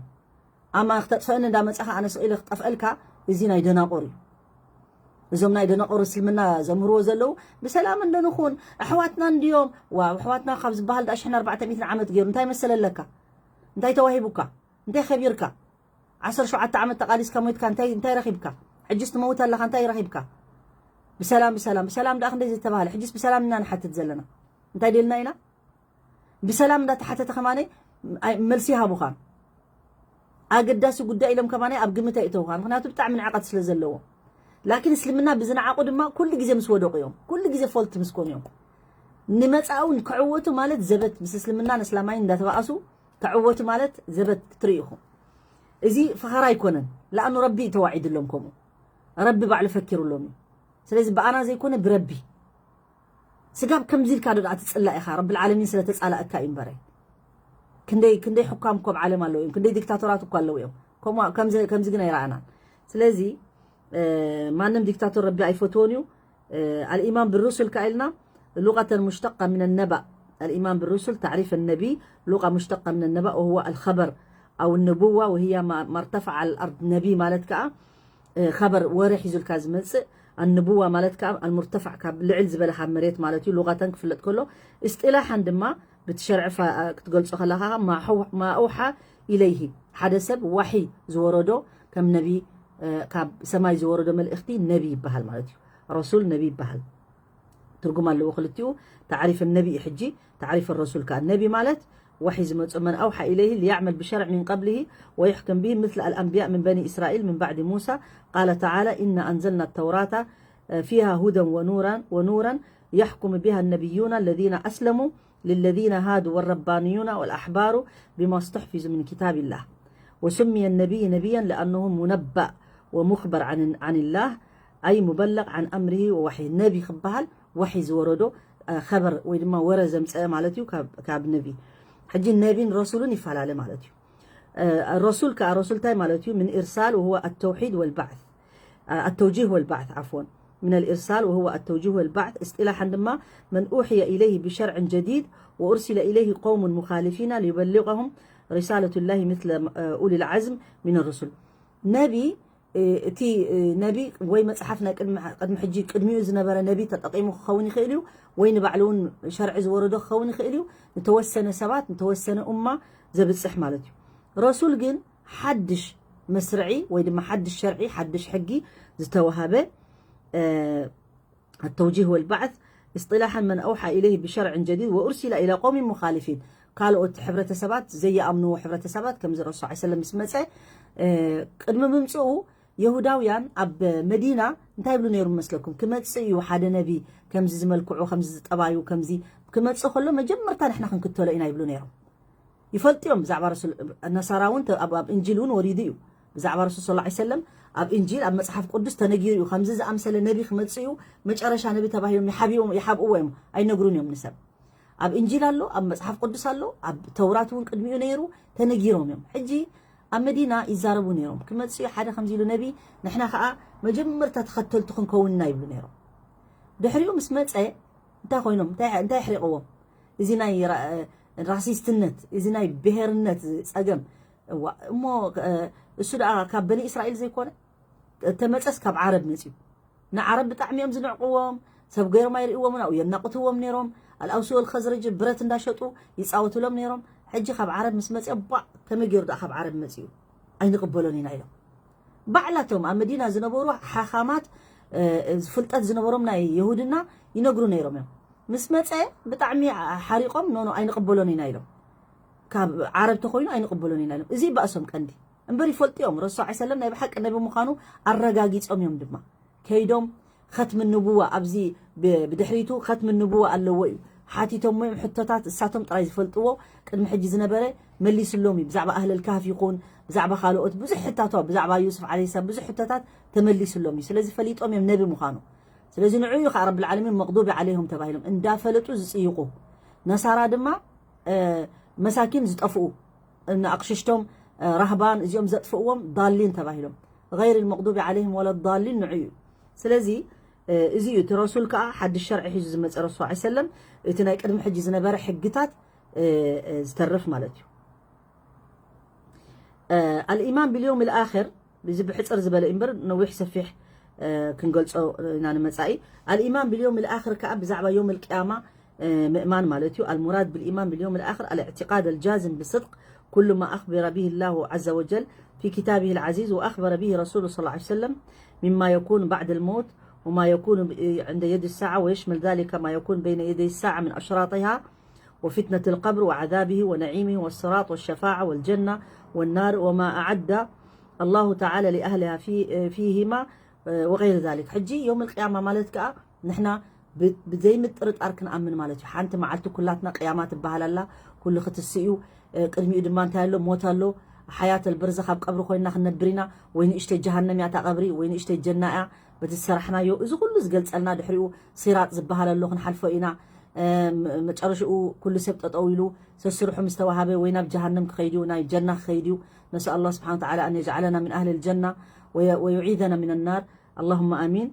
ኣማ ክተጥፈእኒ እንዳመጻኻ ኣነ ስቕ ኢለ ክጠፍአልካ፣ እዚ ናይ ደናቆር እዩ። እዞም ናይ ደናቆር እስልምና ዘምህርዎ ዘለዉ ብሰላም እንደንኹን ኣሕዋትና እንድዮም። ዋ ኣሕዋትና ካብ ዝበሃል ዳ ሽሕን ኣርባዕተ ሚእትን ዓመት ገይሩ እንታይ መሰለለካ? እንታይ ተዋሂቡካ? እንታይ ከቢርካ? ዓሰርተ ሸውዓተ ዓመት ተቓሊስካ ሞይትካ እንታይ እንታይ ረኺብካ? ሕጅስ ትመውት ኣለኻ እንታይ ረኺብካ? ብሰላም ብሰላም ብሰላም ደኣ ክንደይ ዝተባህለ ሕጅስ ብሰላም ኢና ንሓትት ዘለና። እንታይ ደልና ኢና? ብሰላም እንዳተሓተተ ከማነ ኣይ- መልሲ ይሃቡኻ። ኣገዳሲ ጉዳይ ኢሎም ከማነ ኣብ ግምት ኣይእተውኻ፣ ምክንያቱ ብጣዕሚ ንዕቀት ስለ ዘለዎ። ላኪን እስልምና ብዝነዓቑ ድማ ኩሉ ግዜ ምስ ወደቑ እዮም፣ ኩሉ ግዜ ፎልት ምስ ኮኑ እዮም። ንመጻኡ ክዕወቱ ማለት ዘበት ምስ እስልምናን እስላማይን እንዳተባኣሱ ክዕወቱ ማለት ዘበት ክትርኢ ኢኹም። እዚ ፈኸራ ኣይኮነን፣ ለኣኑ ረቢ እዩ ተዋዒድሎም ከምኡ፣ ረቢ ባዕሉ ፈኪሩሎም እዩ። ስለዚ ብኣና ዘይኮነ ብረቢ። ስጋብ ከምዚ ኢልካ ዶ ደኣ ትጽላእ ኢኻ? ረብል ዓለሚን ስለ ተጻላእካ እዩ እምበረ። ክንደይ ክንደይ ሕኳም እኮ ኣብ ዓለም ኣለዉ እዮም፣ ክንደይ ዲክታቶራት እኮ ኣለዉ እዮም። ከምኡ- ከምዚ ከምዚ ግን ኣይረኣናን። ስለዚ እ፣ ማንም ዲክታቶር ረቢ ኣይፈትዎን እዩ። እ፣ الإيمان بالرسل ከኣ ኢልና لغة مشتقة من النبأ. الإيمان بالرسل تعريف النبي لغة مشتقة من النبأ وهو الخبر أو النبوة وهي ما ما ارتفع على الأرض. ነቢ ማለት ከኣ እ፣ ኸበር ወረ ሒዙልካ ዝመጽእ ኣንቡዋ ማለት ከኣ ኣልሙርተፋዕ ካብ ልዕል ዝበለ ካብ መሬት ማለት እዩ። ሉጋተን ክፍለጥ ከሎ እስጢላሓን ድማ ብቲ ሸርዒ ፋ- ክትገልጾ ከለኻ ከኣ ማ ሐው- ማ ኣውሓ ኢለይሂ ሓደ ሰብ ዋሒ ዝወረዶ ከም ነቢ እ፣ ካብ ሰማይ ዝወረዶ መልእኽቲ ነቢ ይበሃል ማለት እዩ። ረሱል ነቢ ይበሃል። ትርጉም ኣለዎ ክልቲኡ። ታዕሪፍ ነቢ እዩ ሕጂ፣ ታዕሪፍ ረሱል ከኣ ነቢ ማለት وحي ዝመጾ من أوحى إليه ليعمل بشرع من قبله ويحكم به مثل الأنبياء من بني إسرائيل من بعد موسى قال تعالى إنا أنزلنا التوراة فيها هدى ونورا ونورا يحكم بها النبيون الذين أسلموا للذين هادوا والربانيون والأحبار بما استحفظوا من كتاب الله. وسمي النبي نبيا لأنه منبأ ومخبر عن، عن الله، أي مبلغ عن أمره ووحيه. ነቢ ክበሃል ወሒ ዝወረዶ፣ እ፣ ኸበር ወይ ድማ ወረ ዘምፀአ ማለት እዩ ካብ፣ ካብ ነቢ። ሕጂ ነቢን ረሱልን ይፈላለ ማለት እዩ። እ፣ ረሱል ከኣ፣ ረሱል እንታይ ማለት እዩ? من إرسال وهو التوحيد والبعث، እ፣ التوجيه والبعث عفوا. من الإرسال وهو التوجيه والبعث اصطلاحا ድማ من أوحي إليه بشرع جديد وأرسل إليه قوم مخالفين ليبلغهم رسالة الله مثل، እ፣ أولي العزم من الرسل. ነቢ፣ እ፣ እቲ፣ እ፣ ነቢ ወይ መጽሓፍ ናይ ቅድሚ፣ ቅድሚ ሕጂ ቅድሚኡ ዝነበረ ነቢ ተጠቂሙ ክኸውን ይኽእል እዩ፣ ወይ ንባዕሉ እውን ሸርዒ ዝወረዶ ክኸውን ይኽእል እዩ። ንተወሰነ ሰባት፣ ንተወሰነ ኡማ ዘብጽሕ ማለት እዩ። ረሱል ግን ሓድሽ መስርዒ ወይ ድማ ሓድሽ ሸርዒ፣ ሓድሽ ሕጊ ዝተዋሃበ፣ እ፣ التوجيه والبعث اصطلاحا من أوحى إليه بشرع جديد وأرسل إلى قوم مخالفين. ካልኦት ሕብረተሰባት፣ ዘየኣምንዎ ሕብረተሰባት፣ ከምዚ ረሱል ሰለላሁ ዐለይሂ ወሰለም ምስ መጸ፣ እ፣ ቅድሚ ምምጽኡ የሁዳውያን ኣብ መዲና እንታይ ይብሉ ነይሮም መስለኩም? ክመጽእ እዩ ሓደ ነቢ፣ ከምዚ ዝመልክዑ፣ ከምዚ ዝጠባዩ፣ ከምዚ ክመጽእ ከሎ መጀመርታ ንሕና ክንክተሎ ኢና ይብሉ ነይሮም። ይፈልጡ እዮም ብዛዕባ ረሱል። ነሳራ እውን ተ-፣ ኣብ፣ ኣብ እንጂል እውን ወሪዱ እዩ። ብዛዕባ ረሱል ሰለላሁ ዐለይሂ ወሰለም ኣብ እንጂል፣ ኣብ መጽሓፍ ቅዱስ ተነጊሩ እዩ። ከምዚ ዝኣምሰለ ነቢ ክመጽእ እዩ፣ መጨረሻ ነቢ ተባሂሎም ይሓብዎም-፣ ይሓብእዎ እዮም። ኣይነግሩን እዮም ንሰብ። ኣብ እንጂል ኣሎ፣ ኣብ መጽሓፍ ቅዱስ ኣሎ፣ ኣብ ተውራት እውን ቅድሚኡ ነይሩ፣ ተነጊሮም እዮም። ሕጂ ኣብ መዲና ይዛረቡ ነይሮም። ክመጽእ እዩ ሓደ ከምዚ ኢሉ ነቢ፣ ንሕና ኸኣ መጀመርታ ተኸተልቱ ክንከውን ኢና ይብሉ ነይሮም። ድሕሪኡ ምስ መጸ እንታይ ኮይኖም? እንታይ፣ እንታይ ኣሕሪቕዎም? እዚ ናይ ራ-፣ ራሲስትነት፣ እዚ ናይ ብሄርነት ጸገም። እዋ፣ እሞ፣ እ፣ እሱ ደኣ ካብ በኒ እስራኤል ዘይኮነ? እተመጸስ ካብ ዓረብ መጺኡ። ንዓረብ ብጣዕሚ እዮም ዝንዕቅዎም፣ ሰብ ገይሮም ኣይርእይዎምን፣ ኣብኡ የናቁትዎም ነይሮም። ኣልኣውሲ ወል ኸዝረጅ ብረት እንዳሸጡ ይጻወቱሎም ነይሮም። ሕጂ ካብ ዓረብ ምስ መጺኦም፣ ቧእ፣ ከመይ ገይሩ ደኣ ካብ ዓረብ መጺኡ? ኣይንቕበሎን ኢና ኢሎም። ባዕላቶም ኣብ መዲና ዝነበሩ ሓኻማት፣ እ፣ ፍልጠት ዝነበሮም ናይ የሁድና ይነግሩ ነይሮም እዮም። ምስ መጸ ብጣዕሚ ሓሪቖም፣ ኖ፣ ኖ፣ ኣይንቕበሎን ኢና ኢሎም። ካብ ዓረብ ተኾይኑ ኣይንቕበሎን ኢና ኢሎም። እዚ ባእሶም ቀንዲ። እምበር ይፈልጡ እዮም፣ ረሱል ሰለላሁ ዐለይሂ ወሰለም ናይ ብሓቂ ነቢ ምዃኑ ኣረጋጊጾም እዮም ድማ። ከይዶም ኸትም ንቡዋ ኣብዚ ብ-፣ ብድሕሪቱ ኸትም ንቡዋ ኣለዎ እዩ። ሓቲቶሞ እዮም ሕቶታት እሳቶም ጥራይ ዝፈልጥዎ፣ ቅድሚ ሕጂ ዝነበረ መሊስሎም እዩ። ብዛዕባ ኣህለል ካህፍ ይኹን፣ ብዛዕባ ካልኦት ብዙሕ ሕታቶ፣ ብዛዕባ ዩሱፍ ዓለይሂ ሰላም ብዙሕ ሕቶታት ተመሊስሎም እዩ። ስለዚ ፈሊጦም እዮም ነቢ ምዃኑ። ስለዚ ንዑ እዩ ኸዓ ረብል ዓለሚን መቕዱቢ ዓለይሁም ተባሂሎም። እንዳፈለጡ ዝጽይቑ። ነሳራ ድማ፣ እ፣ መሳኪን ዝጠፍኡ፣ እነ ኣቕሽሽቶም፣ እ፣ ራህባን እዚኦም ዘጥፍእዎም ዳሊን ተባሂሎም። غير المغضوب عليهم ولا الضالين ንዑ እዩ። ስለዚ፣ እ፣ እዚ እዩ እቲ ረሱል ከኣ ሓድሽ ሸርዒ ሒዙ ዝመጸ ረሱል ሰለላሁ ዐለይሂ ወሰለም፣ እቲ ናይ ቅድሚ ሕጂ ዝነበረ ሕግታት፣ እ፣ እ፣ ዝተርፍ ማለት እዩ። እ፣ الإيمان باليوم الآخر፣ እዚ ብሕጽር ዝበለ እምበር ነዊሕ ሰፊሕ፣ እ፣ ክንገልጾ ኢና ንመጻኢ። الإيمان باليوم الآخر ከኣ ብዛዕባ ዮም القيامة፣ እ፣ ምእማን ማለት እዩ። المراد بالإيمان باليوم الآخر الاعتقاد الجازم بصدق كل ما أخبر به الله عز وجل في كتابه العزيز وأخبر به رسوله صلى الله عليه وسلم مما يكون بعد الموت وما يكون عند يد الساعة، ويشمل ذلك ما يكون بين يدي الساعة من أشراطها وفتنة القبر وعذابه ونعيمه والصراط والشفاعة والجنة والنار وما أعد الله تعالى لأهلها في-، فيهما، وغير ذلك። ሕጂ ዮም القيامة ማለት ከኣ ንሕና ብ-፣ ብዘይምጥርጣር ክንኣምን ማለት እዩ። ሓንቲ መዓልቲ ኩላትና ቅያማ ትበሃል ኣላ፣ ኩሉ ክትስእ እዩ። እ፣ ቅድሚኡ ድማ እንታይ ኣሎ? ሞት ኣሎ። ሓያተል በርዘኽ ኣብ ቀብሪ ኮይንና ክንነብር ኢና። ወይ ንእሽተይ ጀሃነም እያ እታ ቀብሪ፣ ወይ ንእሽተይ ጀና እያ። በቲ ዝሰራሕናዮ፣ እዚ ኩሉ ዝገልጸልና፣ ድሕሪኡ ሲራጥ ዝበሃል ኣሎ፣ ክንሓልፎ ኢና። እ፣ ም-፣ መጨረሽኡ ኩሉ ሰብ ጠጠው ኢሉ ሰስርሑ ምስ ተዋሃበ፣ ወይ ናብ ጀሃነም ክኸይድ እዩ፣ ናይ ጀና ክኸይድ እዩ። نسأل الله سبحانه وتعالى أن يجعلنا من أهل الجنة وي-، ويعيذنا من النار. اللهم آمين.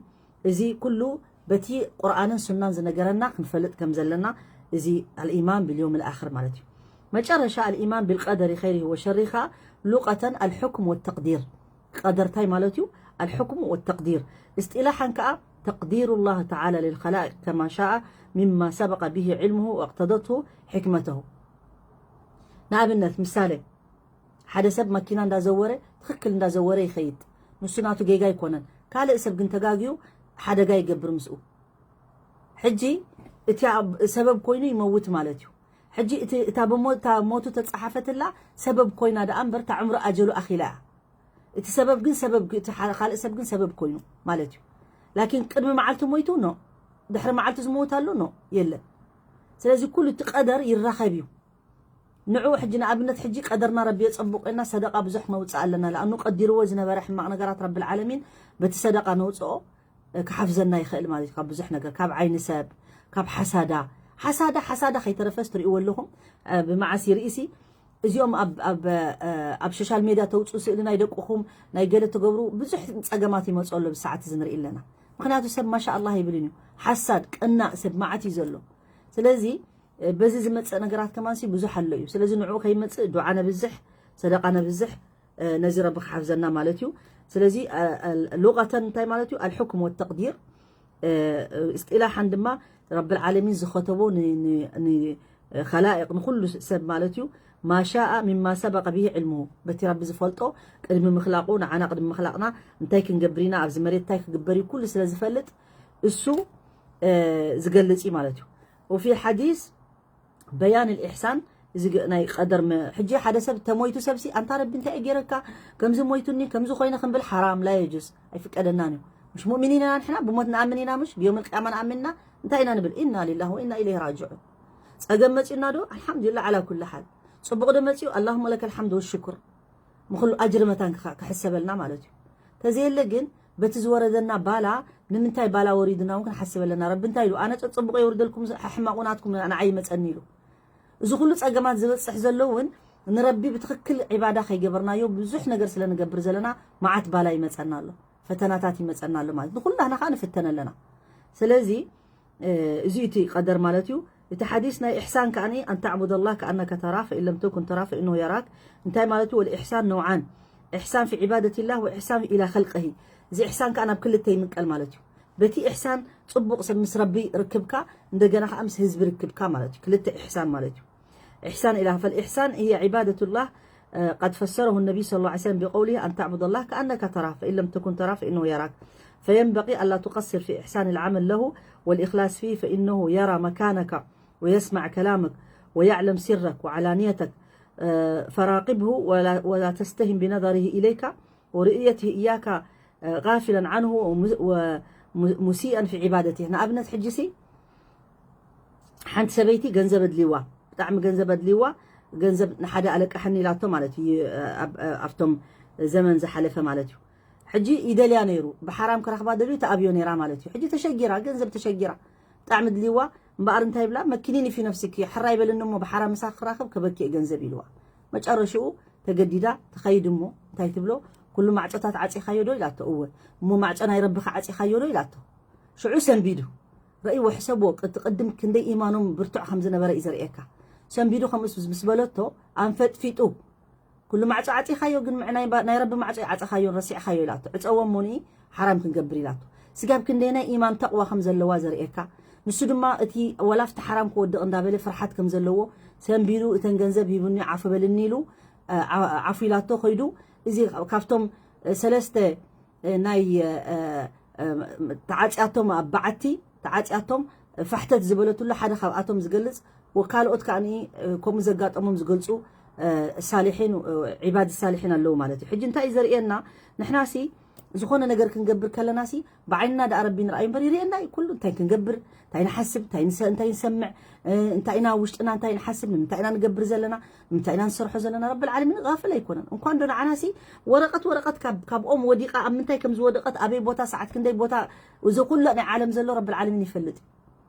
እዚ ኩሉ በቲ ቁርኣንን ሱናን ዝነገረና ክንፈልጥ ከም ዘለና፣ እዚ الإيمان باليوم الآخر ማለት እዩ። መጨረሻ الإيمان بالقدر خيره وشره ከኣ لغة الحكم والتقدير። ቀደር እንታይ ማለት እዩ? الحكم والتقدير። اصطلاحا ከኣ تقدير الله تعالى للخلائق كما شاء مما سبق به علمه واقتضته حكمته። ንኣብነት ምሳሌ፣ ሓደ ሰብ መኪና እንዳዘወረ፣ ትኽክል እንዳዘወረ ይኸይድ። ንሱ ናቱ ጌጋ ኣይኮነን። ካልእ ሰብ ግን ተጋግዩ ሓደጋ ይገብር ምስኡ። ሕጂ እቲ ኣብ-፣ ሰበብ ኮይኑ ይመውት ማለት እዩ። ሕጂ እቲ፣ እታ ብሞ-፣ እታ ሞቱ ተጻሓፈትላ ሰበብ ኮይና ደኣ እምበር፣ እታ ዕምሩ ኣጀሉ ኣኺላ እያ። እቲ ሰበብ ግን ሰበብ፣ እቲ ሓ-፣ ካልእ ሰብ ግን ሰበብ ኮይኑ ማለት እዩ። ላኪን ቅድሚ መዓልቲ ሞይቱ ኖ፣ ድሕሪ መዓልቲ ዝመውት ኣሎ ኖ፣ የለን። ስለዚ ኩሉ እቲ ቀደር ይራኸብ እዩ። ንዑ ሕጂ ንኣብነት ሕጂ ቀደርና ረቢ የጸብቆና ሰደቃ ብዙሕ ነውጽእ ኣለና። ለኣኑ ቀዲርዎ ዝነበረ ሕማቕ ነገራት ረብል ዓለሚን በቲ ሰደቃ ነውጽኦ፣ እ፣ ክሓፍዘና ይኽእል ማለት እዩ። ካብ ብዙሕ ነገር፣ ካብ ዓይኒ ሰብ፣ ካብ ሓሳዳ። ሓሳዳ፣ ሓሳዳ ከይተረፈስ ትርእይዎ ኣለኹም። እ፣ ብመዓስ ይርእሲ እዚኦም ኣብ፣ ኣብ፣ እ፣ ኣብ ሶሻል ሜድያ ተውጽኡ ስእሊ ናይ ደቅኹም፣ ናይ ገለ ትገብሩ ብዙሕ ጸገማት ይመጽኡ ኣሎ ብሰዓት እዚ ንርኢ ኣለና። ምኽንያቱ ሰብ ማሻ ኣላህ ይብልን እዩ። ሓሳድ፣ ቀናእ ሰብ መዓት እዩ ዘሎ። ስለዚ፣ እ፣ በዚ ዝመጽእ ነገራት ከማንሲ ብዙሕ ኣሎ እዩ። ስለዚ ንዕኡ ከይመጽእ ዱዓ ነብዝሕ፣ ሰደቃ ነብዝሕ፣ እ፣ ነዚ ረቢ ክሓፍዘና ማለት እዩ። ስለዚ፣ እ፣ እ፣ ሉቀተን እንታይ ማለት እዩ? ኣልሑክም ወተቅዲር፣ እ፣ እስጢላሓን ድማ ረብል ዓለሚን ዝኸተቦ ን-፣ ን-፣ ን-፣ ኸላኢቅ ንኹሉ ሰብ ማለት እዩ። ማሻኣ ሚማ ሰበቀ ብሂ ዕልሙ፣ በቲ ረቢ ዝፈልጦ ቅድሚ ምኽላቁ፣ ንዓና ቅድሚ ምኽላቅና እንታይ ክንገብር ኢና፣ ኣብዚ መሬት እንታይ ክግበር እዩ፣ ኩሉ ስለ ዝፈልጥ እሱ፣ እ፣ ዝገልጽ እዩ ማለት እዩ። ወፊ ሓዲስ በያን ልኢሕሳን፣ እዚ ግ-፣ ናይ ቀደር መ-፣ ሕጂ ሓደ ሰብ ተሞይቱ ሰብሲ፣ ኣንታ ረቢ እንታይ እየ ገይረካ፣ ከምዚ ሞይቱኒ፣ ከምዚ ኮይነ ክንብል ሓራም፣ ላ የጁስ፣ ኣይፍቀደናን እዩ። ምሽ ሙእሚኒን ኢና ንሕና፣ ብሞት ንኣምን ኢና ምሽ፣ ብዮም ልቅያማ ንኣምን ኢና፣ እንታይ ኢና ንብል? ኢና ሊላህ ወኢና ኢለይሂ ራጅዑን። ጸገም መጺኡና ዶ? ኣልሓምዱሊላህ ዓላ ኩሊ ሓል። ጽቡቕ ዶ መጺኡ? ኣላሁመ ለከል ሓምድ ወሽኩር። ንኹሉ ኣጅሪ መታን ክኻ-፣ ክሕሰበልና ማለት እዩ። ተዘየለ ግን በቲ ዝወረደና ባላ፣ ንምንታይ ባላ ወሪዱና እውን ክንሓስብ ኣለና። ረቢ እንታይ ኢሉ? ኣነ ጸ-፣ ጽቡቕ የውርደልኩም፣ ዝ-፣ ሕማቑ ናትኩም ንዓይ ይመጸኒ ኢሉ። እዚ ኩሉ ጸገማት ዝበጽሕ ዘሎ እውን ንረቢ ብትኽክል ዒባዳ ከይገበርናዮ ብዙሕ ነገር ስለ ንገብር ዘለና መዓት ባላ ይመጸና ኣሎ፣ ፈተናታት ይመጸና ኣሎ ማለት ንኹላህና ከዓ ንፍተን ኣለና። ስለዚ እ፣ እዚ እቲ ቀደር ማለት እዩ። እቲ ሓዲስ ናይ ኢሕሳን ከኣኒ ኣን ተዕቡድ ኣላህ ከኣነከ ተራ ፈኢን ለም ተኩን ተራ ፈኢነሁ የራክ። እንታይ ማለት እዩ? ወልኢሕሳን ነውዓን፣ ኢሕሳን ፊ ዒባደት ላህ ወኢሕሳን ኢላ ኸልቅሂ። እዚ ኢሕሳን ከኣ ናብ ክልተ ይምቀል ማለት እዩ። በቲ ኢሕሳን ጽቡቕ ሰብ ምስ ረቢ ርክብካ፣ እንደገና ከኣ ምስ ህዝቢ ርክብካ ማለት እዩ። ክልተ ኢሕሳን ማለት እዩ። إحسان إلى، فالإحسان هي عبادة الله، آه، قد فسره النبي صلى الله عليه وسلم بقوله: أن تعبد الله كأنك تراه، فإن لم تكن تراه فإنه يراك. فينبغي ألا تقصر في إحسان العمل له والإخلاص فيه، فإنه يرى مكانك ويسمع كلامك ويعلم سرك وعلانيتك، آه، فراقبه ولا، ولا تستهن بنظره إليك ورؤيته إياك، آه، غافلا عنه وم-، وم-، مسيئا في عبادته. ንኣብነት ሕጂሲ ሓንቲ ሰበይቲ ገንዘብ ኣድልይዋ፣ ብጣዕሚ ገንዘብ ኣድልይዋ፣ ገንዘብ ንሓደ ኣለቃሕኒ ኢላቶ ማለት እዩ፣ ኣብ-፣ ኣብቶም ዘመን ዝሓለፈ ማለት እዩ። ሕጂ ይደልያ ነይሩ፣ ብሓራም ክረኽባ ደልዩ ተኣብዮ ነይራ ማለት እዩ። ሕጂ ተሸጊራ፣ ገንዘብ ተሸጊራ፣ ብጣዕሚ ኣድልይዋ፣ እምበኣር እንታይ ይብላ? መኪኒኒ ፊ ነፍስኪ፣ ሕራይ በልኒ እሞ ብሓራም ምሳኺ ክራኽብ ከበኪ እየ ገንዘብ ኢልዋ። መጨረሽኡ ተገዲዳ ትኸይድ እሞ እንታይ ትብሎ? ኩሉ ማዕጾታት ዓጺኻዮ ዶ ኢላቶ። እወ። እሞ ማዕጾ ናይ ረብኻ ዓጺኻዮ ዶ ኢላቶ። ሽዑ ሰንቢዱ። ረእይዎ፣ ሕሰብዎ፣ ቅድ-፣ ቅድም ክንደይ ኢማኖም ብርቱዕ ከም ዝነበረ እዩ ዘርእየካ። ሰንቢዱ ከምኡስ ምስ በለቶ፣ ኣንፈጥፊጡ፣ "ኩሉ ማዕጾ ዓጺኻዮ፣ ግን ምዕ-፣ ናይ ባ-፣ ናይ ረቢ ማዕጾ ኣይዓጸኻዮን፣ ረሲዕኻዮ" ኢላቶ። "ዕጸዎ እሞኒ ሓራም ክንገብር" ኢላቶ። ስጋብ ክንደየናይ ኢማን ተቕዋ ከም ዘለዋ ዘርእየካ። ንሱ ድማ እቲ ወላ ኣብቲ ሓራም ክወድቕ እንዳበለ ፍርሓት ከም ዘለዎ ሰንቢዱ፣ "እተን ገንዘብ ሂቡኒ፣ ዓፉ በልኒ" ኢሉ፣ እ፣ ዓ-፣ ዓፉ ኢላቶ ከይዱ። እዚ ካብቶም፣ እ፣ ሰለስተ እ፣ ናይ፣ እ፣ እ፣ ተዓጽያቶም ኣብ በዓቲ ተዓጽያቶም ፋሕተት ዝበለትሉ ሓደ ካብኣቶም ዝገልጽ፣ ወካልኦት ከኣ፣ እ፣ ከምኡ ዘጋጠሞም ዝገልጹ፣ እ፣ ሳሊሒን፣ እ፣ ዒባድ ሳሊሒን ኣለዉ ማለት እዩ። ሕጂ እንታይ እዩ ዘርእየና? ንሕናሲ ዝኾነ ነገር ክንገብር ከለናሲ ብዓይንና ደኣ ረቢ ንርኣዩ እምበር ይርእየና እዩ። ኩሉ እንታይ ክንገብር፣ እንታይ ንሓስብ፣ እንታይ ንሰ-፣ እንታይ ንሰምዕ፣ እ፣ እንታይ ኢና ውሽጥና እንታይ ንሓስብ፣ ንምንታይ ኢና ንገብር ዘለና፣ ንምንታይ ኢና ንሰርሖ ዘለና፣ ረብል ዓለሚን ጋፍል ኣይኮነን። እንኳን ዶ ንዓናሲ ወረቐት ወረቐት ካብ፣ ካብ ኦም ወዲቓ ኣብ ምንታይ ከም ዝወደቐት፣ ኣበይ ቦታ፣ ሰዓት ክንደይ ቦታ፣ እዚ ኩሉ ናይ ዓለም ዘሎ ረብል ዓለሚን ይፈልጥ።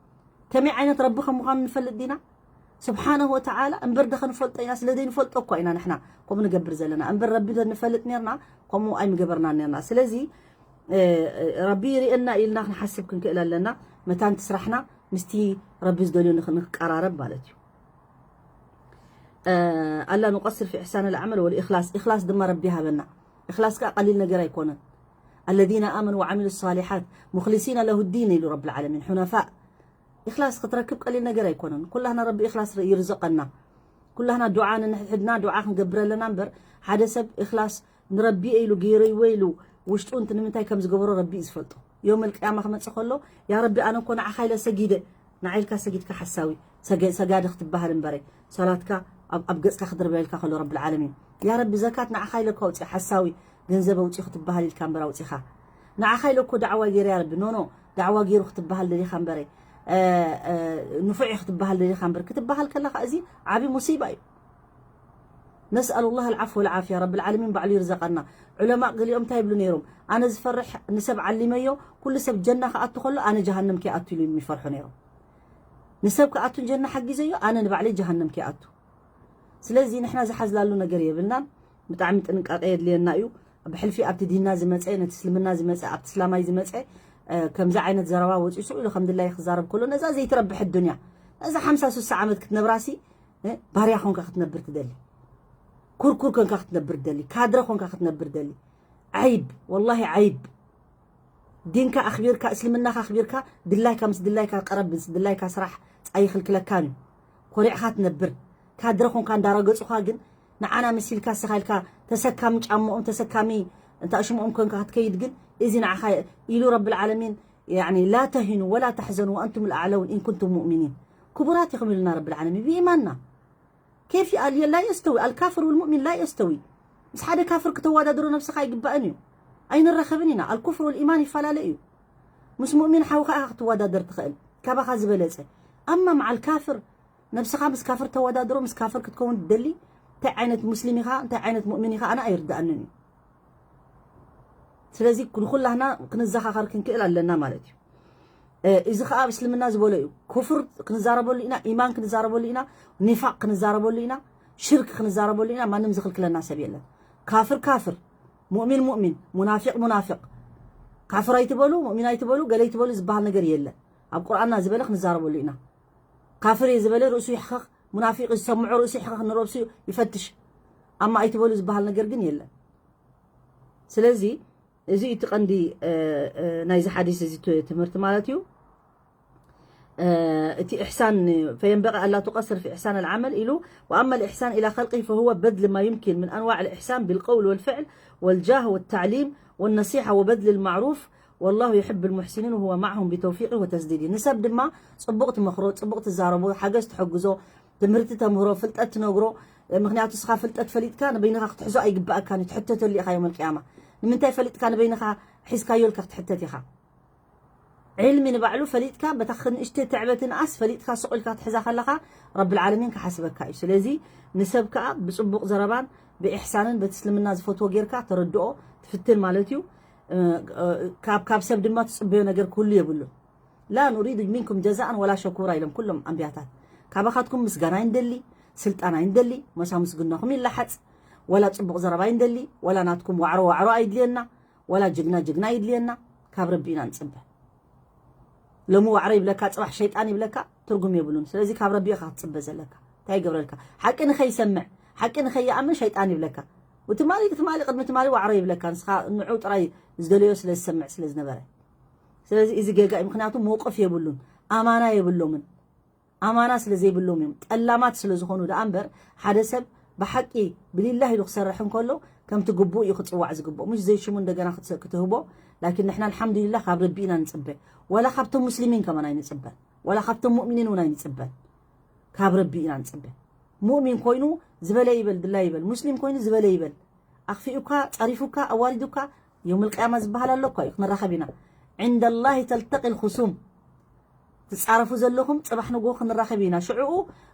ከመይ ዓይነት ረቢ ከም ምዃኑ ንፈልጥ ዲና? ስብሓነሁ ወተዓላ እምበር ዶ ከንፈልጦ ኢና? ስለ ዘይንፈልጦ እኳ ኢና ንሕና ከምኡ ንገብር ዘለና። እምበር ረቢ ዶ ንፈልጥ ኔርና፣ ከምኡ ኣይምገበርናን ኔርና። ስለዚ፣ እ፣ እ፣ ረቢ ይርእየና ኢልና ክንሓስብ ክንክእል ኣለና። መታን እቲ ስራሕና ምስቲ ረቢ ዝደልዮ ንኽ-፣ ንክቀራረብ ማለት እዩ። እ፣ ኣላ ኑቀስር ፊ ኢሕሳን ልዓመል ወልኢኽላስ፣ ኢኽላስ ድማ ረቢ ይሃበና። ኢኽላስ ከኣ ቀሊል ነገር ኣይኮነን። الذين آمنوا وعملوا الصالحات مخلصين له الدين ኢሉ ረብል ዓለሚን፣ ሑነፋእ። ኢኽላስ ክትረክብ ቀሊል ነገር ኣይኮነን። ኩላህና ረቢ ኢኽላስ ይርዘቀና። ኩላህና ዱዓ ንንሕድሕድና ዱዓ ክንገብር ኣለና እምበር፣ ሓደ ሰብ ኢኽላስ ንረቢ ኢሉ ገይረይዎ ኢሉ ውሽጡ እንት ንምንታይ ከም ዝገበሮ ረቢ እዩ ዝፈልጦ። ዮም ኣልቅያማ ክመጽእ ከሎ፣ "ያ ረቢ፣ ኣነ እኮ ንዓኻ ኢለ ሰጊደ." ንዓይ ኢልካ ሰጊድካ ሓሳዊ፣ ሰገ-፣ ሰጋዲ ክትበሃል እምበረ፣ ሰላትካ ኣብ፣ ኣብ ገጽካ ክድርበየልካ ከሎ ረብል ዓለሚን። "ያ ረቢ፣ ዘካት ንዓኻ ኢለ እኮ ኣውጽእ ሓሳዊ፣ ገንዘብ ኣውጽእ" ክትበሃል ኢልካ እምበር ኣውጺኻ። "ንዓኻ ኢለ እኮ ዳዕዋ ገይረ ያ ረቢ"፣ ኖ፣ ኖ፣ ዳዕዋ ገይሩ ክትበሃል ደሊኻ እምበረ፣ እ፣ እ፣ ንፉዕ እዩ ክትበሃል ደሊኻ እምበር፣ ክትበሃል ከለኻ እዚ ዓቢ ሙሲባ እዩ። ነስኣሉ ላህ ኣልዓፍ ወልዓፍያ። ረብል ዓለሚን ባዕሉ ይርዘቐና። ዑለማእ ገሊኦም እንታይ ይብሉ ነይሮም? ኣነ ዝፈርሕ ንሰብ ዓሊመዮ፣ ኩሉ ሰብ ጀና ክኣቱ ከሎ ኣነ ጀሃነም ከይኣቱ ኢሉ ይፈርሑ ነይሮም። ንሰብ ክኣቱ ጀና ሓጊዘዮ፣ ኣነ ንባዕለይ ጀሃነም ከይኣቱ። ስለዚ ንሕና ዝሓዝላሉ ነገር የብልናን። ብጣዕሚ ጥንቃቄ የድልየና እዩ። ብሕልፊ ኣብቲ ዲንና ዝመፀ፣ ነቲ እስልምና ዝመፀ፣ ኣብቲ እስላማይ ዝመፀ ከምዚ ዓይነት ዘረባ ወፂሱ ኢሉ ከም ድላይ ክዛረብ ከሎ ነዛ ዘይትረብሕ ዱንያ፣ ነዛ ሓምሳ ስሳ ዓመት ክትነብራሲ ባርያ ኮንካ ክትነብር ትደሊ፣ ኩርኩር ኮንካ ክትነብር ትደሊ፣ ካድረ ኮንካ ክትነብር ትደሊ። ዓይብ፣ ወላሂ ዓይብ። ዲንካ ኣኽቢርካ፣ እስልምናኻ ኣኽቢርካ፣ ድላይካ ምስ ድላይካ ቀረብ፣ ምስ ድላይካ ስራሕ ፃይ ይኽልክለካን እዩ። ኮሪዕኻ ትነብር። ካድረ ኮንካ እንዳረገፁኻ ግን ንዓና መሲልካ ስኻ ኢልካ ተሰካሚ ጫማኦም ተሰካሚ እንታ ሽምኦም ኮንካ ክትከይድ ግን እዚ ንዓኻ ኢሉ ረብል ዓለሚን ያኒ ላ ተሂኑ ወላ ተሕዘኑ ወኣንቱም ልኣዕለውን ኢን ኩንቱም ሙእሚኒን። ክቡራት ኢኹም ኢሉና ረብል ዓለሚን ብኢማንና። ኬፍ ኣልየ ላ የስተዊ ኣልካፍር ወልሙእሚን ላ የስተዊ። ምስ ሓደ ካፍር ክተወዳድሮ ነብስኻ ኣይግባእን እዩ። ኣይንራኸብን ኢና። ኣልኩፍር ወልኢማን ይፈላለ እዩ። ምስ ሙእሚን ሓውኻ ኢኻ ክትወዳደር ትኽእል ካባኻ ዝበለጸ። ኣማ መዓል ካፍር ነብስኻ ምስ ካፍር ተወዳድሮ ምስ ካፍር ክትከውን ትደሊ እንታይ ዓይነት ሙስሊም ኢኻ እንታይ ዓይነት ሙእሚን ኢኻ ኣነ ኣይርዳእንን እዩ። ስለዚ ንኩላህና ክንዘኻኸር ክንክእል ኣለና ማለት እዩ። እዚ ከዓ ኣብ እስልምና ዝበሎ እዩ። ኩፍር ክንዛረበሉ ኢና፣ ኢማን ክንዛረበሉ ኢና፣ ኒፋቅ ክንዛረበሉ ኢና፣ ሽርክ ክንዛረበሉ ኢና። ማንም ዝኽልክለና ሰብ የለን። ካፍር ካፍር፣ ሙእሚን ሙእሚን፣ ሙናፊቅ ሙናፊቅ። ካፍር ኣይትበሉ፣ ሙእሚን ኣይትበሉ፣ ገለ ኣይትበሉ ዝበሃል ነገር የለን። ኣብ ቁርኣንና ዝበለ ክንዛረበሉ ኢና። ካፍር እየ ዝበለ ርእሱ ይሕኸኽ፣ ሙናፊቅ ዝሰምዖ ርእሱ ይሕኸኽ፣ ንረብሱ ይፈትሽ። ኣማ ኣይትበሉ ዝበሃል ነገር ግን የለን። ስለዚ እዚ እቲ ቀንዲ ናይዚ ሓዲስ እዚ ትምህርቲ ማለት እዩ። እቲ إحسان فينبغي ألا تقصر في إحسان العمل ኢሉ وأما الإحسان إلى خلقه فهو بذل ما يمكن من أنواع الإحسان بالقول والفعل والجاه والتعليم والنصيحة وبذل المعروف والله يحب المحسنين وهو معهم بتوفيقه وتسديده ንሰብ ድማ ጽቡቕ ትመኽሮ ጽቡቕ ትዛረቦ ሓገዝ ትሕግዞ ትምህርቲ ተምህሮ ፍልጠት ትነግሮ ምክንያቱ ስኻ ፍልጠት ፈሊጥካ ንበይንኻ ክትሕዞ ኣይግባእካን እዩ ትሕተተሉ ኢኻ ዮም ኣልቅያማ ንምንታይ ፈሊጥካ ንበይንኻ ሒዝካዮ ኢልካ ክትሕተት ኢኻ ዕልሚ ንባዕሉ ፈሊጥካ በታ ክንእሽተ ትዕበትን ኣስ ፈሊጥካ ስቕ ኢልካ ትሕዛ ከለኻ ረብል ዓለሚን ክሓስበካ እዩ ስለዚ ንሰብ ከኣ ብጽቡቕ ዘረባን ብኢሕሳንን በቲ እስልምና ዝፈትዎ ጌርካ ተረድኦ ትፍትን ማለት እዩ ካብ ካብ ሰብ ድማ ትጽበዮ ነገር ክህሉ የብሉን لا نريد منكم جزاء ولا شكورا ኢሎም ኩሎም ኣንብያታት ካባኻትኩም ምስጋና ኣይንደሊ ስልጣን ኣይንደሊ መሳምስግናኹም ይላሓፅ ወላ ፅቡቕ ዘረባ ኣይንደሊ ወላ ናትኩም ዋዕሮ ዋዕሮ ኣይድልየና ወላ ጅግና ጅግና ኣይድልየና ካብ ረቢ ኢና ንፅበ ሎሚ ዋዕሮ ይብለካ ፅባሕ ሸይጣን ይብለካ ትርጉም የብሉን ስለዚ ካብ ረቢ ኢኻ ክትፅበ ዘለካ እንታይ ይገብረልካ ሓቂ ንኸይሰምዕ ሓቂ ንኸይኣምን ሸይጣን ይብለካ ትማሊ ትማሊ ቅድሚ ትማሊ ዋዕሮ ይብለካ ንስኻ ንዑ ጥራይ ዝደለዮ ስለ ዝሰምዕ ስለ ዝነበረ ስለዚ እዚ ጌጋ እዩ ምክንያቱ መውቀፍ የብሉን ኣማና የብሎምን ኣማና ስለ ዘይብሎም እዮም ጠላማት ስለ ዝኾኑ ደኣ እምበር ሓደ ሰብ ብሓቂ ብሊላህ ኢሉ ክሰርሕ እንከሎ ከምቲ ግቡእ እዩ ክፅዋዕ ዝግብኦ ምሽ ዘይሽሙ እንደገና ክትህቦ ላኪን ንሕና ኣልሓምዱሊላህ ካብ ረቢ ኢና ንፅበ ወላ ካብቶም ሙስሊሚን ከማን ኣይንፅበን ወላ ካብቶም ሙእሚኒን እውን ኣይንፅበን ካብ ረቢ ኢና ንፅበ ሙእሚን ኮይኑ ዝበለ ይበል ድላ ይበል ሙስሊም ኮይኑ ዝበለ ይበል ኣኽፊኡካ፣ ጸሪፉካ፣ ኣዋሪዱካ የውመል ቅያማ ዝበሃል ኣሎ እኳ እዩ። ክንራኸብ ኢና። عند الله تلتقي الخصوم ትጻረፉ ዘለኹም ጽባሕ ንግሆ ክንራኸብ ኢና። ሽዕኡ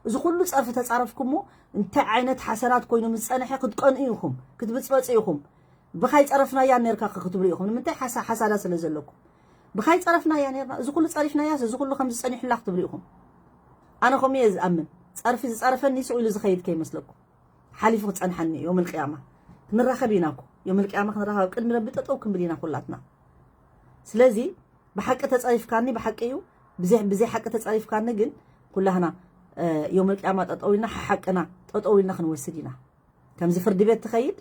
እዚ ኩሉ ጸርፊ ተጻረፍኩሞ እንታይ ዓይነት ሓሰናት ኮይኑ ምስ ጸንሐ ክትቀንኡ ኢኹም፣ ክትብጽበጹ ኢኹም። ብኻይ ጸረፍናያ ኔርካ ክትብሉ ኢኹም። ንምንታይ ሓሳ ሓሳዳ ስለ ዘለኩም። ብኻይ ጸረፍናያ ኔርና፣ እዚ ኩሉ ጸሪፍናያስ እዚ ኩሉ ከምዚ ጸኒሑላ ክትብሉ ኢኹም። ኣነ ከምኡ እየ ዝኣምን። ጸርፊ ዝጸረፈኒ ስቕ ኢሉ ዝኸይድ ከይመስለኩም። ሓሊፉ ክጸንሓኒ እዩ ዮምል ቅያማ ክንራኸብ ኢና እኮ ዮምል ቅያማ ክንራኸብ ኣብ ቅድሚ ረቢ ጠጠው ክንብል ኢና ኩላትና ስለዚ ብሓቂ ተጸሪፍካኒ ብሓቂ እዩ ብዘይ ብዘይ ሓቂ ተጸሪፍካኒ ግን ኩላህና ዮምል ቅያማ ጠጠው ኢልና ሓሓቅና ጠጠው ኢልና ክንወስድ ኢና ከምዚ ፍርዲ ቤት ትኸይድ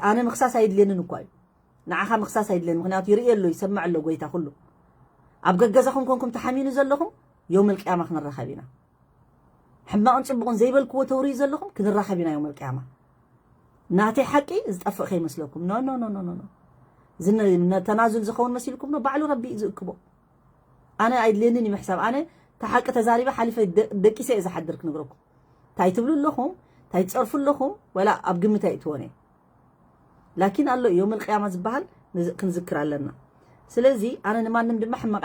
ኣነ ምኽሳስ ኣይድልየንን እኳ እዩ ንዓኻ ምኽሳስ ኣይድልየን ምክንያቱ ይርኢ ኣሎ ይሰምዕ ኣሎ ጎይታ ኩሉ ኣብ ገገዛኹም ኮንኩም ተሓሚኑ ዘለኹም ዮምል ቅያማ ክንራኸብ ኢና ሕማቕን ጽቡቕን ዘይበልክዎ ተውርዩ ዘለኹም ክንራኸብ ኢና ዮም ኣልቅያማ ናተይ ሓቂ ዝጠፍእ ከይመስለኩም ኖ ኖ ኖ ኖ ኖ እዚ ተናዙል ዝኸውን መሲልኩም ኖ ባዕሉ ረቢ እዩ ዝእክቦ ኣነ ኣይድልየንን እዩ ምሕሳብ ኣነ ተሓቂ ተዛሪበ ሓሊፈ ደቂሰ እየ ዝሓድር ክንግረኩም እንታይ ትብሉ ኣለኹም እንታይ ትፀርፉ ኣለኹም ወላ ኣብ ግምት ኣይእትዎን እየ ላኪን ኣሎ ዮም ኣልቅያማ ዝበሃል ክንዝክር ኣለና ስለዚ ኣነ ንማንም ድማ ሕማቕ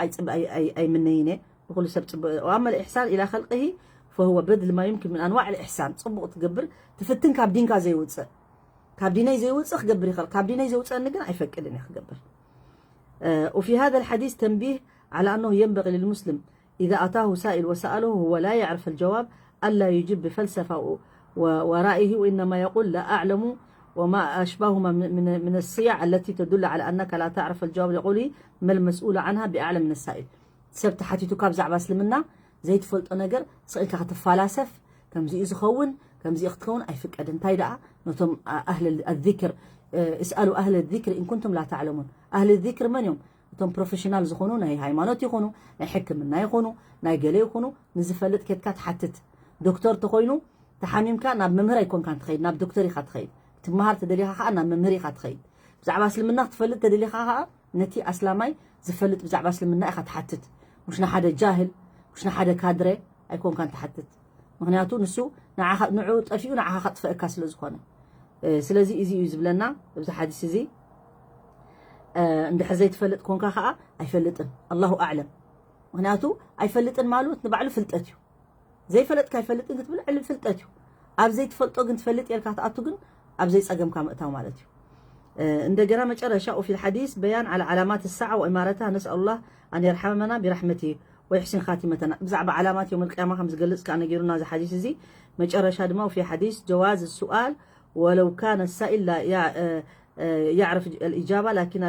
ኣይምነይን እየ ንኩሉ ሰብ ፅቡቅ ኣማ ልእሕሳን ኢላ ከልቅሂ فهو بذل ما يمكن من أنواع الإحسان. ጽቡቕ ትገብር ትፍትን ካብ ዲንካ ዘይውፅእ ካብ ዲነይ ዘይውፅእ ክገብር ይኽእል ካብ ዲነይ ዘውፅአኒ ግን ኣይፈቅድን እየ ክገብር وفي هذا الحديث تنبيه على أنه ينبغي للمسلم إذا أتاه سائل وسأله هو لا يعرف الجواب ألا يجيب بفلسفة ورائه وإنما يقول لا أعلم وما أشبههما من الصيع التي تدل على أنك لا تعرف الجواب لقوله ما المسؤول عنها بأعلم من السائل. ሰብ ተሓቲቱካ ብዛዕባ እስልምና ዘይትፈልጦ ነገር ስቕ ኢልካ ክትፈላሰፍ ከምዚኡ ዝኸውን ከምዚኡ ክትከውን ኣይፍቀድን እንታይ ደኣ ነቶም ኣህል ኣذክር እስኣሉ ኣህል ذክር إن كنتم لا تعلمون ኣህል ذكر መን እዮም እቶም ፕሮፌሽናል ዝኾኑ ናይ ሃይማኖት ይኹኑ ናይ ሕክምና ይኹኑ ናይ ገለ ይኹኑ ንዝፈልጥ ኬድካ ትሓትት ዶክተር ተኾይኑ ተሓሚምካ ናብ መምህር ኣይኮንካን ትኸይድ ናብ ዶክተር ኢኻ ትኸይድ ትመሃር ተደሊኻ ከዓ ናብ መምህር ኢኻ ትኸይድ ብዛዕባ እስልምና ክትፈልጥ ተደሊኻ ከዓ ነቲ ኣስላማይ ዝፈልጥ ብዛዕባ እስልምና ኢኻ ትሓትት مش ንሓደ ጃህል مش ንሓደ ካድረ ኣይኮንካን ትሓትት ምክንያቱ ንሱ ንዑ ጠፊኡ ንዓኻ ከጥፈእካ ስለ ዝኾነ ስለዚ እዚ እዩ ዝብለና እዚ ሓዲስ እዚ እንድሕር ዘይትፈልጥ ኮንካ ከዓ ኣይፈልጥን ኣላሁ ኣዕለም ምክንያቱ ኣይፈልጥን ማለት ንባዕሉ ፍልጠት እዩ ዘይፈለጥካ ኣይፈልጥን ክትብል ዕልል ፍልጠት እዩ ኣብ ዘይትፈልጦ ግን ትፈልጥ የልካ ትኣቱ ግን ኣብ ዘይፀገምካ ምእታው ማለት እዩ እንደገና መጨረሻ وفي الحديث بيان على علامات الساعة وإمارتها نسأل الله أن يرحمنا برحمته ويحسن خاتمتنا ብዛዕባ علامات يوم القيامة ከም ዝገልጽ ከዓ ነጊሩና እዚ ሓዲስ እዚ መጨረሻ ድማ وفي حديث جواز السؤال ولو كان السائل لا يعرف الإجابة لكن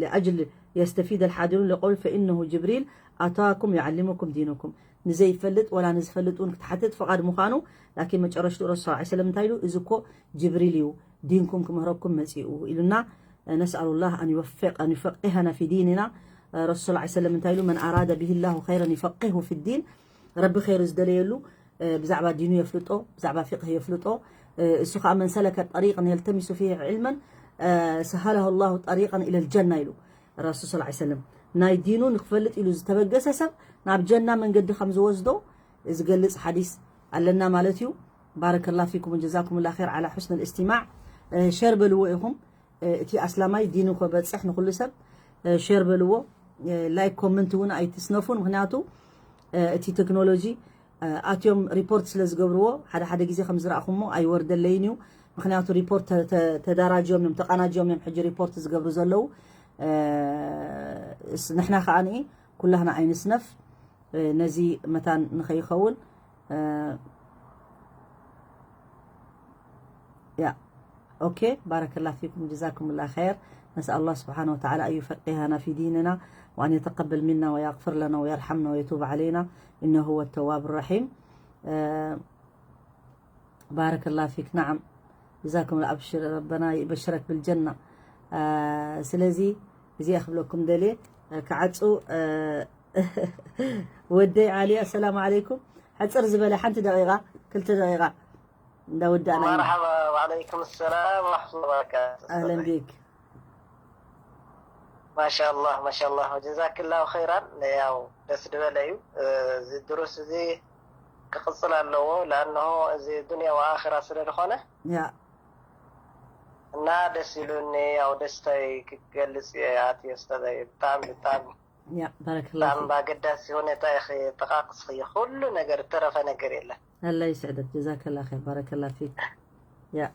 لأجل يستفيد الحاضرون لقول فإنه جبريل أتاكم يعلمكم دينكم ንዘይፈልጥ ወላ ንዝፈልጥ እውን ክትሓትት ፍቓድ ምዃኑ ላኪን መጨረሽትኡ ረሱል ስ ሰለም እንታይ ኢሉ እዚ እኮ ጅብሪል እዩ ዲንኩም ክምህረኩም መፂኡ ኢሉና نسأل الله أن يوفق أن يفقهنا في ديننا ረሱል ስ ሰለም እንታይ ኢሉ من أراد به الله خيرا يفقهه في الدين ረቢ ኸይሩ ዝደለየሉ ብዛዕባ ዲኑ የፍልጦ ብዛዕባ ፊቅህ የፍልጦ እሱ ከዓ من سلك طريقا يلتمس فيه علما سهله الله طريقا إلى الجنة ኢሉ ረሱል ስ ሰለም ናይ ዲኑ ንክፈልጥ ኢሉ ዝተበገሰ ሰብ ናብ ጀና መንገዲ ከም ዝወስዶ ዝገልፅ ሓዲስ ኣለና ማለት እዩ بارك الله فيكم وجزاكم الله خير على حسن الاستماع ሸር በልዎ ኢኹም እቲ ኣስላማይ ዲኑ ከበፅሕ ንኩሉ ሰብ ሸር በልዎ ላይክ ኮመንት እውን ኣይትስነፉ ምክንያቱ እቲ ቴክኖሎጂ ኣትዮም ሪፖርት ስለ ዝገብርዎ ሓደ ሓደ ግዜ ከም ዝረእኹሞ ኣይወርደለይን እዩ ምክንያቱ ሪፖርት ተዳራጅዮም እዮም ተቃናጅዮም እዮም ሕጂ ሪፖርት ዝገብሩ ዘለዉ ንሕና ከዓ ኩላህና ኣይንስነፍ ነዚ መታን ንኸይኸውን يا أوكي بارك الله فيكم جزاكم الله خير نسأل الله سبحانه وتعالى أن يفقهنا في ديننا وأن يتقبل منا ويغفر لنا ويرحمنا ويتوب علينا إنه هو التواب الرحيم بارك الله فيك نعم جزاكم الله أبشر ربنا يبشرك بالجنة ስለዚ እዚኣ ክብለኩም ደልየ ክዓፁ ወደይ ዓሊ ኣሰላሙ ዓለይኩም ሕፅር ዝበለ ሓንቲ ደቂቃ ክልተ ደቂቃ እንዳወዳእና ኢና مرحبا وعليكم السلام ورحمة الله وبركاته أهلا بك ما شاء الله ما شاء الله وجزاك الله خيرا ያው ደስ ዝበለ እዩ እዚ ድሩስ እዚ ክቕፅል ኣለዎ ለኣንሆ እዚ ዱንያ ወኣኽራ ስለ ዝኾነ ያ እና ደስ ኢሉኒ ያው ደስታይ ክገልፅ እየ ኣትየ ስተዘይ ብጣዕሚ ብጣዕሚ ያ ባረከላሁ ብጣዕሚ ባገዳሲ ሁኔታ ኢኺ ጠቃቅስኽዮ ኩሉ ነገር እተረፈ ነገር የለን الله يسعدك جزاك الله خير بارك الله فيك يا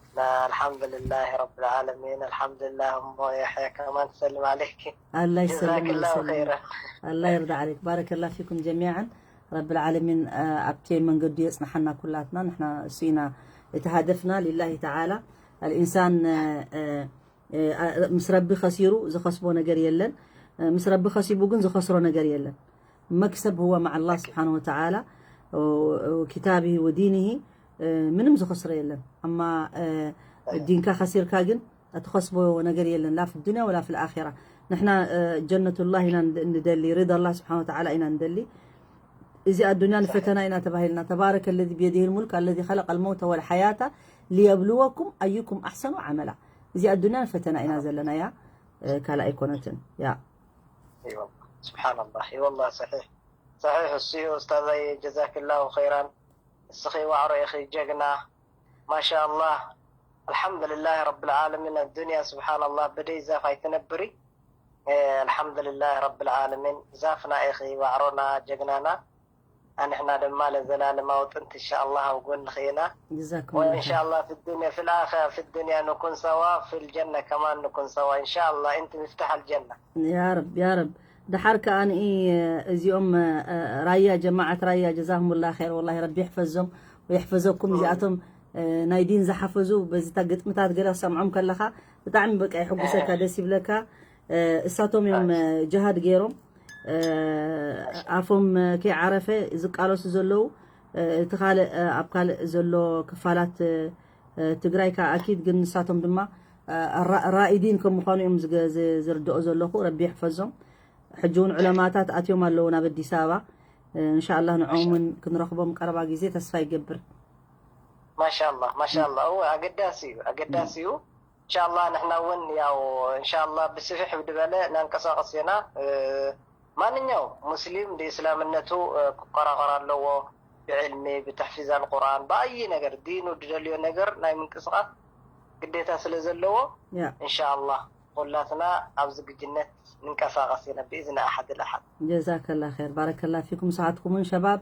الحمد لله رب العالمين الحمد لله أم يحيى كمان تسلم عليك الله يسلمك جزاك الله خيرا الله يرضى عليك بارك الله فيكم جميعا رب العالمين ኣብቲ መንገዱ የጽንሓና ኩላትና ንሕና እሱ ኢና እቲ ሃደፍና لله تعالى الإنسان ምስ ረቢ ከሲሩ ዝኸስቦ ነገር የለን ምስ ረቢ ከሲቡ ግን ዝኸስሮ ነገር የለን መክሰብ هو مع الله سبحانه وتعالى وكتابه ودينه ምንም ዝኸስሮ የለን ኣማ ዲንካ ከሲርካ ግን እትኸስቦ ነገር የለን لا في الدنيا ولا في الآخرة ንሕና ጀነቱላህ ኢና ንደሊ رضا الله سبحانه وتعالى ኢና ንደሊ እዚኣ ኣዱንያ ንፈተና ኢና ተባሂልና تبارك الذي بيده الملك الذي خلق الموت والحياة ليبلوكم أيكم أحسن عملا እዚኣ ኣዱንያ ንፈተና ኢና ዘለና እያ ካልእ ኣይኮነትን ያ سبحان الله والله صحيح صحيح እሱ እዩ ኡስታዘይ جزاك الله خيرا እስኺ ዋዕሮ ኢኺ ጀግና ما شاء الله الحمد لله رب العالمين الدنيا سبحان الله ብደይ ዛፍ ኣይትነብሪ الحمد لله رب العالمين ዛፍና ኢኺ ዋዕሮና ጀግናና ኣንሕና ድማ ለዘላለማዊ ጥንት እንሻላ ኣብ ጎንኺ ኢና። ጀዛኩም ወእንሻላ ፊ ዱንያ ፊ ልኣኸራ ፊ ዱንያ ንኩን ሰዋ ፊ ልጀነ ከማን ንኩን ሰዋ እንሻላ። እንቲ ምፍታሕ ልጀነ። ያ ረብ ያ ረብ። ደሓር ከኣ ንኢ እዚኦም እ፣ ራያ ጀማዓት ራያ ጀዛሁሙላ ኸይር ወላሂ ረቢ ይሕፈዞም ወይሕፈዘኩም። እዚኣቶም እ፣ ናይ ዲን ዝሓፈዙ በዚታ ግጥምታት ገለ ክሰምዖም ከለኻ ብጣዕሚ በቃ ይሕጉሰካ፣ ደስ ይብለካ። እ፣ እሳቶም እዮም እ፣ ጅሃድ ገይሮም እ፣ ኣፎም እ፣ ከይዓረፈ ዝቃለሱ ዘለዉ እ፣ እቲ ካልእ እ፣ ኣብ ካልእ ዘሎ ክፋላት እ፣ እ፣ ትግራይ ከኣ ኣኪድ ግን ንሳቶም ድማ እ፣ ራ- ራኢዲን ከም ምዃኑ እዮም ዝገ- ዝ- ዝርድኦ ዘለኹ። ረቢ ይሕፈዞም። ሕጂ እውን ዑለማታት ኣትዮም ኣለዉ ናብ ኣዲስ ኣበባ። እ፣ እንሻኣላህ ንዕኦም እውን ክንረኽቦም ቀረባ ግዜ ተስፋ ይገብር። ማሻላ ማሻላ። እወ ኣገዳሲ እዩ ኣገዳሲ እዩ። እንሻላ ንሕና እውን ያው እንሻላ ብስፍሕ ብድበለ ናንቀሳቀስ ኢና። እ፣ ማንኛውም ሙስሊም ንእስላምነቱ እ፣ ክቆራቆር ኣለዎ። ብዕልሚ ብተሕፊዝ ኣልቁርኣን ብኣይ ነገር ዲኑ ድደልዮ ነገር ናይ ምንቅስቃስ ግዴታ ስለ ዘለዎ ያ እንሻላ ኩላትና ኣብ ዝግጅነት ንንቀሳቀስ ኢና ብኢዝኒ ኣሓድ ልኣሓድ። ጀዛከላ ኸይር ባረከላ ፊኩም። ንስኻትኩም እውን ሸባብ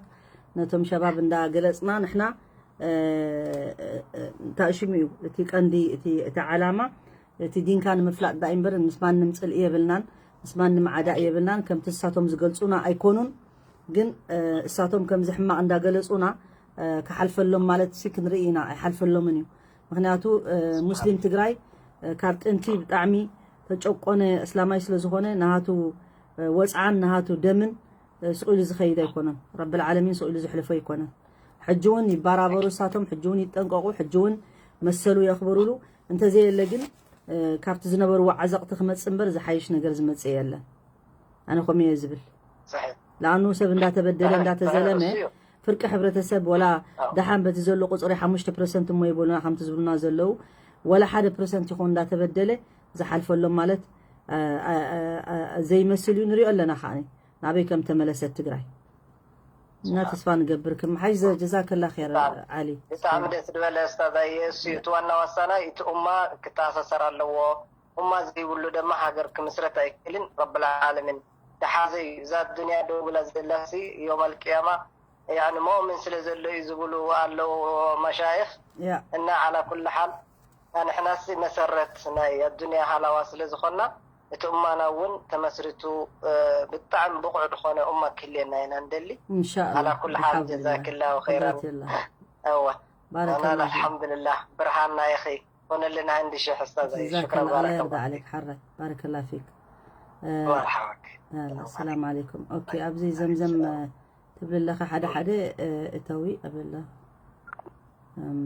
ነቶም ሸባብ እንዳገለፅና ንሕና እ፣ እ፣ እ፣ እንታይ ሽሙ እዩ እቲ ቀንዲ እቲ እቲ ዓላማ እቲ ዲንካ ንምፍላጥ ዳ እምበር ምስ ማንም ፅልኢ የብልናን ምስ ማንም ዓዳእ የብልናን። ከምቲ ንሳቶም ዝገልፁና ኣይኮኑን፣ ግን እ፣ እሳቶም ከምዚ ሕማቕ እንዳገለፁና እ፣ ክሓልፈሎም ማለት ሲ ክንርኢ ኢና። ኣይሓልፈሎምን እዩ። ምክንያቱ እ፣ ሙስሊም ትግራይ እ፣ ካብ ጥንቲ ብጣዕሚ ተጨቆነ እስላማይ ስለዝኾነ ናሃቱ እ፣ ወፅዓን ናሃቱ ደምን እ፣ ስቕ ኢሉ ዝኸይድ ኣይኮነን። ረብል ዓለሚን ስቕ ኢሉ ዝሕልፎ ኣይኮነን። ሕጂ እውን ይባራበሩ እሳቶም፣ ሕጂ እውን ይጠንቀቑ፣ ሕጂ እውን መሰሉ የኽብሩሉ። እንተዘየለ ግን እ፣ ካብቲ ዝነበርዎ ዓዘቕቲ ክመፅእ እምበር ዝሓይሽ ነገር ዝመፅእ የለን። ኣነ ከምኡ እየ ዝብል። صحيح ለኣኑ ሰብ እንዳተበደለ እንዳተዘለመ እሱ እዩ። ፍርቂ ሕብረተሰብ ወላ አዎ። ደሓን በቲ ዘሎ ቁፅሪ ሓሙሽተ ፐርሰንት እሞ ይበሉና ከምቲ ዝብሉና ዘለዉ ወላ ሓደ ፐርሰንት ይኹን እንዳተበደለ ዝሓልፈሎም ማለት እ፣ እ፣ እ፣ እ፣ ዘይመስል እዩ። ንሪኦ ኣለና ከዓ ናበይ ከም ተመለሰት ትግራይ እና ተስፋ ንገብር ክምሓሽ። ጀዛከላ ኸይር ዓሊ። ብጣዕሚ ደስ ዝበለ እስታዛይ። እሱ እዩ እቲ ዋና ዋሳናይ። እቲ ኡማ ክተኣሳሰር ኣለዎ። ኡማ ዘይብሉ ድማ ሃገር ክምስረት ኣይክእልን። ረብል ዓለሚን ደሓዘ እዩ። እዛ ዱንያ ደው ብላ ዘላሲ ዮም ኣልቅያማ ያኒ ሙእምን ስለ ዘሎ እዩ ዝብሉ ኣለዉ መሻይኽ። ያ እና ዓላ ኩሉ ሓል ንሕናሲ መሰረት ናይ ኣዱንያ ሃላዋ ስለ ዝኾንና እቲ ኡማና እውን ተመስሪቱ እ፣ ብጣዕሚ ብቑዕ ዝኾነ ኡማ ክህልየና ኢና ንደሊ። እንሻላ ዓላ ኩሉ ሓል ጀዛክላሁ ኸይራን። እወ ባረከላ ኣልሓምዱልላህ ብርሃንና ኢኺ። ኮነልና ህንዲ ሺሕ እስታዛይ። ሽክራ ጀዛከላ ኣላ የርዳ ባረከላ ዓለይክ ሓራይ ባረከላ ፊክ። እ፣ መርሓባክ። ኣላ ሰላም ዓለይኩም። ኦኬ ኣብዚ ዘምዘም እ፣ ትብል ኣለኻ ሓደ ሓደ እ፣ እተዊ ኣበላ እም፣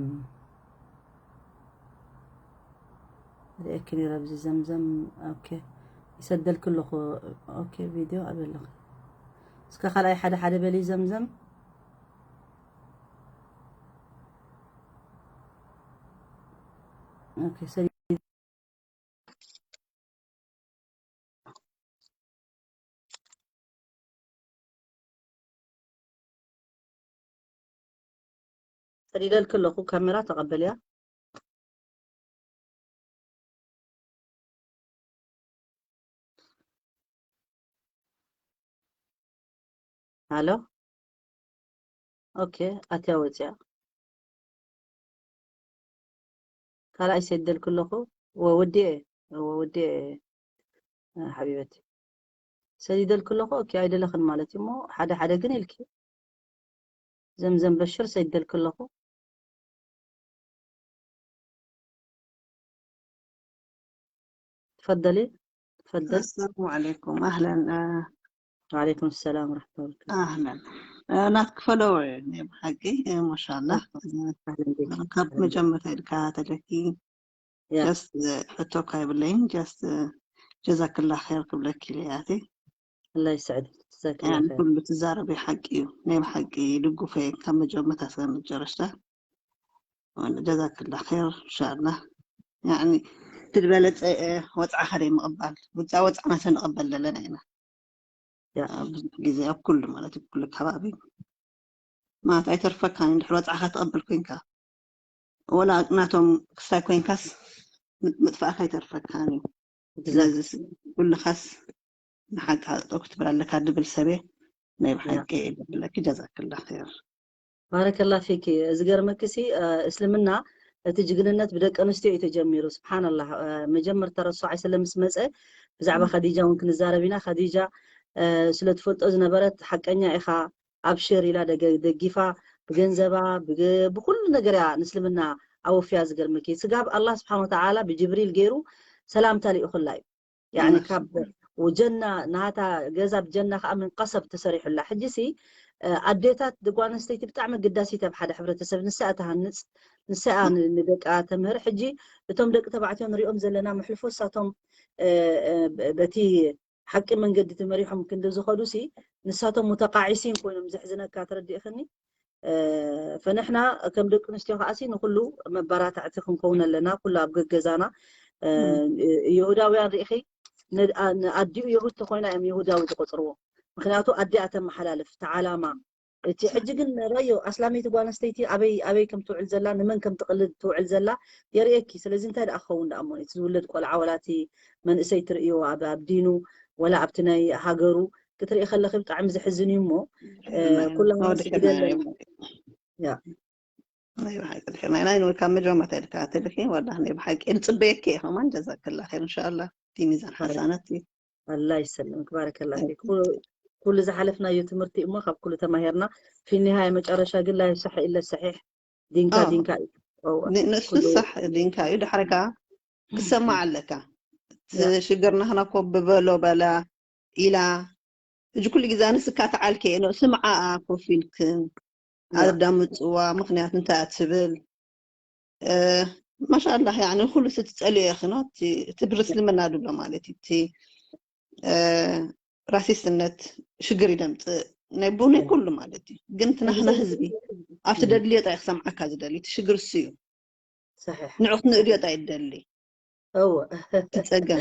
ርእየኪ ነይረ ኣብዚ ዘምዘም። ኦኬ ይሰደልክ ኣለኹ። ኦኬ ቪድዮ ኣበለኹ እስከ ካልኣይ ሓደ ሓደ በሊ ዘምዘም። ኦኬ ሰሪ ሰዲደልክ ኣለኹ ካሜራ ተቐበልያ። ሃሎ ኦኬ ኣትያ ወፅያ። ካልኣይ ሰዲደልክ ኣለኹ ወወዲኤ ወወዲኤ ሓቢበቲ ሰዲደልክ ኣለኹ። ኦኬ ኣይደለኽን ማለት እዩ እሞ ሓደ ሓደ ግን ኢልኪ ዘምዘም በሽር ሰዲደልክ ኣለኹ። تفضلي تفضل السلام عليكم أهلا وعليكم السلام ورحمة الله وبركاته أهلا ናትክ ፈለወ እየ ብሓቂ ማሻላ ካብ መጀመርታ ኢልካ ተለኪ ጀስት ሕቶካ የብለይን ጀስት ጀዛክላ ር ክብለኪ ኢለ ያቲ الله يسعدك جزاك الله خير ኩሉ ትዛረቢ ሓቂ እዩ ናይ ብሓቂ ድጉፈ ካብ መጀመርታ ስለ መጨረሽታ ጀዛክላ ር እንሻላ ትድበለፀ ወፅዓኻ ደይ ምቕባል ውፃ ወፅዓና ተንቕበል ዘለና ኢና ብዙሕ ግዜ ኣብ ኩሉ ማለት እዩ ኩሉ ከባቢ ማለት ኣይተርፈካን እንድሕር ወፅዓኻ ትቐበል ኮንካ ወላ ናቶም ክስታይ ኮይንካስ ምጥፋእካ ኣይተርፈካን እዩ ስለዚ ኩልኻስ ንሓቂ ሓቂ ክትብል ኣለካ ድብል ሰበ ናይ ብሓቂ ይብለኪ ጀዛክላ ኸይር። ባረከላ ፊኪ። ዝገርመኪ ሲ እስልምና እቲ ጅግንነት ብደቂ ኣንስትዮ እዩ ተጀሚሩ። ስብሓንላህ። መጀመርታ ረሱል ዐለይሂ ሰለም ምስ መፀ ብዛዕባ ኸዲጃ እውን ክንዛረብ ኢና። ኸዲጃ ስለ ትፈልጦ ዝነበረት ሓቀኛ ኢኻ ኣብሽር ኢላ ደገ- ደጊፋ ብገንዘባ ብገ- ብኩሉ ነገር እያ ንእስልምና ኣወፍያ። ዝገርመኪ ስጋብ ኣላህ ስብሓን ወተዓላ ብጅብሪል ገይሩ ሰላምታ ልኢኹላ እዩ። ያኒ ካብ ወጀና ናታ ገዛ ብጀና ከዓ ምን ቀሰብ ተሰሪሑላ። ሕጂ ሲ ኣዴታት ደቂ ኣንስተይቲ ብጣዕሚ ግዳሲት ኣብ ሓደ ሕብረተሰብ ንስኣ ትሃንፅ ንስኣ ንደቃ ተምህር። ሕጂ እቶም ደቂ ተባዕትዮ ንሪኦም ዘለና መሕልፎ እሳቶም በቲ ሓቂ መንገዲ ተመሪሖም ክንዲ ዝኸዱ ሲ ንሳቶም ሙተቃዒሲን ኮይኖም ዘሕዝነካ። ተረዲእኽኒ? ፈንሕና ከም ደቂ ኣንስትዮ ከዓሲ ንኩሉ መበራታዕቲ ክንከውን ኣለና። ኩሉ ኣብ ገገዛና ይሁዳውያን ርኢኺ ንኣዲኡ የሁድ ተኮይና እዮም ይሁዳዊ ዝቆፅርዎ። ምክንያቱ ኣዲኣ ተመሓላልፍ ተዓላማ። እቲ ሕጂ ግን ረዮ ኣስላመይቲ ጓል ኣንስተይቲ ኣበይ ኣበይ ከም ትውዕል ዘላ ንመን ከም ትቅልድ ትውዕል ዘላ የርእየኪ። ስለዚ እንታይ ደኣ ክኸውን ደኣ እሞ እቲ ዝውለድ ቆልዓ ወላ እቲ መንእሰይ ትርእዮ ኣብ ኣብ ዲኑ ወላ ኣብቲ ናይ ሃገሩ ክትርኢ ከለኺ ብጣዕሚ ዘሕዝን እዩ እሞ ኩላና ስግደለን። ናይ ብሓቂ ድሕር ናይ ናይ ካብ መጀመርታ ኢልካ ትልኪ ወላ ናይ ብሓቂ ንጽበየኪ እየ ከማን ጀዛክላ ኸይር እንሻላ እቲ ሚዛን ሓሳናት እዩ። ኣላ ይሰልምክ ባረከላ ፊክ። ኩሉ ዝሓለፍናዮ ትምህርቲ እሞ ካብ ኩሉ ተማሂርና። ፊ ኒሃያ መጨረሻ ግን ላ ይሰሐ ኢለ ሰሒሕ ዲንካ ዲንካ እዩ። ንእሱ ሳሕ ዲንካ እዩ። ድሕሪ ከኣ ክሰማዕ ኣለካ። ሽግርና ክነኮ ብበሎ በላ ኢላ ሕጂ ኩሉ ግዜ ኣነስ እካ ተዓልከ እየ ስምዓኣ ኮፍ ኢልክን ኣዳምፅዋ ምክንያት እንታይ ትብል ማሻላ ያኒ ኩሉ ስትፀልዮ ኢኽኖ እቲ ብርስልምና ድብሎ ማለት እዩ እቲ ራሲስትነት ሽግር ይደምፅእ ናይ ብናይ ኩሉ ማለት እዩ ግን ትናህና ህዝቢ ኣብቲ ደድልዮ ጣይ ክሰምዓካ ዝደሊ እቲ ሽግር እሱ እዩ ንዑ ክትንእድዮ ጣይ ይደሊ እወ ትፀገም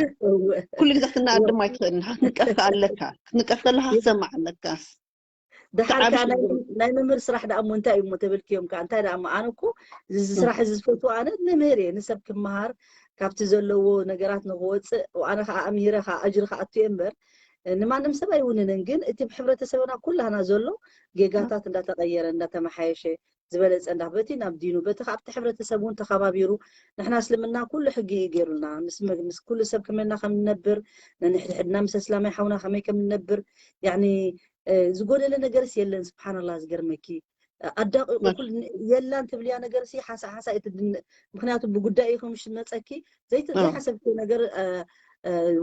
ኩሉ ግዜ ክትናኣድ ድማ ኣይትኽእልን ክትንቀፍ ኣለካ ክትንቀፍ ከለካ ክትሰማዕ ኣለካስ ድሓር ከዓ ናይ መምህር ስራሕ ደኣ እሞ እንታይ እዩ እሞ ተበልክዮም ከዓ እንታይ ደኣ እሞ ኣነ እኮ እዚ ስራሕ እዚ ዝፈትዎ ኣነ መምህር እየ ንሰብ ክመሃር ካብቲ ዘለዎ ነገራት ንክወፅእ ኣነ ከዓ ኣምሂረ ከዓ ኣጅሪ ክኣቱ እየ እምበር ንማንም ሰብ ኣይውንንን ግን እቲ ብሕብረተሰብና ኩላህና ዘሎ ጌጋታት እንዳተቀየረ እንዳተመሓየሸ ዝበለፀ እንዳ በቲ ናብ ዲኑ በቲ ካብቲ ሕብረተሰብ እውን ተኸባቢሩ ንሕና እስልምና ኩሉ ሕጊ እዩ ገይሩልና ምስ ምስ ኩሉ ሰብ ከመይና ከም ንነብር ነንሕድሕድና ምስ እስላማይ ሓውና ከመይ ከም ንነብር ያኒ ዝጎደለ ነገርስ የለን ስብሓንላ ዝገርመኪ ኣዳቂቁ ኩል የላን ትብልያ ነገር ሲ ሓንሳ ሓንሳ እትድንቅ ምክንያቱ ብጉዳይ እዩ ከምሽ መፀኪ ዘይሓሰብኪ ነገር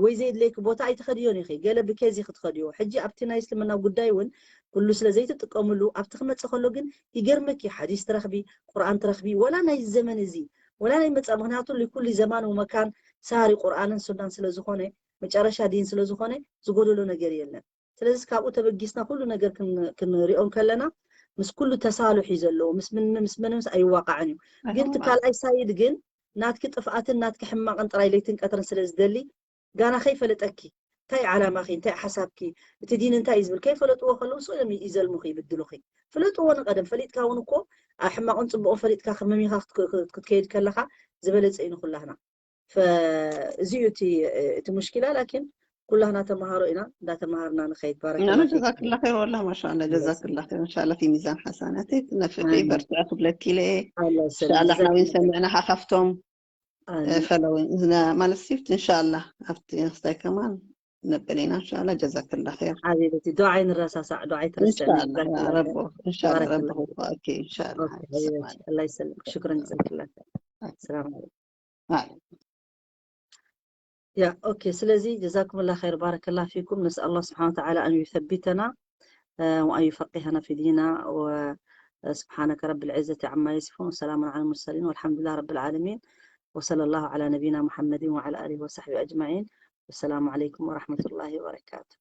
ወይ ዘየድለይኪ ቦታ ኣይትኸድዮን ኢኺ ገለ ብኬዚ ክትኸድዮ ሕጂ ኣብቲ ናይ እስልምና ጉዳይ እውን ኩሉ ስለ ዘይትጥቀምሉ ኣብቲ ክመፅእ ከሎ ግን ይገርመኪ ሓዲስ ትረኽቢ ቁርኣን ትረኽቢ ወላ ናይ ዘመን እዚ ወላ ናይ መፃ ምክንያቱ ሊኩሉ ዘማን ወመካን ሳሪ ቁርኣንን ሱናን ስለዝኾነ መጨረሻ ዲን ስለዝኾነ ዝጎደሎ ነገር የለን ስለዚ ካብኡ ተበጊስና ኩሉ ነገር ክንሪኦ ከለና ምስ ኩሉ ተሳሉሕ እዩ ዘለዎ ምስ ምንም ምስ ምንምስ ኣይዋቃዕን እዩ ግን እቲ ካልኣይ ሳይድ ግን ናትኪ ጥፍኣትን ናትኪ ሕማቕን ጥራይ ለይትን ቀትርን ስለ ዝደሊ ጋና ከይፈለጠኪ እንታይ ዓላማኺ እንታይ ሓሳብኪ እቲ ዲን እንታይ እዩ ዝብል ከይፈለጥዎ ከለዉ ስእሎም ይዘልሙኺ ይብድሉኺ ፍለጥዎ ንቀደም ፈሊጥካ እውን እኮ ሕማቕን ፅቡቕን ፈሊጥካ ከመሚኻ ክትከይድ ከለኻ ዝበለፀ እዩ ንኩላህና እዚ እዩ እቲ እቲ ሙሽኪላ ላኪን ኩላህና ተማሃሮ ኢና እንዳተማሃርና ንኸይድ ባረክ ጀዛክላ ኸይር ወላ ማሻላ ጀዛክላ ኸይር እንሻላ ፊ ሚዛን ሓሳናትክ ነፍቂ በርትዕ ክብለኪ ኢለ እንሻላ ሓዊን ሰሚዕና ካካፍቶም ፈለውን ማለት ሲፍት እንሻላ ኣብቲ ክስታይ ከማን ነብል ኢና እንሻላ ጀዛክላ ኸይር ሓቢበቲ ዱዓይ ንረሳሳዕ ዱዓይ ትረስዕኒ ረቦ እንሻላ ረቦ ክወኣኪ እንሻላ الله يسلمك شكرا جزاك الله خير السلام عليكم يا اوكي ስለዚ جزاكم الله خير بارك الله فيكم نسأل الله سبحانه وتعالى أن يثبتنا وأن يفقهنا في ديننا وسبحانك رب العزة عما يصفون وسلام على المرسلين والحمد لله رب العالمين وصلى الله على نبينا محمد وعلى آله وصحبه أجمعين والسلام عليكم ورحمة الله وبركاته